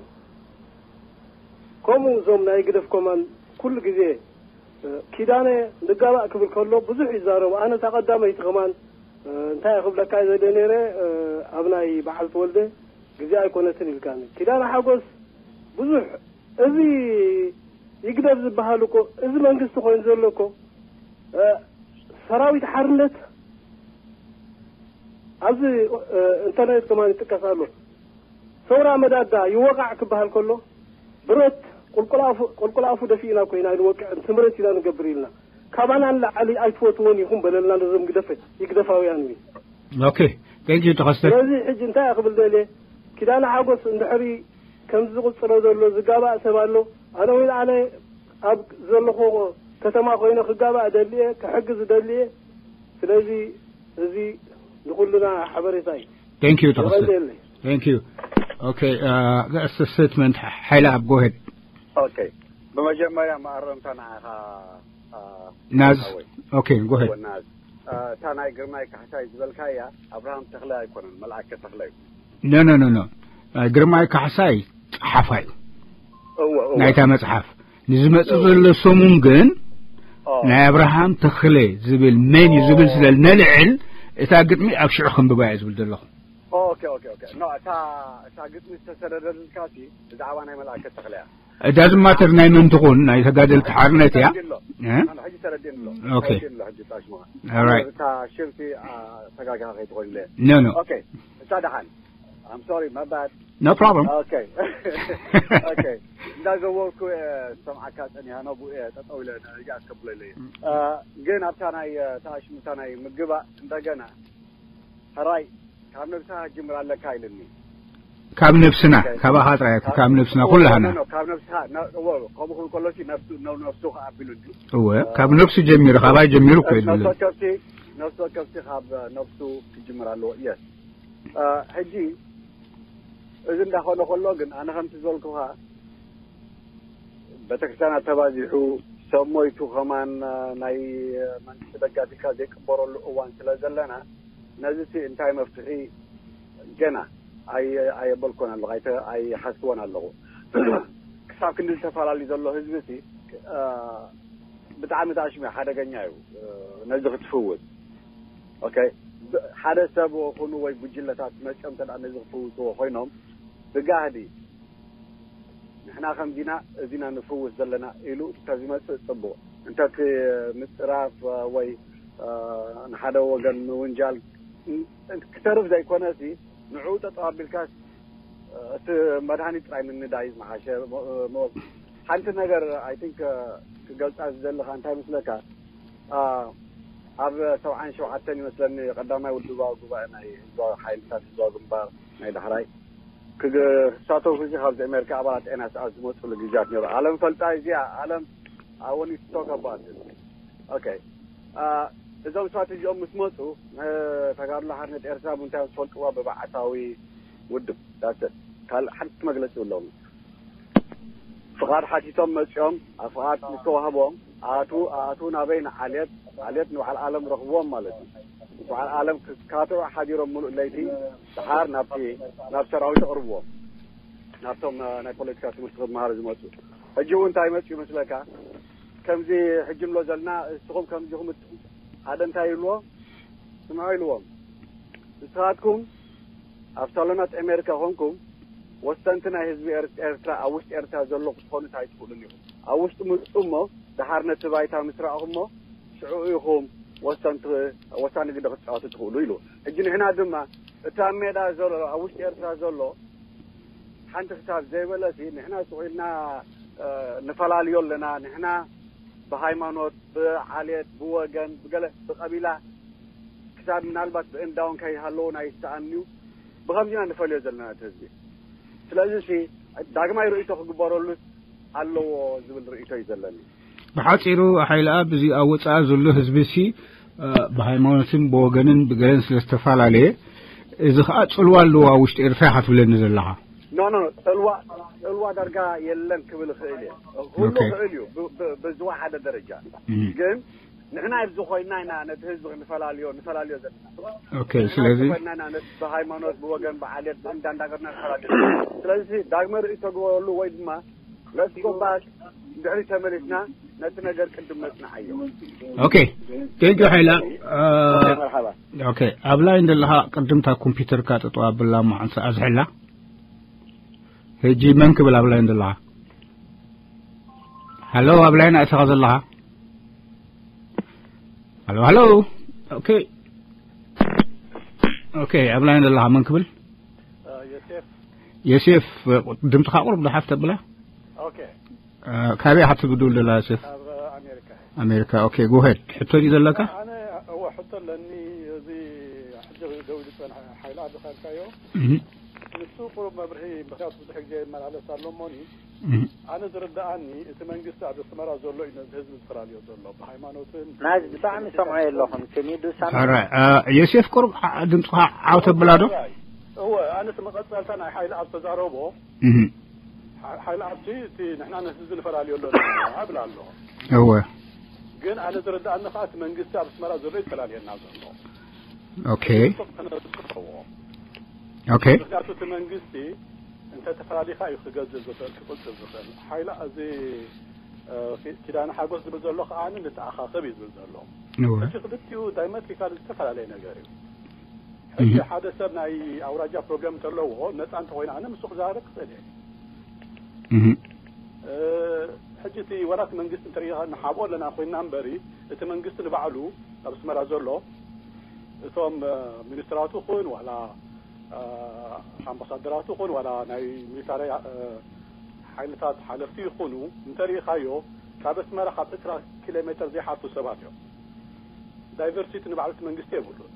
ከምኡ እዞም ናይ ግደፍ ኮማን ኩሉ ግዜ ኪዳነ ንጋባእ ክብል ከሎ ብዙሕ ይዛረቡ። ኣነ እታ ቀዳመይቲ ከማን እንታይ ክብለካ ዘለ ነይረ ኣብ ናይ በዓል ተወልደ ግዜ ኣይኮነትን ኢልካኒ። ኪዳነ ሓጎስ ብዙሕ እዚ ይግደፍ ዝበሃል እኮ እዚ መንግስቲ ኮይኑ ዘሎ እኮ ሰራዊት ሓርነት ኣብዚ ኢንተርኔት ከማን ይጥቀስ ኣሎ። ሰውራ መዳዳ ይወቃዕ ክበሃል ከሎ ብረት ቁልቁላፉ ደፊእና ኮይና ንወቅዕን ትምረት ኢና ንገብር ኢልና ካባና ንላዓሊ ኣይትፈትዎን ይኹም በለልና ነዞም ግደፈ ይግደፋውያን እዩ። ኦኬ፣ thank you ተኸስተ። ስለዚ ሕጂ እንታይ ክብል ደልየ ኪዳነ ሓጎስ እንድሕሪ ከም ዝቕጽሎ ዘሎ ዝጋባእ ሰብ ኣሎ። ኣነ እውን ኣነ ኣብ ዘለኹ ከተማ ኮይነ ክጋባእ ደልየ ክሕግዝ ደልየ። ስለዚ እዚ ንኩልና ሓበሬታ እዩ። Thank you ተኸስተ። ይቐልየለይ። Thank you። Okay, uh, that's the statement. ሓይለ ኣብ go ahead። ኦኬ፣ ብመጀመርያ መኣረምታ ንዓኻ ናዝ። Okay, go ahead። ናዝ። እታ ናይ ግርማይ ካሕሳይ ዝበልካያ ኣብርሃም ተኽለ ኣይኮነን፣ መልኣከ ተኽለ እዩ። No, no, no, no. ግርማይ ካሕሳይ ጸሓፋይ እወ እወ ናይታ መጽሓፍ ንዝመጽእ ዘሎ ሰሙን ግን ናይ ኣብርሃም ተኽለ ዝብል መን እዩ ዝብል ስለ ነልዕል እታ ግጥሚ ኣብ ሽዑ ክንብባ እየ ዝብል ዘለኹ። ኦኬ ኦኬ ኦኬ ኖ እታ እታ ግጥሚ ዝተሰደደልካሲ ብዛዕባ ናይ መልኣከ ተኽለ እያ። እዳ ዝማተር ናይ መን ትኹን ናይ ተጋደልቲ ሓርነት እያ። ተረዲእኒ ኣሎ። ሕጂ ተረዲእኒ ኣሎ። ኦኬ። ተረዲእኒ ኣሎ ሕጂ ጣሽማ Alright. እታ ሽርፊ ተጋጋ ከይትኾይንለ። No, no. ኦኬ እሳ ደሓን I'm sorry my bad No problem. ኦኬ ኦኬ እንዳዘወርኩ እየ ዝሰምዓካ ጸኒሃ ነብኡ እየ ጠጠው ኢለ ሪጃ ኣስከብሎ ኢለ ግን ኣብታ ናይ ተኣሽሙታ ናይ ምግባእ እንደገና ሕራይ ካብ ነብስኻ ጅምር ኣለካ ኢልኒ ካብ ነብስና ካባኻ ጥራይ ካብ ነብስና ኩላህና ካብ ነብስኻ ከምኡ ክብል ከሎ ነብሱ ነብሱ ከኣቢሉ እወ ካብ ነብሱ ጀሚሩ ካባይ ጀሚሩ እኮ እዩ ዝብል ነብሲ ወከፍቲ ነብሲ ወከፍቲ ካብ ነብሱ ክጅምር ኣለዎ yes ሕጂ እዚ እንዳኾነ ከሎ ግን ኣነ ከምቲ ዝበልኩኻ ቤተክርስትያናት ተባዚሑ ሰብ ሞይቱ ከማን ናይ መንግስቲ ደጋፊካ ዘይቅበረሉ እዋን ስለ ዘለና ነዚ እቲ እንታይ መፍትሒ ገና ኣየበልኮን ኣለኹ ኣይሓስቦን ኣለኹ ክሳብ ክንዲ ዝተፈላለዩ ዘሎ ህዝቢ እቲ ብጣዕሚ ተኣሽሚ ሓደገኛ እዩ ነዚ ክትፍውስ ኦኬ ሓደ ሰብ ኩኑ ወይ ጉጅለታት መፅኦም እንተ ነዚ ክፍውስዎ ኮይኖም ብጋህዲ ንሕና ከምዚና እዚና ንፍውስ ዘለና ኢሉ ተዝመፅእ ፅቡቅ እንተ ምፅራፍ ወይ ንሓደ ወገን ምውንጃል ክተርፍ ዘይኮነ ሲ ንዕኡ ጠጠው ኣቢልካስ እቲ መድሃኒት ጥራይ ምንዳይ ዝመሓሸ ሓንቲ ነገር I think ክገልፃ ዝደሊ ከዓ እንታይ ይመስለካ ኣብ ሰብዓን ሸውዓተን ይመስለኒ ቀዳማይ ውድባዊ ጉባኤ ናይ ህዝባዊ ሓይልታት ህዝባዊ ግንባር ናይ ዳሕራይ ክሳተፉ ሲ ካብዚ ኣሜሪካ ኣባላት ኤንኤስኣስ ዝመፅሉ ግዜያት ነይሩ ኣለም ፈልጣ እዚኣ ኣለም I want to talk about this ኦኬ። እዞም ሰባት እዚኦም ምስ መፁ፣ ተጋድሎ ሓርነት ኤርትራ ብምንታይ እዮም ዝፈልጥዋ? ብባዕታዊ ውድብ ዳሰት ካልእ ሓንቲ መግለፂ የብሎም። ፍቓድ ሓቲቶም መፂኦም፣ ኣብ ፍቓድ ምስ ተዋህቦም ኣቱ ኣቱ ናበይ ንዓልየት፣ ዓልየት ንበዓል ዓለም ረኽብዎም ማለት እዩ። በዓል ዓለም ክካትዑ ሓዲሮም ሙሉእ ለይቲ፣ ደሓር ናብቲ ናብ ሰራዊት ኣቕርብዎም፣ ናብቶም ናይ ፖለቲካ ትምህርቲ ክመሃሩ ዝመፁ። ሕጂ እውን እንታይ መፅኡ ይመስለካ? ከምዚ ሕጂ ንብሎ ዘለና፣ እስኹም ከምዚ ክምት ሓደ እንታይ ይብልዎ? ስምዖ ኢልዎም፣ ንስኻትኩም ኣብ ሳሎናት ኣሜሪካ ኮንኩም ወሰንቲ ናይ ህዝቢ ኤር- ኤርትራ፣ ኣብ ውሽጢ ኤርትራ ዘሎ ክትኾኑ ኣይትኽእሉን ኢኹም። ኣብ ውሽጢ ምፁ እሞ ደሓር ነቲ ባይታ ምስ ረኣኹሞ ሽዑ ኢኹም ወሰንቲ ወሳኒ ግደ ክትፃወቱ ትኽእሉ ኢሉ። ሕጂ ንሕና ድማ እቲ ኣብ ሜዳ ዘሎ፣ ኣብ ውሽጢ ኤርትራ ዘሎ ሓንቲ ክሳብ ዘይበለሲ ንሕና ስቑ ኢልና ንፈላልዮ ኣለና። ንሕና ብሃይማኖት፣ ብዓሌት፣ ብወገን፣ ብገለ ብቀቢላ ክሳብ ምናልባት ብእንዳውን ከይሃለዎ ናይ ዝተኣንዩ ብኸምዚና ንፈልዮ ዘለና እቲ ህዝቢ። ስለዚ ሲ ዳግማይ ርእይቶ ክግበረሉ ኣለዎ ዝብል ርእይቶ እዩ ዘለኒ። ብሓፂሩ ሓይልኣብ እዚ ኣብ ወፃኢ ዘሎ ህዝቢ ሲ ብሃይማኖትን ብወገንን ብገለን ስለ ዝተፈላለየ እዚ ከዓ ፅልዋ ኣለዎ ኣብ ውሽጢ ኤርትራ ኢኻ ትብለኒ ዘለኻ። ኖ ኖ፣ ፅልዋ፣ ፅልዋ ዳርጋ የለን ክብል እኽእል እየ። ሁሉ ኦኬ። ክእል እዩ ብ- ብ- ብዝወሓደ ደረጃ። እም። ግን ንሕና ኣብዚ ኮይና ኢና ነቲ ህዝቢ ክንፈላልዮ ንፈላልዮ ዘለና። ኦኬ። ስለዚ ኮይና ኢና ነቲ ብሃይማኖት፣ ብወገን፣ ብዓሌት፣ ብእንዳ እንዳገርና ንፈላልዮ። ስለዚ ዳግመ ርእይ ተግበረሉ ወይ ድማ let's go back፣ ድሕሪ ተመሊስና ነቲ ነገር ቅድም ነጽንዓዮ። ኦኬ። ቴንክ ዩ ሓይላ። መርሓባ። ኦኬ። ኣብ ላይን ዘለኻ ቅድምታ ኮምፒውተርካ ጠጠው ኣብላ፣ መዓንሳ ኣዝሕላ። ሕጂ መን ክብል ኣብ ላይን ዘለኻ? ሃሎ፣ ኣብ ላይን ኣእተኻ ዘለኻ? ሃሎ፣ ሃሎ። ኦኬ። ኦኬ፣ ኣብ ላይን ዘለኻ መን ክብል? ዮሴፍ። ዮሴፍ፣ ድምፅኻ ቁሩብ ዝሓፍ ተብላ? ኦኬ። ካበይ ኢኻ ትድውል ዘላ ዮሴፍ? ካብ ኣሜሪካ። ኣሜሪካ። ኦኬ፣ ጎ ሄድ። ሕቶ ድዩ ዘለካ? ኣነ፣ እወ፣ ሕቶ ኣለኒ። እዚ ሕጂ ደው ኢሉ ዝጸንሐ ሓይሊ ዓዲ ካልካዮ። እህ። ንሱ ቁሩብ መብርሂ፣ ምኽንያቱ ብዙሕ ግዜ ይመላለስ ኣሎ እሞኒ፣ እህ። ኣነ ዝርድኣኒ፣ እቲ መንግስቲ ኣብ ኣስመራ ዘሎ እዩ ነዚ ህዝቢ ዝፈላልዮ ዘሎ፣ ብሃይማኖትን ናዚ ብጣዕሚ ሰምዖ የለኹም። ከሚዱ ሳሚ። ሕራይ፣ አ፣ ዮሴፍ ቁሩብ ዓ-፣ ድምፅኻ ዓው ተብላ ዶ? እወ፣ ኣነ እቲ መቐጸልታ ናይ ሓይሊ ኣብ ተዛረቦ፣ እህ። ሓ-፣ ሓይሊ ኣብቲ፣ እቲ ንሕና ነቲ ህዝቢ ንፈላልዮ ኣለና እብል ኣሎ። እወ። ግን ኣነ ዝርድኣኒ ከኣ እቲ መንግስቲ ኣብ ኣስመራ ዘሎ እዩ ዝፈላልየና ዘሎ። ኦኬ። ጽቡቕ ክነጽብዎ። ኦኬ። ምኽንያቱ እቲ መንግስቲ እንተ ተፈላሊኻ እዩ ክገዝእ ዝኽእል፣ ክቕጽል ዝኽእል። ሓይላ እዚ፣ እ፣ ኪ-፣ ኪዳነ ሓጎስ ዝብል ዘሎ ከኣ ንተኣኻኸብ እዩ ዝብል ዘሎ። እወ። እቲ ክልቲኡ ዳይመትሪካል ዝተፈላለየ ነገር እዩ። ሕጂ እህ። ሓደ ሰብ ናይ ኣውራጃ ፕሮብሌም እንተለዎ ነፃ እንተኾይነ ኣነ ምስኡ ክዘራረብ ክኽእል እየ። እህ። እ፣ ሕጂ እቲ ዋላ እቲ መንግስቲ እንተሪኢኻ ንሓብኦ ኣለና ኮይንና እምበሪ፣ እቲ መንግስቲ ንባዕሉ ኣብ ኣስመራ ዘሎ እቶም፣ እ፣ ሚኒስትራቱ ይኹን ዋላ፣ እ፣ ኣምባሳደራቱ ይኹን ዋላ ናይ ሚሊታሪ፣ እ፣ ሓይልታት ሓለፍቲ ይኹኑ እንተሪኢኻዮ ካብ ኣስመራ ካብ ዕስራ ኪሎ ሜትር ዘይሓልፉ ሰባት እዮም። ዳይቨርሲቲ ንባዕሉ እቲ መንግስቲ የብሉን።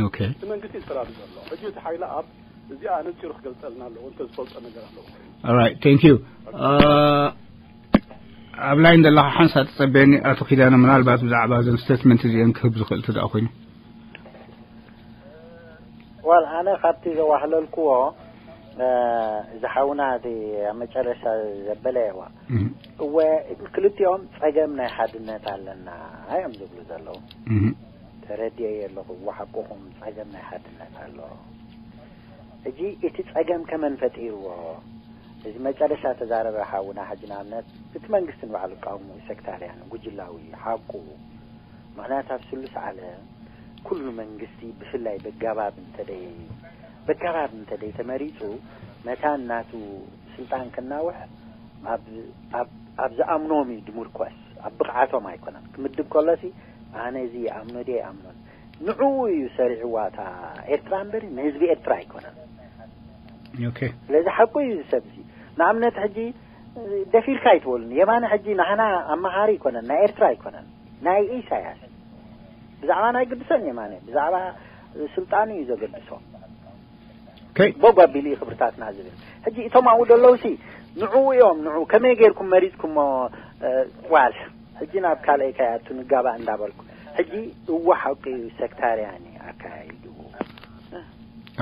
ኦኬ። እቲ መንግስቲ እዩ ዝፈላሊ ዘሎ። ሕጂ እቲ ሓይሊ ኣብ እዚኣ ኣነጺሩ ክገልጸልና ኣለዎ፣ እንተ ዝፈልጦ ነገር ኣለዎ። ኦራይት፣ ቴንክ ዩ። አ፣ ኣብ ላይን ዘለኻ ሓንሳእ ትጸበየኒ፣ ኣቶ ኪዳነ፣ ምናልባት ብዛዕባ እዘን ስቴትመንት እዚአን ክህብ ዝኽእል እንተ ደኣ ኮይኑ። ዋል፣ ኣነ ካብቲ ዘዋህለልክዎ፣ እ፣ እዚ ሓውና እቲ ኣብ መጨረሻ ዘበለ እዋ፣ እም። እወ፣ ክልቲኦም ጸገም ናይ ሓድነት ኣለና እዮም ዝብሉ ዘለዉ። እም። ተረዲኤ ኣለኹ፣ እወ፣ ሓቅኹም፣ ጸገም ናይ ሓድነት ኣሎ። ሕጂ እቲ ጸገም ከመን ፈጢርዎ? እዚ መጨረሻ ተዛረበ ሓውና፣ ሕጂ ንኣብነት እቲ መንግስቲ ንባዕሉ ይቃወሙ፣ ሰክታርያን፣ ጉጅላዊ፣ ሓቁ። ምኽንያት ኣብ ስሉስ ዓለም ኩሉ መንግስቲ ብፍላይ በጋባብ እንተደይ-፣ በጋባብ እንተደይ ተመሪጹ መታን ናቱ ስልጣን ክናውሕ ኣብ፣ ኣብ፣ ኣብ ዝኣምኖም እዩ ድምርኮስ፣ ኣብ ብቕዓቶም ኣይኮነን። ክምድብ ከሎሲ ኣነ እዚ ይኣምኖ ድየ ኣይኣምኖን? ንዕኡ እዩ ሰሪዕዋ እታ ኤርትራ እምበር ንህዝቢ ኤርትራ ኣይኮነን። ኦኬ። ስለዚ ሓቁ እዩ እዚ ሰብ እዚ። ንኣብነት ሕጂ ደፊርካ ኣይትበሉን። የማነ ሕጂ ናህና ኣመሃሪ ኣይኮነን፣ ናይ ኤርትራ ኣይኮነን፣ ናይ ኢሳያስ። ብዛዕባ ናይ ግድሶን የማነ፣ ብዛዕባ ስልጣኑ እዩ ዘገድሶ። ኦኬ። ቦግ ኣቢሉ እዩ ክብርታትና ዝብል። ሕጂ እቶም ኣብኡ ዘለዉ ሲ ንዕኡ እዮም፣ ንዕኡ ከመይ ጌርኩም መሪጽኩሞ፣ እ፣ ዋል? ሕጂ ናብ ካልኣይ ከይኣቱ ንጋባእ እንዳበልኩ፣ ሕጂ እወ ሓቂ እዩ፣ ሰክታርያን እዩ ኣካያይድዎ።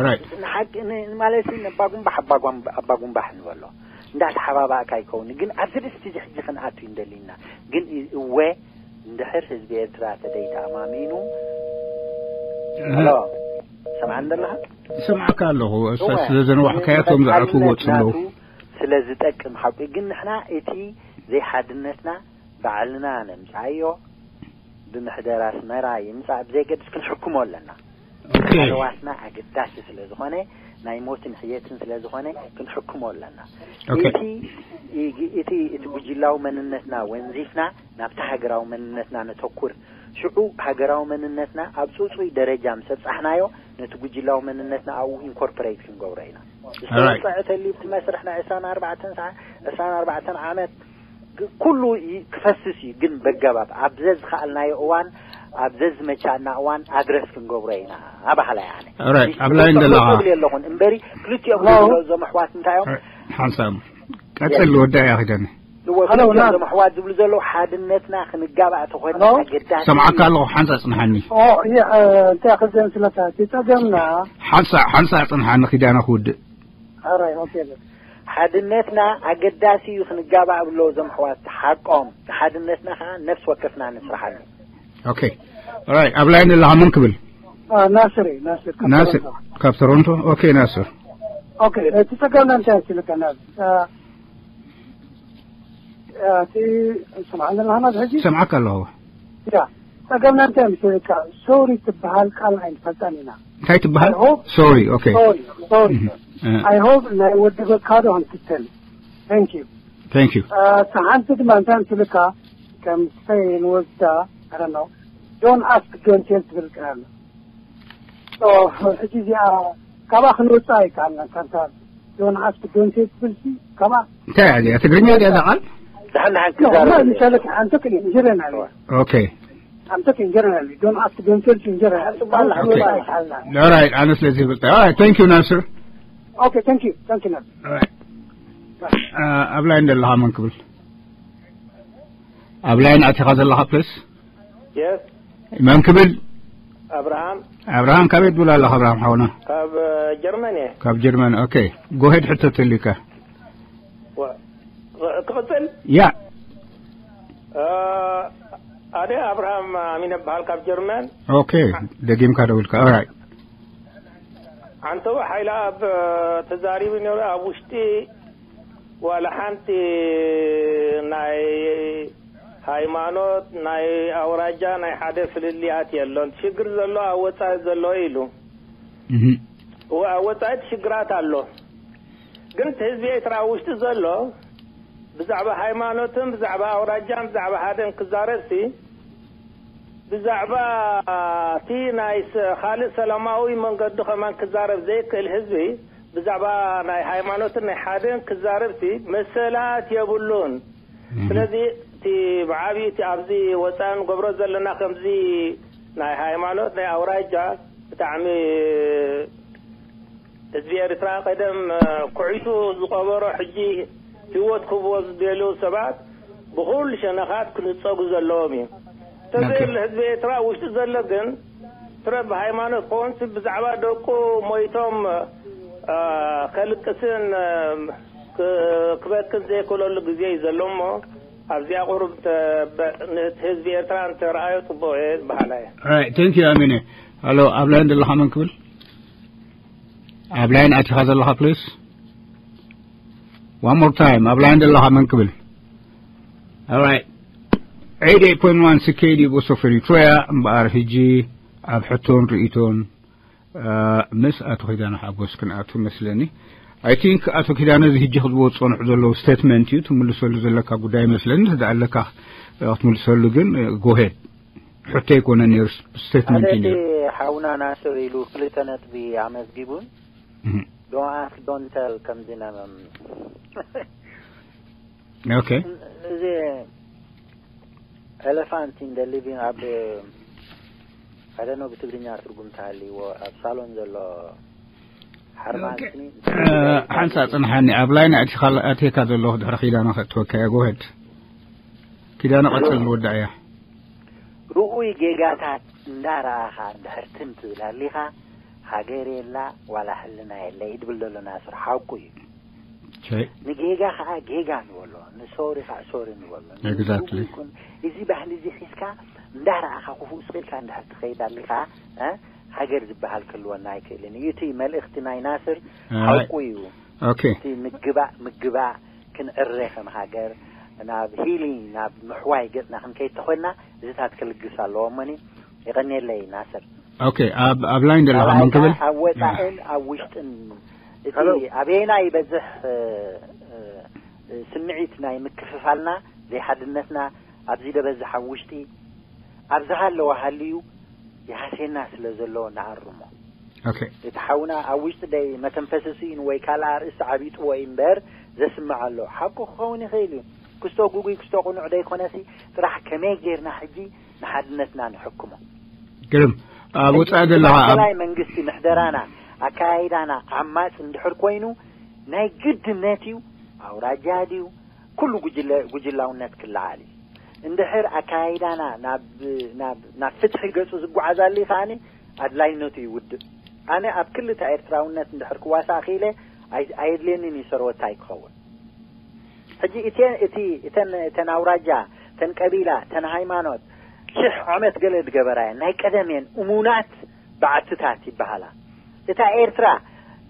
ራይት ንሓቂ ን- ማለት እዩ፣ ነባጉንባሕ ኣባጉንባ- ኣባጉንባሕ ንበሎ፣ እንዳተሓባባእካ ይከውን። ግን ኣብዚ ርእስቲ እዚ ሕጂ ክንኣቱ ይንደሊና። ግን እ- እወ እንድሕር ህዝቢ ኤርትራ ተደይተኣማሚኑ ሎ ሰምዓን ዘለኻ ይሰምዓካ ኣለኹ። እሳ ስለ ዘንዋሕካያ እቶም ዝኣትዉ ወፁ ኣለዉ። ስለ ዝጠቅም ሓቂ ግን ንሕና እቲ ዘይሓድነትና ባዕልና ነምፃዮ፣ ብምሕደራ ኣስመራ ይምፃእ ብዘይገድስ ክንሕክሞ ኣለና። ኦኬ ኣለዋትና ኣገዳሲ ስለ ዝኾነ፣ ናይ ሞትን ሕየትን ስለ ዝኾነ ክንሕክሞ ኣለና። ኦኬ እቲ እቲ እቲ ጉጅላዊ መንነትና ወንዚፍና ናብቲ ሃገራዊ መንነትና ነተኩር። ሽዑ ሃገራዊ መንነትና ኣብ ጽጹይ ደረጃ ምስ ኣብጻሕናዮ፣ ነቲ ጉጅላዊ መንነትና ኣብኡ ኢንኮርፖሬት ክንገብሮ ኢና። Alright. ዝተወጸዐ ተሊብቲ መስርሕ ናይ ዕስራን ኣርባዕተን ሰዓ- ዕስራን ኣርባዕተን ዓመት ግ- ኩሉ ይ- ክፈስስ እዩ፣ ግን በገባብ ኣብ ዘዝኸኣልናዮ እዋን፣ ኣብ ዘዝመቻና እዋን ኣድረስ ክንገብሮ ኢና። ኣባህላ ያነ Alright. ኣብ ላይን ዘለኻ። ይብሉ ኣለኹን እምበሪ፣ ክልቲኦም Hello? ዝብሎ እዞም ኣሕዋት እንታይ እዮም? ሓንሳብ ቀጽል ወዳ እያ ኺደኒ። Hello, ንወክል ና- እዞም ኣሕዋት ዝብሉ ዘለዉ ሓድነትና ክንጋባእ ተኾይና Hello? ኣገዳሲ ሰምዓካ ኣለኹ ሓንሳብ ጽንሓኒ። ኦ የ- እ፣ እንታይ ክዘን ስለካ እቲ ጸገምና ሓንሳብ ሓንሳብ ጽንሓኒ ኺዳነ ክውድእ። ኣራይ ኦኬ ሓድነትና ኣገዳሲ እዩ ክንጋባእ ብሎ እዞም ኣሕዋት ሓቆም። ሓድነትና ከዓ ነፍሲ ወከፍና ንስርሓሉ። ኦኬ ኦራይት። ኣብ ላይን ዘለኻ መን ክብል? አ፣ ናስር እዩ፣ ናስር ካብ ናስር ቶሮንቶ። ካብ ቶሮንቶ። ኦኬ ናስር። ኦኬ እቲ ጸገምና እንታይ ስልካ ናብ አ፣ አ፣ እቲ ስምዓ ዘለኻ ናብ ሕጂ ሰምዓካ ኣለኹ። ያ ጸገምና እንታይ ምስልካ ሶሪ ትበሃል ቃል ኣይንፈልጣን ኢና። እንታይ ትበሃል? I hope- ሶሪ። ኦኬ ሶሪ ሶሪ እህ፣ I hope ናይ ወዲ በካዶ ከምትተል። Thank you። Thank you። እቲ ሓንቲ ድማ እንታይ ምስልካ ከም ንወስዳ ኣረኖ don't ask don't tell ትብል ቃል ኣሎ። ሕጂ እዚኣ ካብኣ ክንወፅእ ኣይከኣልናን። ካንታ don't ask don't tell ትብል ሲ ካብኣ እንታይ እያ እዚኣ? ትግርኛ ድያ እዛ ቃል? ደሓን ደሓን No, ክዛረብ no, in general, I'm talking in general. ኦኬ I'm talking in general. Don't ask don't tell in general. ኦራይት። ኣነ ስለዚ ይብልጣ። ኦራይት። Thank you ናስር። Okay, thank you. Thank you, Nabi. ኣብ ላይን ዘለኻ መን ክብል? ኣብ ላይን ኣቲኻ ዘለኻ ፕሊስ? የስ መን ክብል? ኣብርሃም ኣብርሃም ካበይ ትብል ኣለኻ ኣብርሃም ሓውና? ካብ ጀርመን እየ። ካብ ጀርመን። ኦኬ ጎሄድ ሕቶ ተልዩካ። ወ- ክቕፅል ያ እ፣ ኣደ ኣብርሃም ኣሚነ በሃል ካብ ጀርመን። ኦኬ ደጊምካ ደውልካ። ኦራይት ዓንተው ሓይለ ኣብ ተዛሪቡ ነሩ ኣብ ውሽጢ ዋላ ሓንቲ ናይ ሃይማኖት ናይ ኣውራጃ ናይ ሓደ ፍልልያት የሎን። ሽግር ዘሎ ኣብ ወፃኢ ዘሎ ኢሉ። እህ እወ፣ ኣብ ወፃኢ እቲ ሽግራት ኣሎ። ግን እቲ ህዝቢ ኤርትራ ኣብ ውሽጢ ዘሎ ብዛዕባ ሃይማኖትን ብዛዕባ ኣውራጃን ብዛዕባ ሓደን ክዛረብሲ ብዛዕባ እቲ ናይ ሰ- ካልእ ሰላማዊ መንገዲ ከማን ክዛረብ ዘይክእል ህዝቢ ብዛዕባ ናይ ሃይማኖትን ናይ ሓደን ክዛረብሲ መሰላት የብሉን። ስለዚ እቲ ብዓብዩ እቲ ኣብዚ ወፃኢ ንገብሮ ዘለና ከምዚ ናይ ሃይማኖት ናይ ኣውራጃ ብጣዕሚ ህዝቢ ኤርትራ ቀደም ኩዒቱ ዝቐበሮ ሕጂ ህይወት ክህብዎ ዝደልዩ ሰባት ብኹሉ ሸነኻት ክንጸጉ ዘለዎም እዩ። ተዘየለ ህዝቢ ኤርትራ ውሽጢ ዘሎ ግን ትረ ብሃይማኖት ክኾንሲ ብዛዕባ ደቁ ሞይቶም እ፣ ከልቅስን እ፣ ክ- ክበክን ዘይክእለሉ ግዜ እዩ ዘሎ እሞ ኣብዚኣ ቁሩብ ተ- በ- ንህዝቢ ኤርትራ እንተረኣዮ ጽቡቕ እየ ዝበሃላ እየ። Right, thank you ኣሚነ። ኣሎ ኣብ ላይን ዘለኻ መን ክብል? ኣብ ላይን ኣቲኻ ዘለኻ ፕሊስ? One more time ኣብ ላይን ዘለኻ መን ክብል? Alright. Eighty-eight point one C K D Voice of Eritrea እምበኣር ሕጂ ኣብ ሕቶን ርእይቶን እ፣ ምስ ኣቶ ኪዳነ ሓጎስ ክንኣቱ መስለኒ። I think ኣቶ ኪዳነ እዚ ሕጂ ክዝቦ ዝጸንሑ ዘለዉ ስቴትመንት እዩ ትምልሰሉ ዘለካ ጉዳይ መስለኒ። እንተ ኣለካ እ፣ ክትምልሰሉ ግን ጎሄድ ሕቶ ኣይኮነን ነይሩ፣ ስቴትመንት እዩ ሓደ ነይሩ። ሓውና ናስር ኢሉ ክልተ ነጥቢ ኣመዝጊቡን እህ። don't ask don't tell ከምዚ ነመም ኦኬ እዚ ኤሌፋንት ኢን ደ ሊቪንግ ኣብ ሓደ ነው ብትግርኛ ትርጉም ተሃልይዎ ኣብ ሳሎን ዘሎ ሓርማን ኦኬ። እ፣ ሓንሳ ጽንሓኒ ኣብ ላይን ኣቲኻ ኣቴካ ዘለኹ ድሕሪ ኪዳነ ከእትወካ እየ። ጎሄድ ኪዳነ፣ ቀጽል፣ ንወዳእያ። ርኡይ ጌጋታት እንዳረኣኻ እንድሕር ትም ትብል ኣሊኻ፣ ሃገር የላ ዋላ ሕልና የለ እዩ ድብል ዘሎ ናስር። ሓቁ እዩ። ንጌጋ ከዓ ጌጋ ንበሎ፣ ንሶሪ ከዓ ሶሪ ንበሎ። ንግቡእ ይኩን፣ እዚ ባህሊ እዚ ሒዝካ እንዳረኣኻ ክፉእ ስቕ ኢልካ እንድሕር ትኸይድ ኣሊኻ፣ ሃገር ዝበሃል ክህልወና ኣይክእልን እዩ። እቲ መልእኽቲ ናይ ናስር ሓቁ እዩ። ኦኬ። እቲ ምግባእ ምግባእ ክንዕረ ከም ሃገር ናብ ሂሊንግ ናብ ምሕዋይ ገጽና ክንከይድ ተኾይንና እዚታት ክልግስ ኣለዎ። እሞኒ የቐንየለይ ናስር። ኦኬ። ኣብ ኣብ ላይን ዘለኻ መን ክብል? ኣብ ወጻእን ኣብ ውሽጥን እቲ ኣበየና ይበዝሕ ስምዒት ናይ ምክፍፋልና ዘይሓድነትና ኣብዚ ደበዝሕ ኣብ ውሽጢ ኣብ ዝሃለወ ሃልዩ ይሃሴና ስለ ዘሎ ንኣርሞ። ኦኬ። እቲ ሓውና ኣብ ውሽጢ ደይ መተንፈሲ ስኢኑ ወይ ካልእ ኣርእስቲ ዓቢጥዎ እዩ እምበር ዘስምዕ ኣሎ። ሓቁ ክኸውን ይኽእል እዩ። ክስቶ ጉጉይ ክስቶ ቅኑዕ ደይኮነሲ ጥራሕ ከመይ ጌርና ሕጂ ንሓድነትና ንሕክሞ። ግርም። ኣብ ወጻኢ ዘለኻ ኣብ ማእከላይ መንግስቲ ምሕደራና ኣካያይዳና ዓማጽ እንድሕር ኮይኑ ናይ ግድነት እዩ። ኣውራጃ ድዩ ኩሉ ጉጅለ ጉጅላውነት ክለዓል እዩ። እንድሕር ኣካያይዳና ናብ ናብ ናብ ፍትሒ ገጹ ዝጓዓዝ ኣሊ ከዓኒ ኣድላይነቱ ይውድእ። ኣነ ኣብ ክልተ ኤርትራውነት እንድሕር ክዋሳእ ክኢለ ኣይ- ኣየድልየንን እዩ ሰርወታይ ክኸውን። ሕጂ እቲ እቲ እተን እተን ኣውራጃ፣ ተን ቀቢላ፣ ተን ሃይማኖት ሽሕ ዓመት ገለ ዝገበራ እየን። ናይ ቀደም እየን እሙናት በዓትታት ይበሃላ። እታ ኤርትራ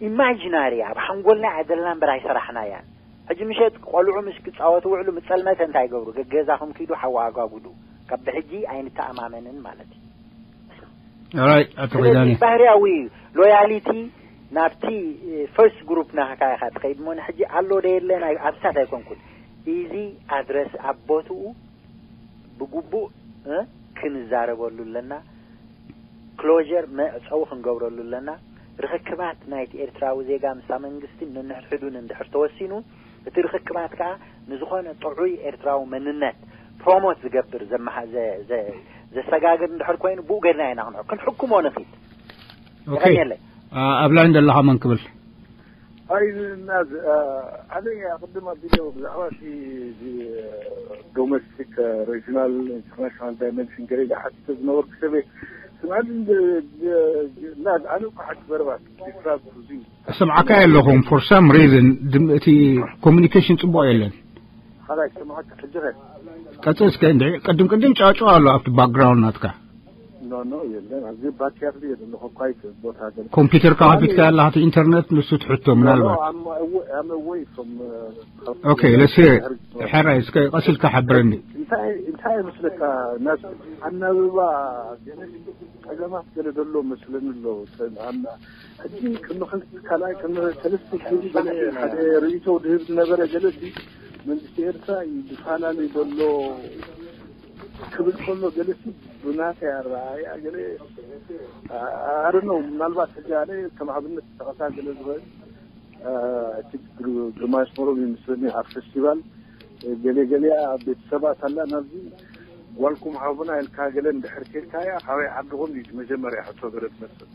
ኢማጂናሪ ኣብ ሓንጎልና እያ ዘላ እምበር ኣይሰራሕናያን። ሕጂ ምሸት ቆልዑ ምስ ክጻወቱ ውዕሉ ምጸልመተ እንታይ ይገብሩ? ገገዛኹም ኪዱ ሓዋ ኣጓጉዱ። ካብ ብሕጂ ኣይንተኣማመንን ማለት እዩ። ኦራይት ኣቶ ኪዳነ። ስለዚ ባህርያዊ እዩ። ሎያሊቲ ናብቲ ፈርስት ግሩፕ ናህካ ኢኻ ትኸይድ እሞ ንሕጂ ኣሎ ዶ የለን ኣይ- ኣብሳት ኣይኮንኩን። ኢዚ ኣድረስ ኣብ ቦትኡ ብግቡእ እ፣ ክንዛረበሉ ኣለና። ክሎዥር መዕጸዊ ክንገብረሉ ኣለና። ርኽክባት ናይቲ ኤርትራዊ ዜጋ ምስታ መንግስቲ ንንሕድሕዱን እንድሕር ተወሲኑ እቲ ርኽክባት ከኣ ንዝኾነ ጥዑይ ኤርትራዊ መንነት ፕሮሞት ዝገብር ዘመሓ- ዘ- ዘ- ዘሰጋግር እንድሕር ኮይኑ ብኡ ገድና ኢና ክንሕ- ክንሕክሞ ንኽእል። ኦኬ። የቐንየለይ። ኣብ ላይን ዘለኻ መን ክብል? ኣይ ናዝ ኣነ ኣቅድም ኣቢለ ብዛዕባ እቲ ዶሜስቲክ ሬጂናል ኢንተርናሽናል ዳይመንሽን ገለ ዝሓትተ ዝነበርኩ ሰበይ ስምዓኒ ናዝ ኣነ እኳ ሓንቲ ዘረባ ዲፍራንስ ብዙ ስምዓካ የለኹም for some reason ድም- እቲ ኮሚኒኬሽን ጽቡቕ የለን። ሓላይ ስምዓካ ሕጂ ኸ ቀጽል እስከ እንደ ቅድም ቅድም ጫጫ ኣሎ ኣብቲ ባክግራውንድ ናትካ። ኖ ኖ የለን ኣብዚ ባክያርድ እየ ዘለኹ ኳይት ቦታ ገለ ኮምፒውተርካ ከፊትካ ያላ እቲ ኢንተርኔት ንሱ ትሕቶ ምናልባት I'm away from okay let's hear it ሕራይ እስከ ቀሲልካ ሓብረኒ። እንታይ እንታይ መስለካ ናስ ኣናብባ ገለ ጸገማት ገለ ዘሎ መስለኒ ኣሎ። ሕጂ ቅድሚ ካልኣይ ቅድሚ ሰለስተ ሽሕ በላይ ሓደ ርእይቶ ድህብ ዝነበረ ገለሲ መንግስቲ ኤርትራ እዩ ዝፈላለዩ ዘሎ ክብል ከሎ ገለሲ ብናተይ ኣረኣእያ ገለ ኣርነው ምናልባት ሕጂ ኣነ ከም ኣብነት ተቐሳ ገለ ዝኽእል እቲ ግርማሽ መሮም ይመስለኒ ኣብ ፌስቲቫል ገለ ገሊኣ ቤተሰባት ኣላ ናብዚ ጓልኩም ሃቡና ኢልካ ገለ እንድሕር ኬድካያ ካበይ ዓድኹም እዩ መጀመርያ ሕቶ ገለ ትመስል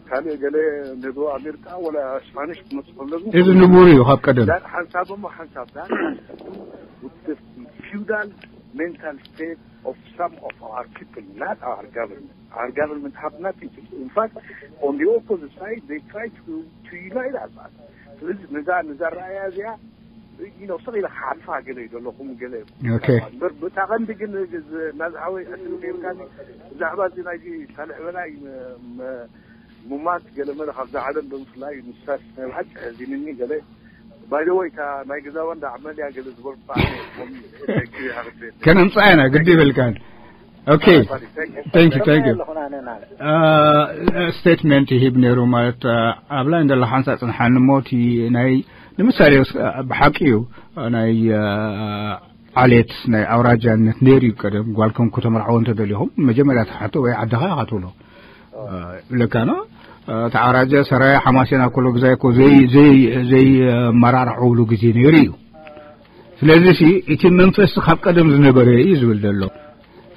ካልእ ገለ ንዶ ኣሜሪካ ወላ ስፓኒሽ ክመጽእ ከሎ ግን እዚ ንቡር እዩ ካብ ቀደም ዳት ሓንሳብ እሞ ሓንሳብ ዳት ሓንሳብ with the feudal mental state of some of our people not our government our government have nothing to do in fact on the opposite side they try to to unite us ስለዚ ነዛ ነዛ ረኣያ እዚኣ you know ስቕ ኢለ ክሓልፋ ገለ እዩ ዘለኹም ገለ okay ብታ ቀንዲ ግን ናዝሓወይ ዕድል ነርካኒ ብዛዕባ እዚ ናይ ሳልሕ በላይ ሙማት ገለ መለ ካብዛ ዓለም ብምፍላይ ንሳስ ናይ ብሓቂ ሕዚንኒ ገለ by the way እታ ናይ ገዛ ባንዳ ዓመል እያ ገለ ዝበልኩ ከነምፅኣ ኢና ግዲ ይበልካን okay thank you thank you statement ይህብ ነይሩ ማለት ኣብ ላይ እንደላ ሓንሳ ፅንሓኒ ሞ እቲ ናይ ንምሳሌ ብሓቂ እዩ ናይ ዓሌት ናይ ኣውራጃነት ነይሩ እዩ ቀደም ጓልኩም ከተመርዓዎ እንተደሊኹም መጀመርያ ትሓቶ ወይ ዓድኻ ኢኻ ትብሎ ብለካ ኖ ተዓራጀ ሰራየ ሓማሴና ኮሎ ግዛይ ኮ ዘይ ዘይ ዘይ መራርዕብሉ ግዜ ነይሩ እዩ ስለዚ ሲ እቲ መንፈስ ካብ ቀደም ዝነበረ እዩ ዝብል ዘሎ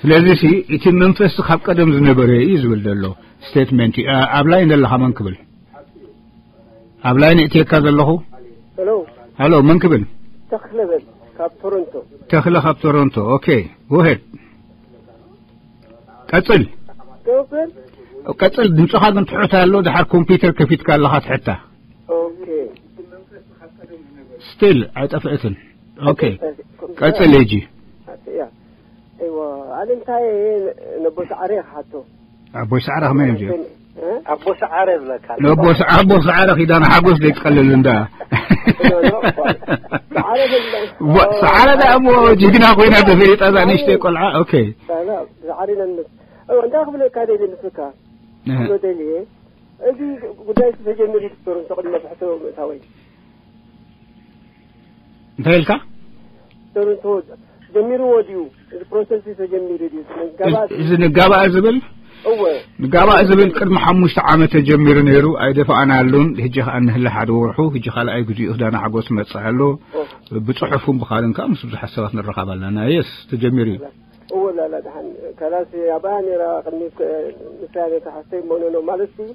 ስለዚ ሲ እቲ መንፈስ ካብ ቀደም ዝነበረ እዩ ዝብል ዘሎ ስቴትመንት ኣብ ላይ ዘለኻ መን ክብል ኣብ ላይ ንእትየካ ዘለኹ ሄሎ ሄሎ መን ክብል ተኽለበል ቶሮንቶ። ተኽለ ካብ ቶሮንቶ። ኦኬ፣ go ahead። ቀጽል። ገብር። ቀጽል፣ ድምጽኻ ግን ትሑት ኣሎ። ድሓር ኮምፒውተር ከፊትካ ኣለኻ ትሕታ። ኦኬ። ስቲል ኣይጠፍእትን። ኦኬ። ቀጽል፣ ሄጂ። ያ። እዎ፣ ኣነ እንታይ ነቦ ሰዓረ ክሓቶ። ኣቦይ ሰዓረ ከመይ እዮም እዚኦም? እ? ኣቦ ሰዓረ ዝብለካ። ነቦ ሰ-፣ ኣቦ ሰዓረ ኪዳነ ሓጎስ ዘይትቀልል እንዳ። ኖ፣ ኖ፣ ሰዓረ ዝብለ-፣ ዋ፣ ሰዓረ ዳ እሞ ጅግና ኮይና ተፈሊጣ እዛ ንእሽተይ ቆልዓ። ኦኬ። ላ፣ ላ፣ ሰዓረ ነን-፣ እ፣ እንታይ ክብለካ ደልየ ንስካ? እ። ክብሎ ደልየ፣ እዚ ጉዳይ ተጀሚሩ ዶክተር፣ እንተ ቅድሚ ሕቶ ምእታወይ። እንታይ ኢልካ? ዶክተር፣ እንተ ጀሚርዎ ድዩ? እዚ ፕሮሰስ ተጀሚሩ ድዩ? ንጋባእ እዚ ንጋባእ ዝብል? እወ። ንጋባእ ዝብል ቅድሚ ሓሙሽተ ዓመት ተጀሚሩ ነይሩ፣ ኣይደፋእናሉን። ሕጂ ከኣ እንህለ ሓደ ወርሑ፣ ሕጂ ካልኣይ ግዜኡ ክዳና ሓጎስ መጽእ ኣሎ። ኦ። ብጽሑፍን ብኻልን ከኣ ምስ ብዙሓት ሰባት ንራኸብ ኣለና። የስ፣ ተጀሚሩ እዩ። እወ፣ ላላ፣ ደሓን፣ ከላስ፣ ኣባያ ነይራ፣ ቅድሚ ከ-፣ ምሳሌ ተሓሰይ መኖኖ ማለት እዩ።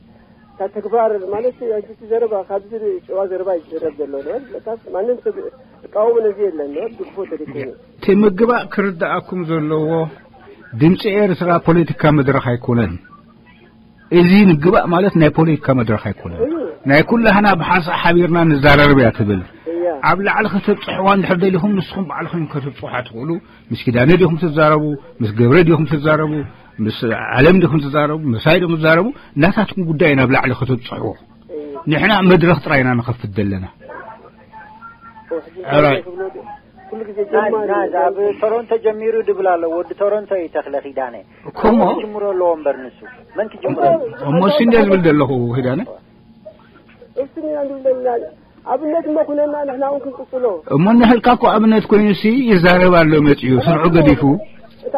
እታ ተግባር ማለት እዩ፣ ሕጂ እቲ ዘረባ፣ ካብዚ ጭዋ ዘረባ እዩ ዝዘረብ ዘሎ፣ ነው። ለካስ ማንም ሰብ ዝቃወም ነዚ የለን፣ ነው። ድግፎ ተደኮኑ። እቲ ምግባእ ክርድኣኩም ዘለዎ፣ ድምፂ ኤርትራ ፖለቲካ መድረኽ ኣይኮነን። እዚ ምግባእ ማለት ናይ ፖለቲካ መድረኽ ኣይኮነን። እዩ። ናይ ኩላህና ብሓንሳእ ሓቢርና ንዛረርብ እያ ትብል። እያ። ኣብ ላዕሊ ከተብፅሕዋ እንድሕር ደሊኹም፣ ንስኹም ባዕልኹም ከተብፅሓ ትኽእሉ። ምስ ኪዳነ ዲኹም ትዛረቡ? ምስ ገብረ ዲኹም ትዛረቡ? ምስ ዓለም ዲኹም ትዛረቡ? ምሳይ ዲኹም ትዛረቡ? ናታትኩም ጉዳይ ናብ ላዕሊ ከተብፅሕዎ። እዩ። ንሕና መድረኽ ጥራይ ኢና ንኸፍት ዘለና። ሕጂ ኦራይት። ኩሉ ግዜ ናይ፣ ጀማሪ ናይ፣ እዩ። ኣብ ቶሮንቶ ጀሚሩ ድብል ኣሎ። ወዲ ቶሮንቶ እዩ ተኽለ ኪዳነ። ኮሞ? መን ክጅምሮ ኣለዎ እምበር ንሱ? መን ክጅምሮ? እሞ እሱ እንደ ዝብል ዘለኹ ኪዳነ። እሱ ኢና ንብል ዘለና። ኣብነት እሞ ኩነና ንሕና እውን ክንቅጽሎ። እሞ ንሕልካ እኮ ኣብነት ኮይኑ እሱ ይዛረብ ኣሎ መጺኡ፣ ስርዑ ገዲፉ። እታ፣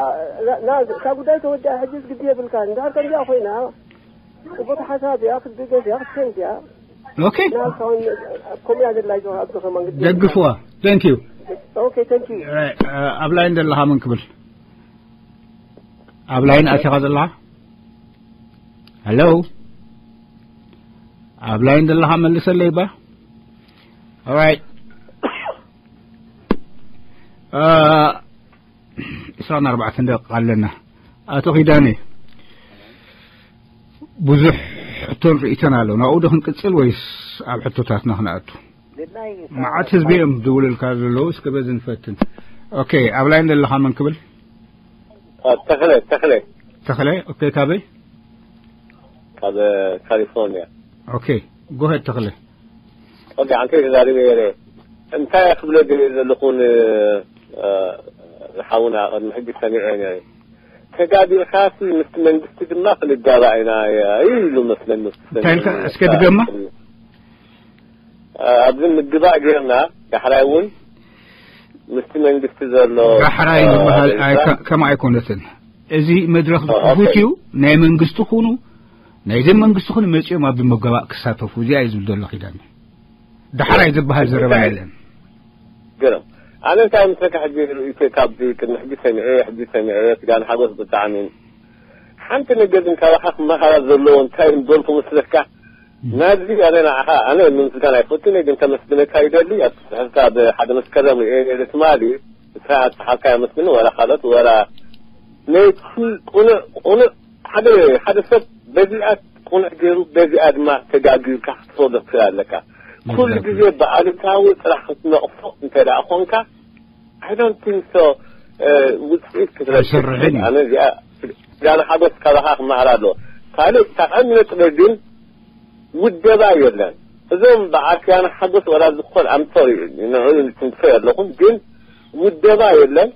ና፣ እታ ጉዳይ ተወዲኣ ሕጂ ግዲ የብልካን። እንድሕር ከምዚኣ ኮይና፣ ጽቡቕ ሓሳብ እያ፣ ክትድገፍ እያ፣ ክትከይድ እያ። ኦኬ። ናልካ እውን ከምኡ እያ ዘላ ይዞ ኣብዚ ከማን ግዲ ደግፍዋ። Thank you። ኦኬ፣ thank you። እ፣ እ፣ ኣብ ላይን ዘለኻ መን ክብል? ኣብ ላይን ኣቲኻ ዘለኻ? ሄሎ? ኣብ ላይን ዘለኻ መልሰለይ ባ። ኦራይት። እ፣ ዕስራን ኣርባዕተን ደቂቃ ኣለና። ኣቶ ኪዳነ፣ ብዙሕ ሕቶን ርእይቶን ኣሎ። ናብኡ ዶ ክንቅጽል ወይስ ኣብ ሕቶታትና ክንኣቱ? መዓት ህዝቢ እዮም ዝድውልልካ ዘለዉ። እስከ በዚ ንፈትን። ኦኬ፣ ኣብ ላይን ዘለኻ መን ክብል? አ፣ ተኽለ፣ ተኽለ። ተኽለ፣ ኦኬ፣ ካበይ? ካብ ካሊፎርኒያ። ኦኬ፣ ጎሄድ ተኽለ። ኦኬ፣ ኣንተ ተዛሪበ ነይረ። እንታይ ክብለ ደልየ ዘለኹ ን-፣ እ፣ ንሓውና ቅድሚ ሕጂ ሰሚዐ ነይረ። ተጋቢእካሲ ምስቲ መንግስቲ ድማ ክንጋባእ ኢና ኢሉ መስለኒ። እንታይ ኢልካ? እስከ ድገማ። እ፣ ኣብዚ ምግባእ ጌርና ዳሕራይ እውን ምስቲ መንግስቲ ዘሎ፣ ዳሕራይ እ፣ ዝበሃል ኣይ-፣ ሬሳ ከ-፣ ከምኡ ኣይኮነትን። እዚ መድረኽ እ፣ ዝኸፉት ኦኬ። እዩ። ናይ መንግስቲ ኩኑ፣ ናይ ዘይ መንግስቲ ኩኑ መጺኦም ኣብ መጋባእ ክሳተፉ። እዚኣ እዩ ዝብል ዘሎ ኪዳነ። ዳሕራይ ዝበሃል ዘረባ እንታይ? የለን። ግርም። ኣነ እንታይ ምስለካ፣ ሕጂ ርእይቶይ ካብዚ ቅድሚ ሕጂ ሰሚዐ፣ ሕጂ ሰሚዐ፣ ስጋን ሓጎስ ብጣዕሚ። ሓንቲ ነገር ግን ካባኻ ክመሃራ ዘለዎ እንታይ እንደልኩ ምስለካ? እም። ናዚ ኣነ ንዓኻ፣ ኣነ ንምስጋን ኣይፈቱን እየ፣ ግን ከመስግነካ ይደሊ። ኣብ ጽሕፍካ ብሓደ መስከረም ርእየ ነይረ ትማሊ፣ እስኻ ኣጽሓፍካ የመስግን፣ ወላ ካልኦት፣ ወላ ነቲ ቅኑዕ፣ ቅኑዕ ሓደ፣ ሓደ ሰብ በዚኣ ቅኑዕ ገይሩ፣ በዚኣ ድማ ተጋጊርካ ክትፈርዶ ትኽእል ኣለካ። ኩሉ ግዜ ብኣሉታዊ ጥራሕ ክትነቕፎ እንተ ደኣ ኾንካ፣ I don't think so፣ እ፣ ውጽኢት ክትረክብ ኣይሰርሕን እዩ። ኣነ እዚኣ ዳና ሓጎስ ካባኻ ክመሃር ኣለዎ። ካልእ፣ እታ ቀንዲ ነጥበ ግን ውደባ የለን። እዞም ብዓኪያን ሓጎስ ወላ ዝኾን፣ I'm sorry፣ ንዕኡ ትንክፎ የለኹም፣ ግን ውደባ የለን፣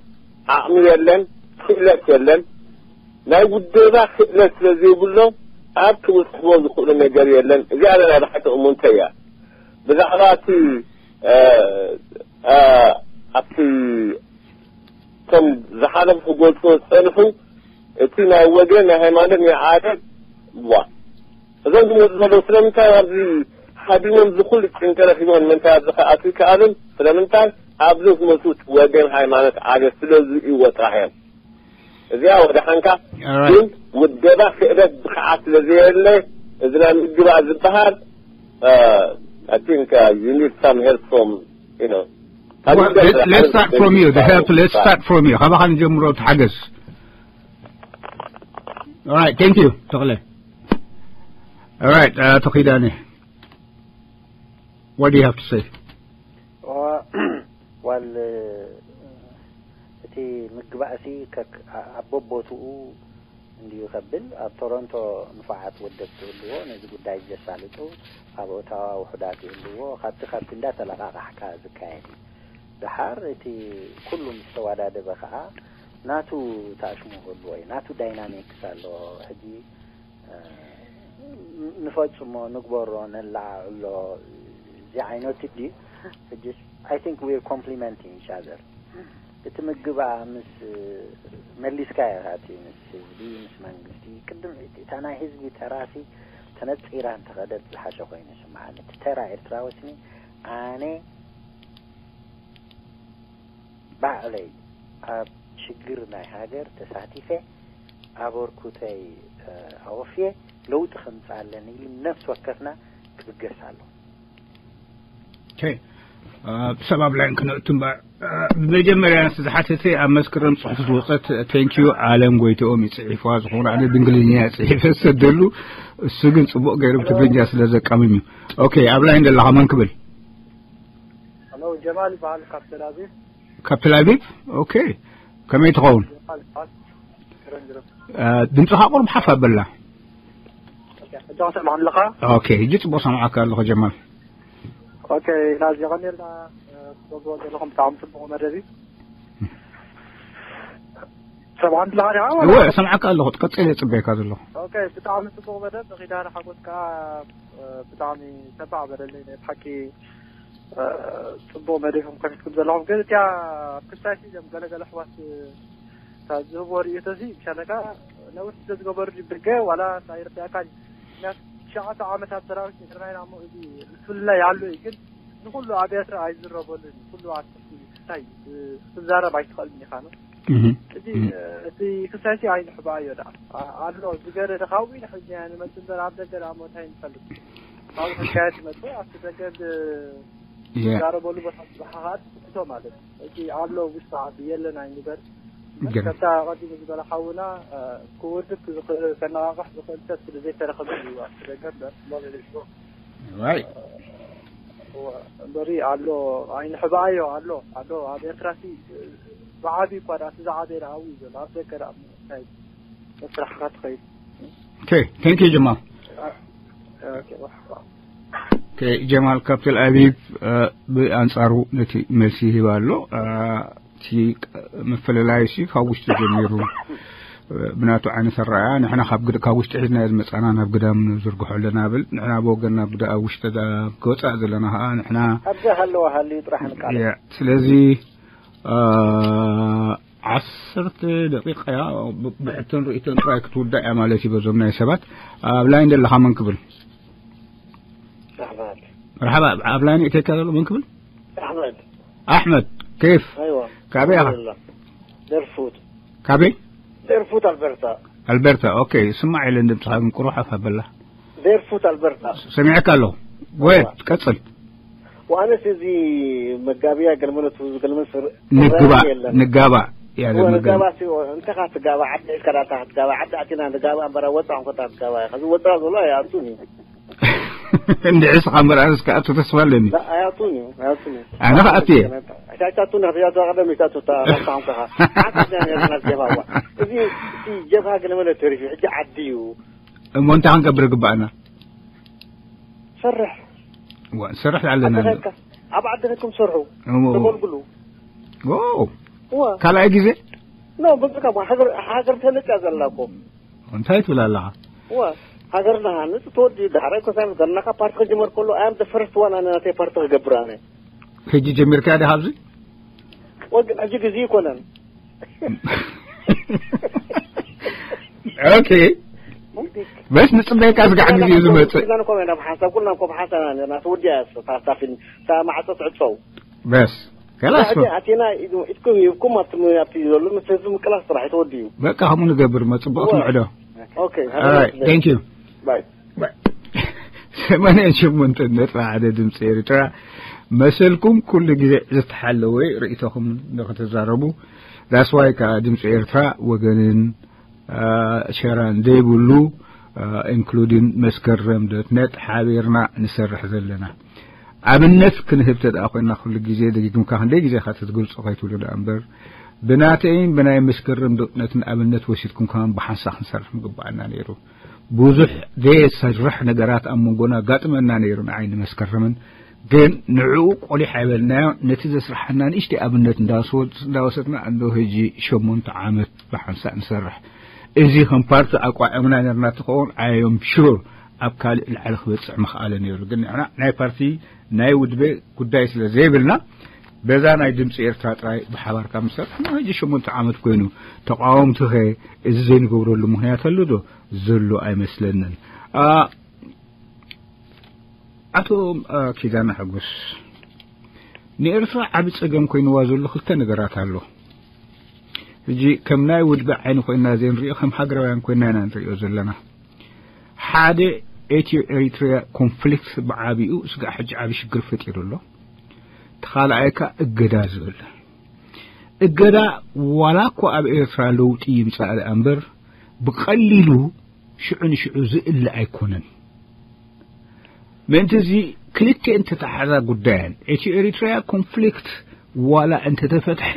ዓቕሚ የለን፣ ክእለት የለን። ናይ ውደባ ክእለት ስለ ዘይብሎም ኣብ ክብጽሕዎ ዝኽእሉ ነገር የለን። እዚኣ ናይ ብሓቂ እሙንተ እያ። ብዛዕባ እቲ፣ እ፣ እ፣ ኣብቲ እቶም ዝሓለፉ ክገልጹ ዝጸንሑ፣ እቲ ናይ ወገን፣ ናይ ሃይማኖት፣ ናይ ዓደት፣ ዋ። እዞም ዝመጹ ዘለዉ ስለምንታይ ኣብዚ ሓዲሞም ዝኹሉ ጭንቂ ረኺቦም ንምንታይ ኣብዚ ክኣትዉ ይከኣሉን? ስለምንታይ ኣብዚ ዝመጹ ወገን፣ ሃይማኖት፣ ዓደት ስለ ዝርእይዎ ጥራሕ እዮም። እዚኣ ወደ ሓንካ ኦራይት። ግን ውደባ ክእለት ብቕዓት ስለ ዘየለ እዚ ናይ ምግባእ ዝበሃል፣ እ፣ I think፣ እ፣ you need some help from, you know፣ Well, let, let's start from you. The help, let's start from you. ካባኻ ንጀምሮ፣ ተሓገዝ። All right, thank you, ተኽለ። All right, uh, ተኺዳነ። What do you have to say? ዋል እቲ ምግባእሲ ከክ ኣብ ቦቦትኡ እንዲዩ ከብል። ኣብ ቶሮንቶ ንፉዓት ወደብ ትህልዎ፣ ነዚ ጉዳይ ዘሳልጡ ኣብ ኦታዋ ውሑዳት ይህልዎ። ካብቲ ካብቲ እንዳተለቃቃሕካ ዝካየድ እዩ። ድሓር እቲ ኩሉ ምስ ተዋዳደበ ከዓ ናቱ ታሽሙ ክህልዎ እዩ፣ ናቱ ዳይናሚክስ ኣለዎ። ሕጂ ንፈጽሞ፣ ንግበሮ፣ ነለዓዕሎ፣ እዚ ዓይነት ድዩ? ሕጂ I think we're complementing each other። እቲ ምግባ ምስ መሊስካ ኢኻ እቲ ምስ ህዝቢ፣ ምስ መንግስቲ። ቅድም እቲ እታ ናይ ህዝቢ ተራሲ ተነጺራ እንተኸደት ዝሓሸ ኮይኑ ይስምዓኒ። እቲ ተራ ኤርትራዊ ስኒ ኣነ ባዕለይ ኣብ ሽግር ናይ ሃገር ተሳቲፈ ኣበርኩተይ ኣወፍየ ለውጢ ከምፅእ ኣለኒ ኢሉ ነፍሲ ወከፍና ክብገስ ኣሎ። ሰብ ኣብ ላይን ክነእቱ እምበር። ብመጀመርያ ንስ ዝሓተተ ኣብ መስከረም ፅሑፍ ዝወፀት ቴንኪዩ ኣለም ጎይትኦም ይፅሒፍዋ። ዝኾነ ኣነ ብእንግሊዝኛ ፅሒፈ ዝሰደሉ፣ እሱ ግን ፅቡቕ ገይሩ ብትግርኛ ስለ ዘቃምም እዩ። ኦኬ፣ ኣብ ላይን ዘለኻ መን ክብል? ጀማል ይበሃል፣ ካብ ተላቪቭ። ካብ ተላቪቭ። ኦኬ፣ ከመይ ትኸውን? ጀማል ይበሃል። ድምፅኻ ቁሩብ ሓፍ ኣበላ። ሕጂ ትሰምዓኒ ኣለኻ? ኦኬ፣ ሕጂ ፅቡቅ ሰምዓካ ኣለኹ ጀማል። ኦኬ፣ ናዚ ቀኒልና ክትገብርዎ ዘለኹም ብጣዕሚ ፅቡቅ መደብ እዩ። ሰምዓኒ ኣለኻ ዲኻ? እወ፣ ሰምዓካ ኣለኹ። ትቀፅል እየ ፅበየካ ዘለኹ። ኦኬ፣ ብጣዕሚ ፅቡቅ መደብ። ንኺዳነ ሓጎስ ከዓ ብጣዕሚ ተባዕ በለለይ። ናይ ብሓቂ ፅቡቅ መደብ ኢኹም ከፊትኩም ዘለኹም። ግን እቲኣ ኣብ ክስታይ ሲ ገለገለ ኣሕዋት እታ ዝህብዎ ርእይቶ እዚ ብሻለካ ነውር ስለ ዝገበሩ ድዩ ብደገ ዋላ እንታይ ይርዳእካ? ምክንያቱ ትሽዓተ ዓመት ኣብ ሰራዊት ኤርትራ ኢና እሞ እዚ ምፍልላይ ኣሎ እዩ። ግን ንኹሉ ኣብ ኤርትራ ኣይዝረበሉን እዩ። ኩሉ ኣርቲስት እዩ። እንታይ ክትዛረብ ኣይትኽእልን ኢኻ ነው። እዚ እቲ ክሳይ ሲ ኣይንሕባእዮ ደኣ ኣሎ ዝገረ ካብኡ ኢና ሕዚ ንመጽእ እምበር ኣብ ደገ ደኣ ሞ እንታይ ንፈልጥ? ካብኡ ሕካየት ይመጽእ ኣብቲ ደገ ዝዛረበሉ ቦታ ዝበሓኻ ትቶ ማለት እዩ። እቲ ኣሎ ውሽጢ ዓዲ የለን ኣይንበር። ከምታ ቀዲሙ ዝበለ ሓውና ክውድብ ዝኽእል ከነቓቕሕ ዝኽእል ሰብ ስለ ዘይተረኸበ እዩ ኣብቲ ደገ እምበር። Right. እምበሪ ኣሎ ኣይንሕባእዮ ኣሎ ኣሎ ኣብ ኤርትራ ሲ ብዓቢ እኳ ደኣ እቲ ዝዓበየ ደኣ ኣብኡ እዩ ዘሎ ኣብ ደገ ደኣ እንታይ መስራሕካ ትኸይድ Okay, thank you ጀማል። Okay, መርሓባ። Okay, ጀማል ካብ ተል ኣቪቭ ብኣንጻሩ ነቲ መልሲ ይህብ ኣሎ። እቲ ምፍልላይ ሲ ካብ ውሽጢ ጀሚሩ ብናቱ ዓይነት ኣረኣያ ንሕና ካብ ግድ ካብ ውሽጢ ሒዝና ዝመጻና ናብ ግዳም ንዝርግሖ ኣለና ብል። ንሕና ብወገንና ብዳ ውሽጢ ገጻእ ዘለና ከዓ ንሕና ኣብዚ ሃለዋ ሃልዩ ጥራሕ ንቃለስ። ስለዚ ዓሰርተ ደቂቃ እያ ብሕቶን ርእቶን ጥራይ ክትውዳእ እያ ማለት እዩ። በዞም ናይ ሰባት ኣብ ላይን ዘለኻ መን ክብል? ኣሕመድ መርሓባ። ኣብ ላይን እተካ ዘሎ መን ክብል? ኣሕመድ ኣሕመድ ኬፍ ኣይዋ ካበይ ኢኻ? ደርፉት ካበይ? ደርፉት ኣልበርታ ኣልበርታ። ኦኬ፣ ስማዕ ኢለን ድምፅኻ ግን ቁሩብ ሓፍ ኣበላ። ደርፉት ኣልበርታ ሰሚዐካ ኣለኹ። ጎየት ቀጽል። ወኣነስ እዚ መጋቢያ ገልመለቱ ዝገልመል ስር ንግባእ የለን። ንጋባእ ያለ እወ፣ መገ- ንጋባእ ሲ እንተኻ ትጋባእ ዓዲ ሒዝካ ዳታ ክትጋባእ ዓዲ ኣቲና ንጋባእ እምበራ ወፃ እንኮታ ትጋባእ ከዚ ወፃ ዘሎ ኣይኣቱን እዩ። እንድዒ ስኻ እምበር ኣነስ ክኣቱ ተስፋ ኣለኒ። ኣይኣቱን እዩ ኣይኣቱን እዩ ኣነ ክኣቱ እየ። ኣይታቱን ክትያቱ ቀደም ይታቱ ታታንከኻ ሓታ ነርና ጀባዋ እዚ እቲ ጀብሃ ገልመለ ተሪፉ ሕጂ ዓዲ እዩ። እሞ እንታይ ክንገብር ግባኣና? ሰርሕ እዋ፣ ንሰርሕ ኣለና። ዓዲ ኸድካ ኣብ ዓዲ ኸድኩም ሰርሑ እሞ- ተገልግሉ ኦ፣ እዋ ካልኣይ ግዜ ኖ ብቃ ሃገር ሃገር ተለጫ ዘላ እኮ እንታይ ትብል ኣለኻ? እዋ ሃገርና ሃንፅ ተወዲ ዳሕራይ ኮሳይ ምስ ገርናካ ፓርቲ ክጅመር ከሎ ኣያም the first one ኣነ ናተይ ፓርቲ ክገብር ኣነ ሕጂ ጀሚርካ ዲኻ ኣብዚ? ወግን ሕጂ ግዜ ይኮነን ኦኬ፣ በስ ንፅበየካ ዝጋዕ ግዜ እዩ ዝመፅእ። ሒዝና ንኮም ኢና ብሓንሳብ ኩልና ንኮም ሓንሳብ ኢና ነርና ተወዲያ እያ እታ ፊልም እታ ማዕፆ ትዕፀው በስ ከላስ ሕጂ ኣቴና ኢድኩም ይብኩም ኣብቲ ኣብቲ ዘሎ ምስ ህዝቢ ምቅላስ ጥራሕ ተወዲዩ በቃ ከምኡ ንገብር መፅቡቅ ትምዕዶ። ኦኬ All right, thank you. ባይ ሰማንያ ሸሞንተ ነጥቢ ሓደ ድምፂ ኤርትራ መሰልኩም ኩሉ ግዜ ዝተሓለወ ርእይቶኹም ንክትዛረቡ። That's why ከዓ ድምፂ ኤርትራ ወገንን ሸራን ዘይብሉ including መስከረም ዶት ነት ሓቢርና ንሰርሕ ዘለና። ኣብነት ክንህብ ተደኣ ኮይና ኩሉ ግዜ ደጊግምካ ክንደይ ግዜ ኢኻ ተትገልጾ ከይትብሉ ደኣ እምበር፣ ብናተይን ብናይ መስከረም ዶት ነትን ኣብነት ወሲድኩም ከማን ብሓንሳ ክንሰርሕ ምግባኣና ነይሩ። ብዙሕ ዘይሰርሕ ነገራት ኣብ መንጎና ኣጋጥመና ነይሩ፣ ንዓይኒ መስከረምን። ግን ንዕኡ ቆሊሕ ኣይበልናዮ። ነቲ ዘስርሓና ንእሽተይ ኣብነት እንዳወሰድ-፣ እንዳወሰድና እንዶ ሕጂ ሸሞንተ ዓመት ብሓንሳእ ንሰርሕ። እዚ ከም ፓርቲ ኣቋዕምና ነርና ትኸውን፣ I am sure ኣብ ካልእ ላዕሊ ክበጽሕ ምኽኣለ ነይሩ። ግን ንሕና ናይ ፓርቲ ናይ ውድበ ጉዳይ ስለ ዘይብልና፣ በዛ ናይ ድምፂ ኤርትራ ጥራይ ብሓባር ካብ ንሰርሕ፣ ሕጂ ሸሞንተ ዓመት ኮይኑ። ተቃወምቲ ኸ እዚ ዘይንገብረሉ ምኽንያት ኣሎ ዶ? ዘሎ ኣይመስለንን። ኣ-፣ ኣቶ፣ ኣ፣ ኪዳነ ሓጎስ፣ ንኤርትራ ዓቢ ጸገም ኮይንዋ ዘሎ ክልተ ነገራት ኣሎ። ሕጂ ከም ናይ ውድቢ ዓይኒ ኮይና ዘይንሪኦ፣ ከም ሃገራውያን ኮይና ኢና ንሪኦ ዘለና። ሓደ፣ ኤትዮ ኤሪትሪያ ኮንፍሊክት ብዓቢኡ ስጋዕ ሕጂ ዓቢ ሽግር ፈጢሩ ኣሎ። እቲ ካልኣይ ከኣ እገዳ ዝብል። እገዳ ዋላ እኮ ኣብ ኤርትራ ለውጢ ይምጻእ ደኣ እምበር፣ ብቐሊሉ ሽዑ ንሽዑ ዝእለ ኣይኮነን። ምእንቲ እዚ ክልቲኤን ተተሓዛ ጉዳያን፣ ኤትዮ ኤሪትሪያ ኮንፍሊክት ዋላ እንተተፈትሐ፣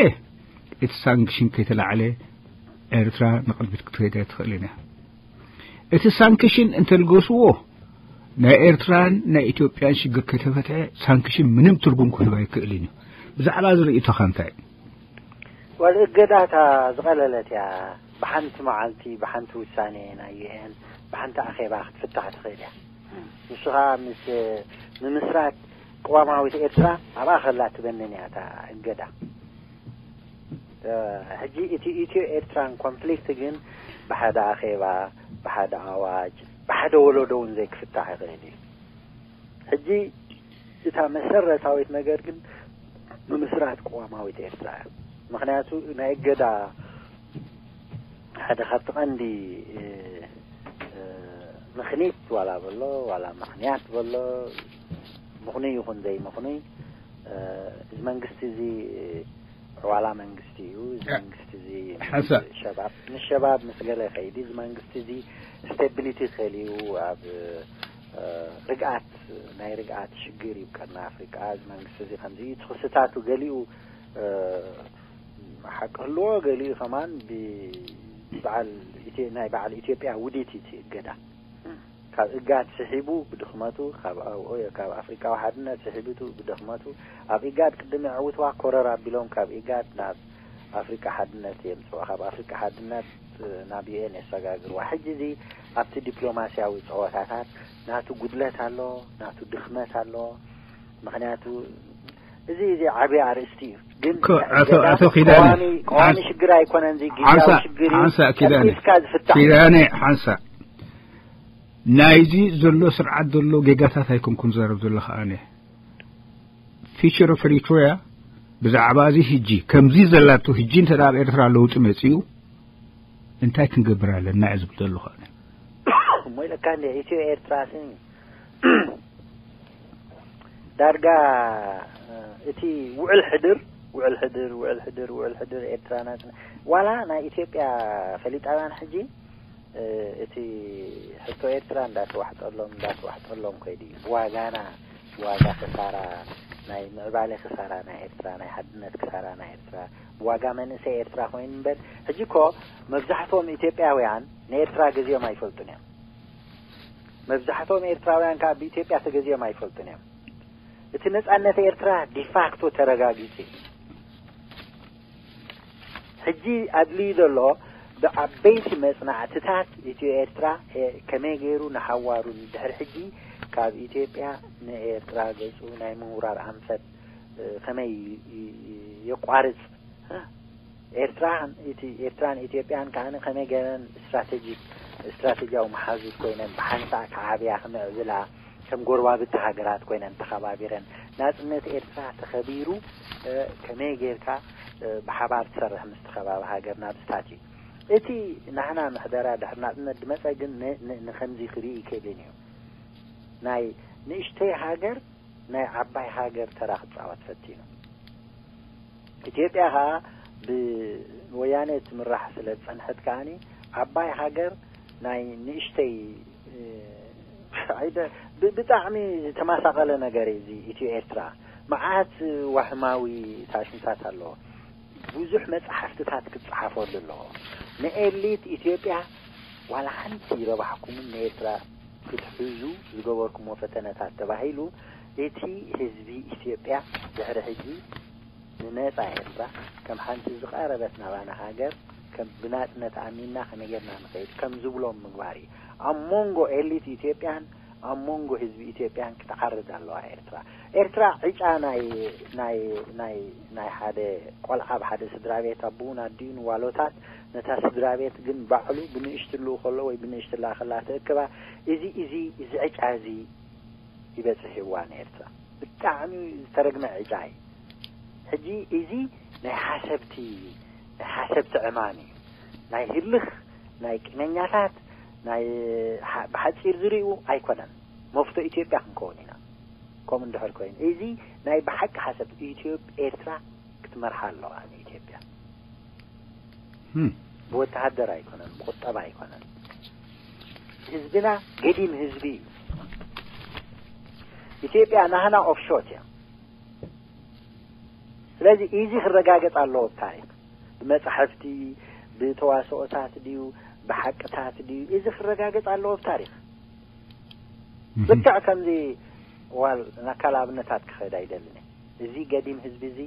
እቲ ሳንክሽን ከይተላዕለ ኤርትራ ንቕድሚት ክትከይድ ኣይትኽእልን እያ። እቲ ሳንክሽን እንተልገስዎ፣ ናይ ኤርትራን ናይ ኢትዮጵያን ሽግር ከይተፈትሐ፣ ሳንክሽን ምንም ትርጉም ክህብ ኣይክእልን እዩ። ብዛዕባ እዚ ርእይቶኻ እንታይ? ወል እገዳታ ዝቐለለት እያ። ብሓንቲ መዓልቲ፣ ብሓንቲ ውሳኔ ናይ ዩ ኤን፣ ብሓንቲ ኣኼባ ክትፍታሕ ትኽእል እያ። ንሱ ኸኣ ምስ ምምስራት ቅዋማዊት ኤርትራ ኣብኣ ከላ ትበንን እያ እታ እገዳ። እ፣ ሕጂ እቲ ኢትዮ ኤርትራን ኮንፍሊክት ግን ብሓደ ኣኼባ፣ ብሓደ ኣዋጅ፣ ብሓደ ወለዶ እውን ዘይክፍታሕ ይኽእል እዩ። ሕጂ እታ መሰረታዊት ነገር ግን ምምስራት ቅዋማዊት ኤርትራ እያ። ምኽንያቱ ናይ እገዳ ሓደ ካብቲ ቀንዲ፣ እ፣ እ፣ ምኽኒት ዋላ በሎ፣ ዋላ ምኽንያት በሎ፣ ምኽኑይ ይኹን ዘይምኽኑይ፣ እ፣ እዚ መንግስቲ እዚ ዕዋላ መንግስቲ እዩ። እዚ እ፣ መንግስቲ እዚ ሓንሳእ። ሸባብ፣ ንሸባብ ምስ ገለ ከይዲ፣ እዚ መንግስቲ እዚ ስቴቢሊቲ ከልዩ ኣብ፣ እ፣ ርግኣት፣ ናይ ርግኣት ሽግር እዩ ቀርኒ ኣፍሪቃ። እዚ መንግስቲ እዚ ከምዚ እዩ። እቲ ክስታቱ ገሊኡ፣ እ፣ ሓቂ ህልዎ፣ ገሊኡ ከማን ብ-፣ በዓል ኢትዮ-፣ ናይ በዓል ኢትዮጵያ ውዲት እዩ እቲ እገዳ። ካብ እጋድ ስሒቡ ብድኽመቱ፣ ካብ፣ ካብ ኣፍሪቃዊ ሓድነት ስሒቡቱ ብድኽመቱ፣ ኣብ ኢጋድ ቅድሚ የዕውትዋ ኮረር ኣቢሎም ካብ ኢጋድ ናብ ኣፍሪቃ ሓድነት የምጽዋ፣ ካብ ኣፍሪቃ ሓድነት ናብ ዩ ኤን የሰጋግርዋ። ሕጂ እዚ ኣብቲ ዲፕሎማስያዊ ጸወታታት ናቱ ጉድለት ኣሎ፣ ናቱ ድኽመት ኣሎ። ምኽንያቱ እዚ፣ እዚ ዓቢ ኣርእስቲ እዩ። ግን እኮ ኣቶ፣ ኣቶ ኪዳነ፣ ቀዋሚ፣ ቀዋሚ ሓንስ-፣ ሽግር ኣይኮነን፣ እዚ ግዝያዊ ሓንሳ-፣ ሽግር እዩ። ሓንሳ ኪዳነ፣ ቀልጢፍካ ዝፍታሕ። ኪዳነ፣ ሓንሳ ናይዚ ዘሎ ስርዓት ዘሎ ጌጋታት ኣይኮንኩን ዘረብ ዘለኻ ኣነ። ፊቸር ኦፍ ኤሪትሪያ ብዛዕባ እዚ ሕጂ ከምዚ ዘላቶ ሕጂ እንተ ደኣ ኣብ ኤርትራ ለውጢ መጺኡ እንታይ ክንገብር ኣለና እየ ዝብል ዘለኹ ኣነ። እሞ ኢለካ እንደ ኢትዮ ኤርትራ ስኒ ዳርጋ፣ እ፣ እቲ ውዕል ሕድር፣ ውዕል ሕድር፣ ውዕል ሕድር፣ ውዕል ሕድር ኤርትራ ናጽነት፣ ዋላ ናይ ኢትዮጵያ ፈሊጣውያን ሕጂ፣ እ፣ እቲ ሕቶ ኤርትራ እንዳተዋሕጠሎም፣ እንዳተዋሕጠሎም ከይዱ እዩ። ብዋጋና፣ ብዋጋ ክሳራ፣ ናይ ምዕባለ ክሳራ ናይ ኤርትራ፣ ናይ ሓድነት ክሳራ ናይ ኤርትራ፣ ብዋጋ መንእሰይ ኤርትራ ኮይኑ እምበር፣ ሕጂ እኮ መብዛሕትኦም ኢትዮጵያውያን ንኤርትራ ገዚኦም ኣይፈልጡን እዮም። መብዛሕትኦም ኤርትራውያን ከዓ ብኢትዮጵያ ተገዚኦም ኣይፈልጡን እዮም። እቲ ነጻነት ኤርትራ ዲፋክቶ ተረጋጊጹ እዩ። ሕጂ ኣድልዩ ዘሎ ብዓበይቲ መጽናዕትታት ኢትዮ ኤርትራ፣ እ፣ ከመይ ገይሩ ንሓዋሩ ንድሕሪ ሕጂ ካብ ኢትዮጵያ ንኤርትራ ገጹ ናይ ምውራር ኣንፈት፣ እ፣ ከመይ ይ-፣ ይ-፣ የቋርጽ፣ እ፣ ኤርትራ፣ እቲ ኤርትራን ኢትዮጵያን ከኣ ከመይ ገይረን ስትራቴጂክ፣ ስትራቴጂያዊ መሓዙት ኮይነን ብሓንሳእ ክዓብያ ክምዕብላ ከም ጎረባብቲ ሃገራት ኮይነን ተኸባቢረን ናጽነት ኤርትራ ተኸቢሩ፣ እ፣ ከመይ ጌርካ፣ እ፣ ብሓባር ትሰርሕ ምስ ተኸባቢ ሃገር ናብ ስታት እዩ። እቲ ናህና ምሕደራ ድሕሪ ናጽነት ድመጸ ግን ን-፣ ን-፣ ንኸምዚ ክርኢ ይክእልን እዩ። ናይ ንእሽተይ ሃገር ናይ ዓባይ ሃገር ተራ ክጻወት ፈቲኑ። ኢትዮጵያ ኸኣ ብወያነ ትምራሕ ስለ ዝጸንሐት ከኣኒ ዓባይ ሃገር ናይ ንእሽተይ፣ እ፣ ዓይደ-፣ ብ-፣ ብጣዕሚ ዝተመሳቐለ ነገር እዩ እዚ ኢትዮ ኤርትራ። መዓት ዋህማዊ ታሽምታት ኣለዎ። ብዙሕ መጽሓፍትታት ክጸሓፈሉ ኣለዎ። ንኤሊት ኢትዮጵያ ዋላ ሓንቲ ይረባሕኩምን ንኤርትራ ክትሕዙ ዝገበርኩሞ ፈተነታት ተባሂሉ እቲ ህዝቢ ኢትዮጵያ ድሕሪ ሕጂ ንነጻ ኤርትራ ከም ሓንቲ ዝቐረበት ናባና ሃገር ከም ብናጽነት ኣሚንና ከመይ ጌርና ንኸይድ ከም ዝብሎም ምግባር እዩ። ኣብ መንጎ ኤሊት ኢትዮጵያን ኣብ መንጎ ህዝቢ ኢትዮጵያን ክትዓርድ ኣለዋ ኤርትራ። ኤርትራ ዕጫ ናይ፣ ናይ፣ ናይ፣ ናይ ሓደ ቆልዓ ኣብ ሓደ ስድራ ቤት ኣቦኡን ኣዲኡን ዋሎታት ነታ ስድራ ቤት ግን ባዕሉ ብንእሽትሉ ከሎ ወይ ብንእሽትላ ከላ ትእክባ። እዚ፣ እዚ፣ እዚ ዕጫ እዚ ይበጽሕ ይዋ ንኤርትራ። ብጣዕሚ ዝተረግመ ዕጫ እዩ። ሕጂ እዚ ናይ ሓሰብቲ፣ ናይ ሓሰብቲ ዕማም እዩ። ናይ ህልኽ፣ ናይ ቅነኛታት፣ ናይ ሓ-፣ ብሓጺር ዝርእዩ ኣይኮነን። መፍቶ ኢትዮጵያ ክንከውን ኢና። ከምኡ እንድሕር ኮይኑ፣ እዚ ናይ ብሓቂ ሓሰብ ኢትዮጵ-፣ ኤርትራ ክትመርሓ ኣለዋ ንኢትዮጵያ። ህም። ብወተሃደር ኣይኮነን፣ ብቁጠባ ኣይኮነን። ህዝብና ገዲም ህዝቢ እዩ። ኢትዮጵያ ናህና ኦፍሾት እያ። ስለዚ እዚ ክረጋገጽ ኣለዎ ብታሪኽ፣ ብመጻሕፍቲ፣ ብተዋስኦታት ድዩ፣ ብሓቅታት ድዩ፣ እዚ ክረጋገጽ ኣለዎ ብታሪኽ። እህ። ልክዕ ከምዚ ዋል ናካል ኣብነታት ክኸይድ ኣይደልን እየ። እዚ ገዲም ህዝቢ እዚ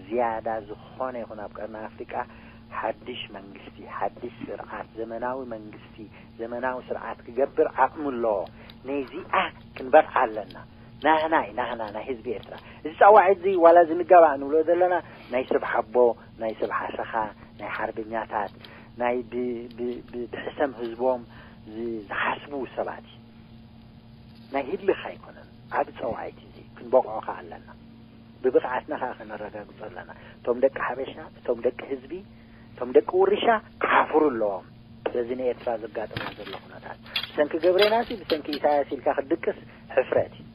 ዝያዳ ዝኾነ ይኹን ኣብ ቀርኒ ኣፍሪቃ ሓድሽ መንግስቲ፣ ሓድሽ ስርዓት፣ ዘመናዊ መንግስቲ፣ ዘመናዊ ስርዓት ክገብር ዓቕሚ ኣለዎ። ነዚኣ ክንበርዓ ኣለና። ናህና እዩ፣ ናህና፣ ናይ ህዝቢ ኤርትራ። እዚ ጸዋዒት እዚ ዋላ እዚ ንጋባእ ንብሎ ዘለና ናይ ሰብ ሓቦ፣ ናይ ሰብ ሓሰኻ፣ ናይ ሓርበኛታት፣ ናይ ብ-፣ ብ-፣ ብ-፣ ብሕሰም ህዝቦም ዝ-፣ ዝሓስቡ ሰባት እዩ። ናይ ህልኽ ኣይኮነን። ዓቢ ጸዋዒት እዚ ክንበቕዖ ከኣ ኣለና። ብብቕዓትና ከኣ ከነረጋግጾ ኣለና። እቶም ደቂ ሓበሻ፣ እቶም ደቂ ህዝቢ፣ እቶም ደቂ ውርሻ ክሓፍሩ ኣለዎም። በዚ ንኤርትራ ዘጋጥማ ዘሎ ኩነታት። ብሰንኪ ገብሬናሲ፣ ብሰንኪ ኢሳያስ ኢልካ ክትድቅስ ሕፍረት እዩ።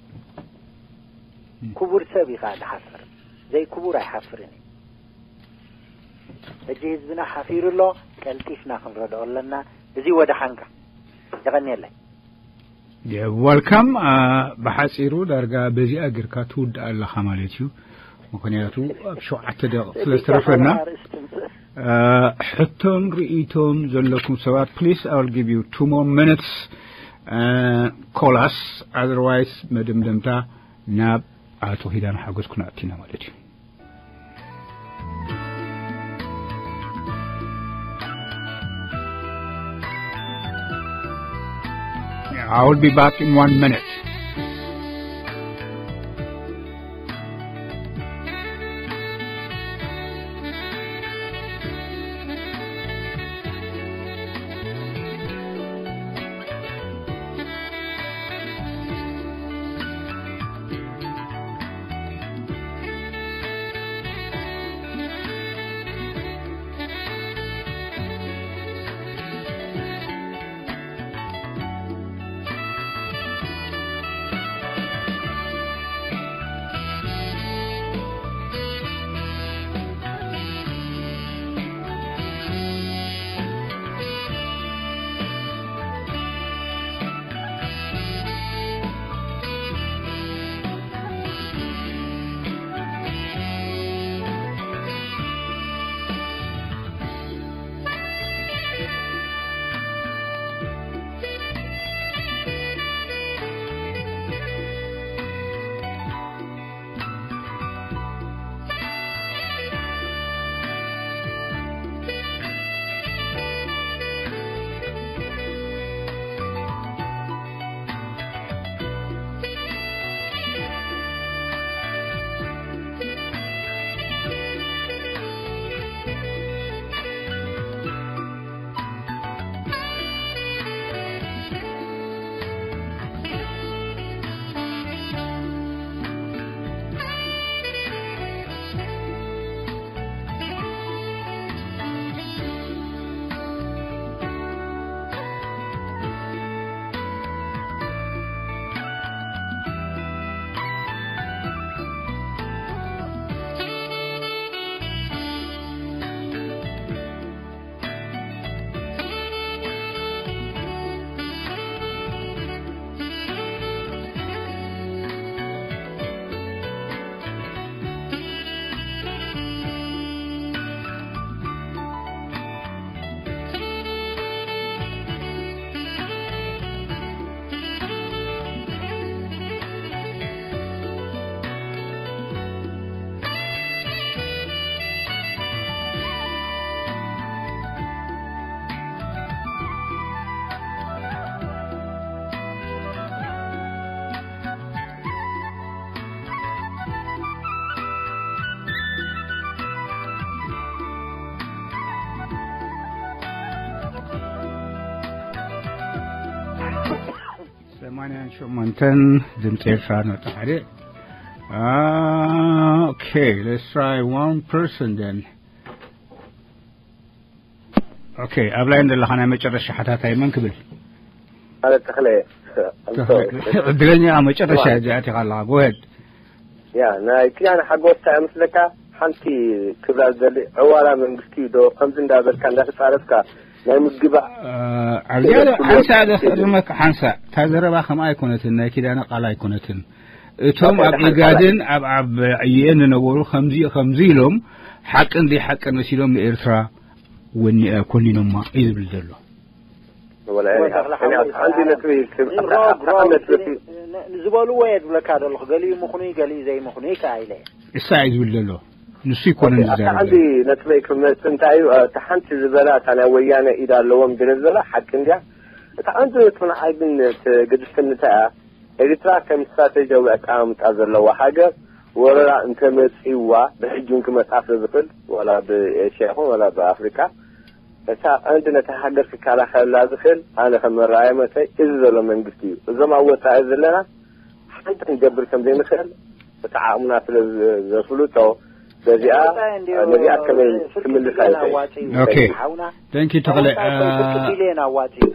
እም። ክቡር ሰብ እዩ ከኣ ዝሓፍር። ዘይክቡር ኣይሓፍርን እዩ። ሕጂ ህዝብና ሓፊሩ ኣሎ፣ ቀልጢፍና ክንረድኦ ኣለና። እዚ ወደሓንካ። የቐንየለይ። You're welcome። አ፣ ብሓጺሩ ዳርጋ በዚኣ ጌርካ ትውድእ ኣለኻ ማለት እዩ። ምኽንያቱ ኣብ ሸውዓተ ደቂቕ ስለ ዝተረፈና፣ አ፣ ሕቶን ርእይቶን ዘለኩም ሰባት፣ please, I'll give you two more minutes, አ፣ call us, otherwise መደምደምታ ናብ ኣቶ ኪዳነ ሓጎስ ክነእቱ ኢና ማለት እዩ። I will be back in one minute. ሰማንያን ሸሞንተን ድምፂ ኤርትራ ነጥቢ ሓደ። Ah, okay, let's try one person then. Okay, ኣብ ላይን ዘለኻ ናይ መጨረሻ ሓታታይ መን ክብል? ማለት ተኽለ። ዕድለኛ መጨረሻ እዚኣ እቲኻ ኣለኻ። Go ahead. ያ ናይ ኪዳነ ሓጎስ እንታይ ምስለካ? ሓንቲ ክብላ ዝደሊ ዕዋላ መንግስቲ ዶ ከምዚ እንዳበልካ እንዳተጻረፍካ ናይ ምግባእ ኣብዚኣ ሓንሳ ዘስርመካ ሓንሳ እታ ዘረባ ከምኣ ኣይኮነትን፣ ናይ ኪዳነ ቃል ኣይኮነትን። እቶም ኣብ ኢጋድን ኣብ ኣብ ዩኤን ዝነበሩ ከምዚ ከምዚ ኢሎም ሓቅን ዘይሓቅን መሲሎም ንኤርትራ ወኒ ኮኒኖማ እዩ ዝብል ዘሎ። ወላ እኔ ወተኽለ እኔ ሓወይ ሓንቲ ነጥቢ ክብ- ሮግ ሮግ ሓንቲ ነጥቢ ን- ን- ዝበልዎ እየ ዝብለካ ዘለኹ። ገሊኡ ምኹኑ እዩ፣ ገሊኡ ዘይምኹኑ እዩ ከኣ ኢለ እየ። እሳ እዩ ዝብል ዘሎ፣ ንሱ ይኮነን ኣብታ ሓንቲ ዝዛረብ። ነጥበይ ክመጽእ እንታይ እዩ? እታ ሓንቲ ዝበላ እታ ናይ ወያነ ኢድ ኣለዎም ድለ ዝበላ ሓቂ እንድያ። እታ ሓንቲ ነጥቢ ንዓይ ግን ትግድፍቲ እንታይ እያ? ኤርትራ ከም ስትራቴጂያዊ ኣቀማምጣ ዘለዋ ሃገር ወረራ እንተመጺዋ ብሕጂ እውን ክመጽኣ ስለ ዝኽእል ዋላ ብኤሽያ ይኹን ዋላ ብኣፍሪካ እታ ቀንዲ ነታ ሃገር ክከላኸለላ ዝኽእል ኣነ ከም መረኣያ መሰይ እዚ ዘሎ መንግስቲ እዩ። እዞም ኣብ ወፃኢ ዘለና ሓንቲ ክንገብር ከም ዘይንኽእል እቲ ዓቕምና ስለ ዘፍልጦ በዚኣ ነዚኣ ከመይ ክምልሳ ይኽእል? ኦኬ። Thank you ተኽለ። ቢልዮን ኣዋፂኡ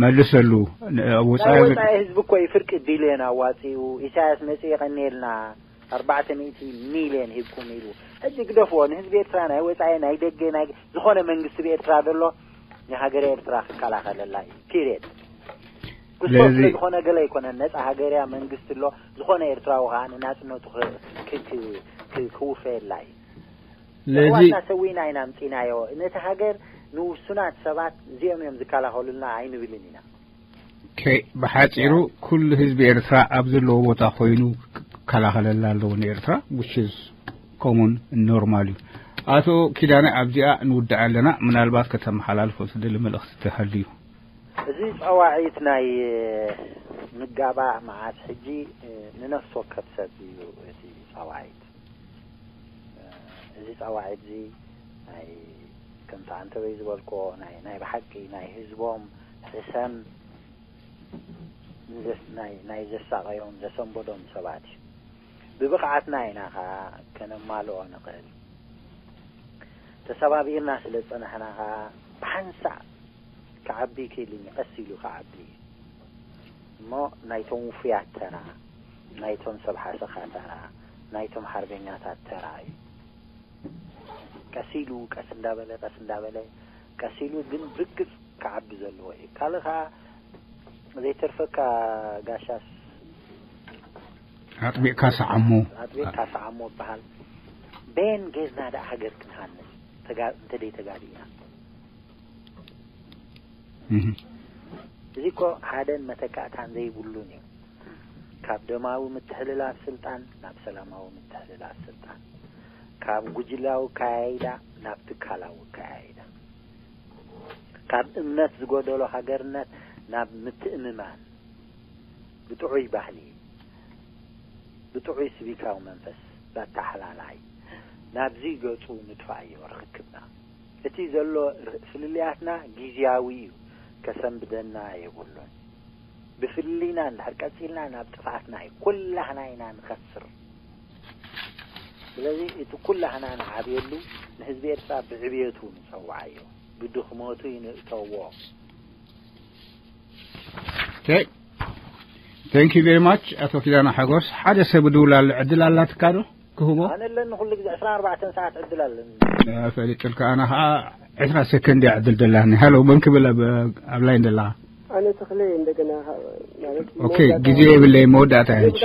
መልሰሉ። ወፃኢ ናይ ወፃኢ ህዝቢ እኮ እዩ ፍርቂ ቢልዮን ኣዋፂኡ። ኢሳያስ መፂኡ የቐኒየልና ኣርባዕተ ሚእቲ ሚልዮን ሂብኩም ኢሉ። ሕጂ ግደፍዎ፣ ንህዝቢ ኤርትራ ናይ ወፃኢ ናይ ደገ ናይ ዝኾነ መንግስቲ ብኤርትራ ዘሎ ንሃገረ ኤርትራ ክከላኸለላ እዩ። ፒሪየድ። ክስቶ ስለዚ ስለ ዝኾነ ገለ ኣይኮነን፣ ነፃ ሃገርያ መንግስቲ ኣሎ። ዝኾነ ኤርትራዊ ከዓ ንናፅነቱ ክ- ክ- ክ- ክ- ክውፈየላ እዩ። ስለዚ ኣሕዋትና ሰዊእና ኢና ኣምፂናዮ። ነቲ ሃገር ንውሱናት ሰባት እዚኦም እዮም ዝከላኸሉልና ኣይንብልን ኢና። ኦኬ፣ ብሓፂሩ ኩሉ ህዝቢ ኤርትራ ኣብ ዘለዎ ቦታ ኮይኑ ክከላኸለላ ኣለዎ ንኤርትራ፣ which is common፣ normal እዩ። ኣቶ ኪዳነ ኣብዚኣ ንውድእ ኣለና። ምናልባት ከተመሓላልፎ ትደሊ መልእኽቲ ተሃልዩ? እዚ ፃዋዒት ናይ ምጋባእ መዓት ሕጂ ንነፍሲ ወከፍ ሰብ እዩ እቲ ፃዋዒት። እዚ ፃዋዒት እዚ ናይ ከምቲ ኣንተበይ ዝበልኮ ናይ ናይ ብሓቂ ናይ ህዝቦም ሕሰም ንዘስ- ናይ ናይ ዘሳቐዮም ዘሰንበዶም ሰባት እዩ። ብብቕዓትና ኢና ከዓ ከነማልኦ ንኽእል። ተሰባቢርና ስለ ዝፀናሕና ከዓ ብሓንሳእ ክዓቢ ክእል እዩ፣ ቀስ ኢሉ ክዓቢ እዩ። እሞ ናይቶም ውፉያት ተራ፣ ናይቶም ሰብ ሓሰኻ ተራ፣ ናይቶም ሓርበኛታት ተራ እዩ። ቀስ ኢሉ ቀስ እንዳበለ ቀስ እንዳበለ ቀስ ኢሉ ግን ብርግፅ ክዓቢ ዘለዎ እዩ። ካልእ ከዓ ዘይተርፈካ ጋሻስ ኣጥቢቕካ ሰዓሞ። ኣጥቢቕካ ሰዓሞ ይበሃል። በየን ጌርና ደኣ ሃገር ክንሃንስ ተጋ- እንተደይ ተጋዲእና? እህ። እዚ እኮ ሓደን መተካእታን ዘይብሉን እዩ። ካብ ደማዊ ምትሕልላፍ ስልጣን ናብ ሰላማዊ ምትሕልላፍ ስልጣን፣ ካብ ጉጅላዊ ከያይዳ ናብ ትካላዊ ከያይዳ፣ ካብ እምነት ዝጎደሎ ሃገርነት ናብ ምትእምማን፣ ብጥዑይ ባህሊ፣ ብጥዑይ ስቪካዊ መንፈስ፣ ብኣተሓላላይ ናብዚ ገጹ ንድፋኣዮ ርኽክብና። እቲ ዘሎ ር- ፍልልያትና ግዝያዊ እዩ፣ ከሰንብደና የብሉን። ብፍልልይና እንድሕር ቀጺልና ናብ ጥፍኣትና እዩ፣ ኩላህና ኢና ንኸስር። ስለዚ እቲ ኩላህና ንዓብየሉ ንህዝቢ ኤርትራ ብዕብየቱ ንጸውዓዮ፣ ብድኽመቱ ይንእተዎ። Okay. Thank you very much ኣቶ ኪዳነ ሓጎስ። ሓደ ሰብ ድውል ኣሎ፣ ዕድል ኣላትካ ዶ ክህቦ? ኣነ ኣለኒ ኩሉ ግዜ ዕስራን ኣርባዕተን ሰዓት ዕድል ኣለኒ። ፈሊጥልካ፣ ኣነ ከዓ ዕስራ ሰከንድ እያ ዕድል ደላኒ። ሃሎ፣ መን ክብል ኣብ ኣብ ላይን ደላ? ኣነ ተኽለ እንደገና ማለት ኦኬ፣ ግዜ የብለይ፣ መወዳእታ ሕጂ።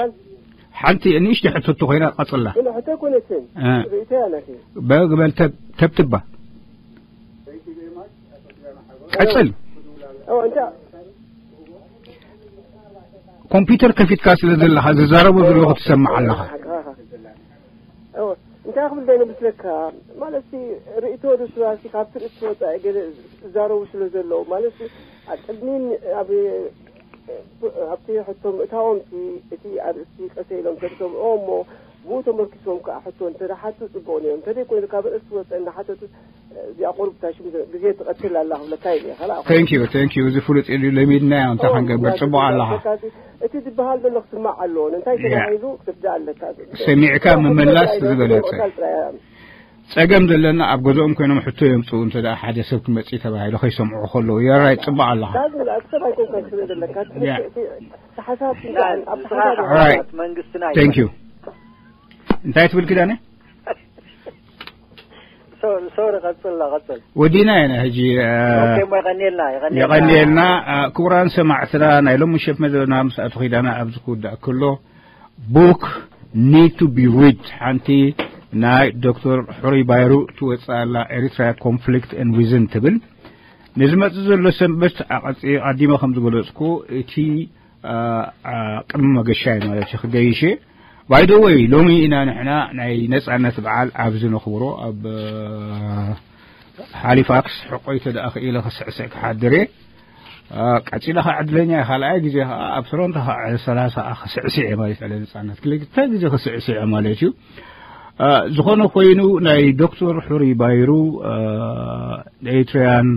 ሓንቲ ንእሽተይ ሕቶ ኮይና ቀጽላ። ግን ሕቶ ኣይኮነትን። እ። ርእይቶ እያ ናተይ። በግበል ተብ- ተብትባ። ቀጽል። ኦ እንታ ኮምፒውተር ከፊትካ ስለ ዘለኻ ዝዛረቦ ዘለኹ ትሰምዕ ኣለኻ። ሓቅኻ። ኦ እንታይ ክብል ደይነ ምስለካ ማለት ሲ ርእይቶ ዶ ስባሲ ካብቲ ርእይቶ ወጻኢ ገለ ዝዛረቡ ስለ ዘለዉ ማለት ሲ ኣብ ቅድሚን ኣብ ኣብቲ ሕቶ ምእታዎም እቲ ኣርእስቲ ቀሰ ኢሎም ከም ሰምዕዎ እሞ ብኡ ተመርኪሶም ከዓ ሕቶ እንተ ሓቱ ጽቡቕ ነዮም። እንተ ዘይኮይኑ ካብ ርእሲ ወፀ እናሓተቱ እዚኣ ቁሩብ ታሽም ግዜ ትቐትል ኣላ ክብለካ ኢለ። Thank you, thank you። እዚ ፍሉጥ ኢሉ ለሚድናዮ እንታይ ክንገብር? ጽቡቕ ኣለኻ። እቲ ዝበሃል ዘሎ ክስማዕ ኣለዎ። እንታይ ተባሂሉ ክትርዳእ ኣለካ። ሰሚዕካ ምምላስ ዝበለጸ። ጸገም ዘለና ኣብ ገዛኦም ኮይኖም ሕቶ የምጽኡ እንተ ደኣ ሓደ ሰብ ክመጽእ ተባሂሉ ከይሰምዑ ከለዉ። You're right፣ ጽቡቕ ኣለኻ። ዳግም ክሰብ ኣይኮንካን ክትርኢ ዘለካ። Yeah። ተሓሳብ ናይ ኣብ ንስኻ ተሓሳብ Right። ኣባላት መንግስትና Thank you። እንታይ ትብል ኪዳነ? ሶሪ ቀጽል ቀጽል ወዲና ኢና ሕጂ። እ፣ ኦኬ እሞ የቐንየልና የቐንየልና። እ፣ ክቡራን ሰማዕትና፣ ናይ ሎሚ ምሸት መደብና ምስ ኣቶ ኪዳነ ኣብዚ ክውዳእ ከሎ፣ book need to be read፣ ሓንቲ ናይ ዶክተር ሕሩይ ባይሩ ትወፅእ ኣላ፣ Eritrea Conflict and Reason ትብል። ንዝመፅእ ዘሎ ሰንበት ኣቐፂ-፣ ኣቐዲመ ከም ዝገለፅኩ፣ እቲ እ፣ እ፣ ቅድሚ መገሻ እዩ ማለት እዩ ክገይሽ እየ። By the way፣ ሎሚ ኢና ንሕና ናይ ነጻነት በዓል ኣብዚ ነኽብሮ፣ ኣብ፣ እ፣ ሃሊፋክስ። ሕቆይ ተደኣ ክኢለ ክስዕስዕ ክሓድር እየ። እ፣ ቀጺለ ኸዓ ዕድለኛ እየ። ካልኣይ ግዜ ኸዓ ኣብ ቶሮንቶ ኸዓ ሰላሳ ክስዕስዕ እየ ማለት እዩ። ነጻነት ክልተ ግዜ ክስዕስዕ እየ ማለት እዩ። እ፣ ዝኾነ ኮይኑ ናይ ዶክተር ሕሩይ ባይሩ፣ እ፣ ኤሪትሪያን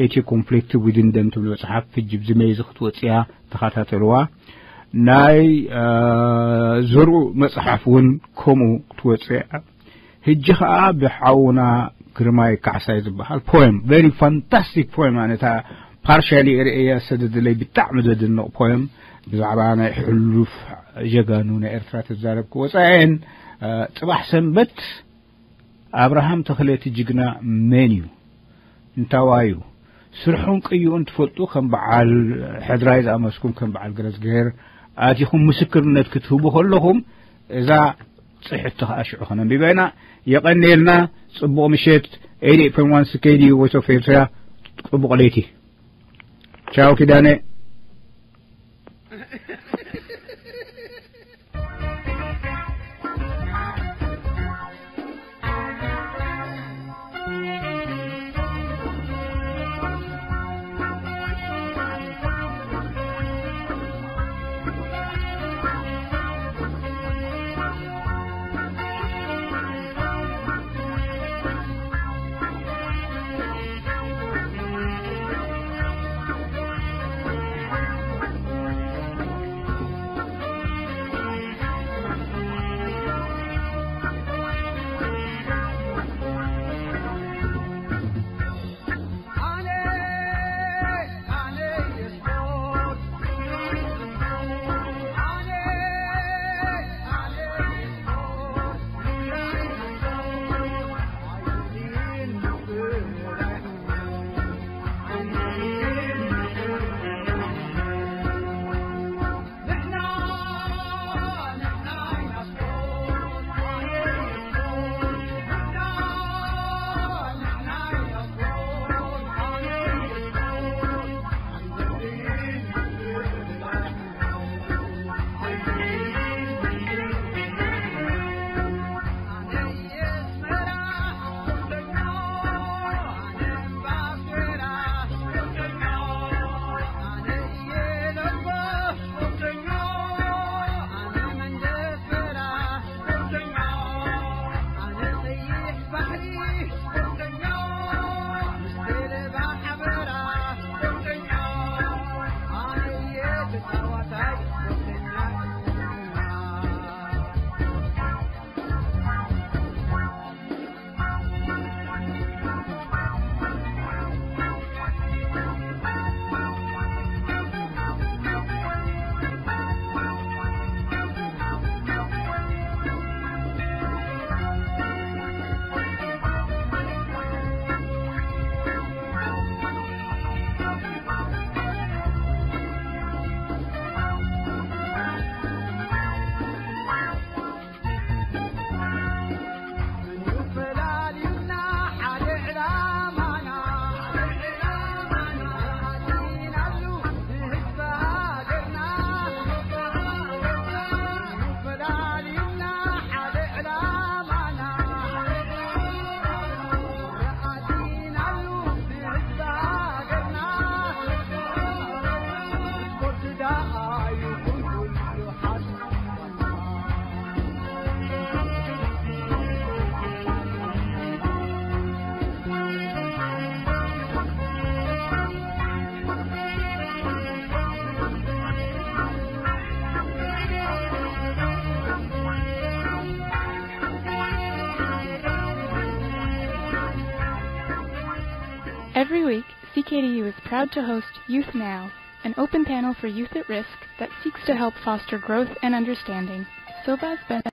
ኤትዮ ኮንፍሊክት ዊዝን ደም ትብል መጽሓፍ ሕጂ ብዚ ሜይ እዚ ክትወጽእ እያ፣ ተኸታተልዋ። ናይ፣ እ፣ ዘርኡ መጽሓፍ እውን ከምኡ ክትወጽእ እያ። ሕጂ ኸኣ ብሓውና ግርማይ ካሕሳይ ዝበሃል ፖየም፣ very fantastic ፖየም፣ ኣነ እታ ፓርሻሊ ርእየ ሰደድለይ ብጣዕሚ ዘድንቕ ፖየም፣ ብዛዕባ ናይ ሕሉፍ ጀጋኑ ናይ ኤርትራ ተዛረብ ክወጻ እየን። እ፣ ጽባሕ ሰንበት ኣብርሃም ተኽለ እቲ ጅግና መን እዩ? እንታዋይ እዩ? ስርሑን ቅይኡን ትፈልጡ ከም በዓል ሕድራይ ዝኣመስኩም ከም በዓል ገረዝግሄር ኣቲኹም ምስክርነት ክትህቡ ከለኹም እዛ ጽሕቲ ኸኣ ሽዑ ኸነንቢባ ኢና። የቐንየልና። ጽቡቕ ምሸት። ኤይት ኤይት ፖይንት ዋን ስኬዲ ቮይስ ኦፍ ኤርትራ። ጽቡቕ ለይቲ። ቻው ኪዳነ። Every week, C K D U is proud to host Youth Now, an open panel for youth at risk that seeks to help foster growth and understanding. Silva's been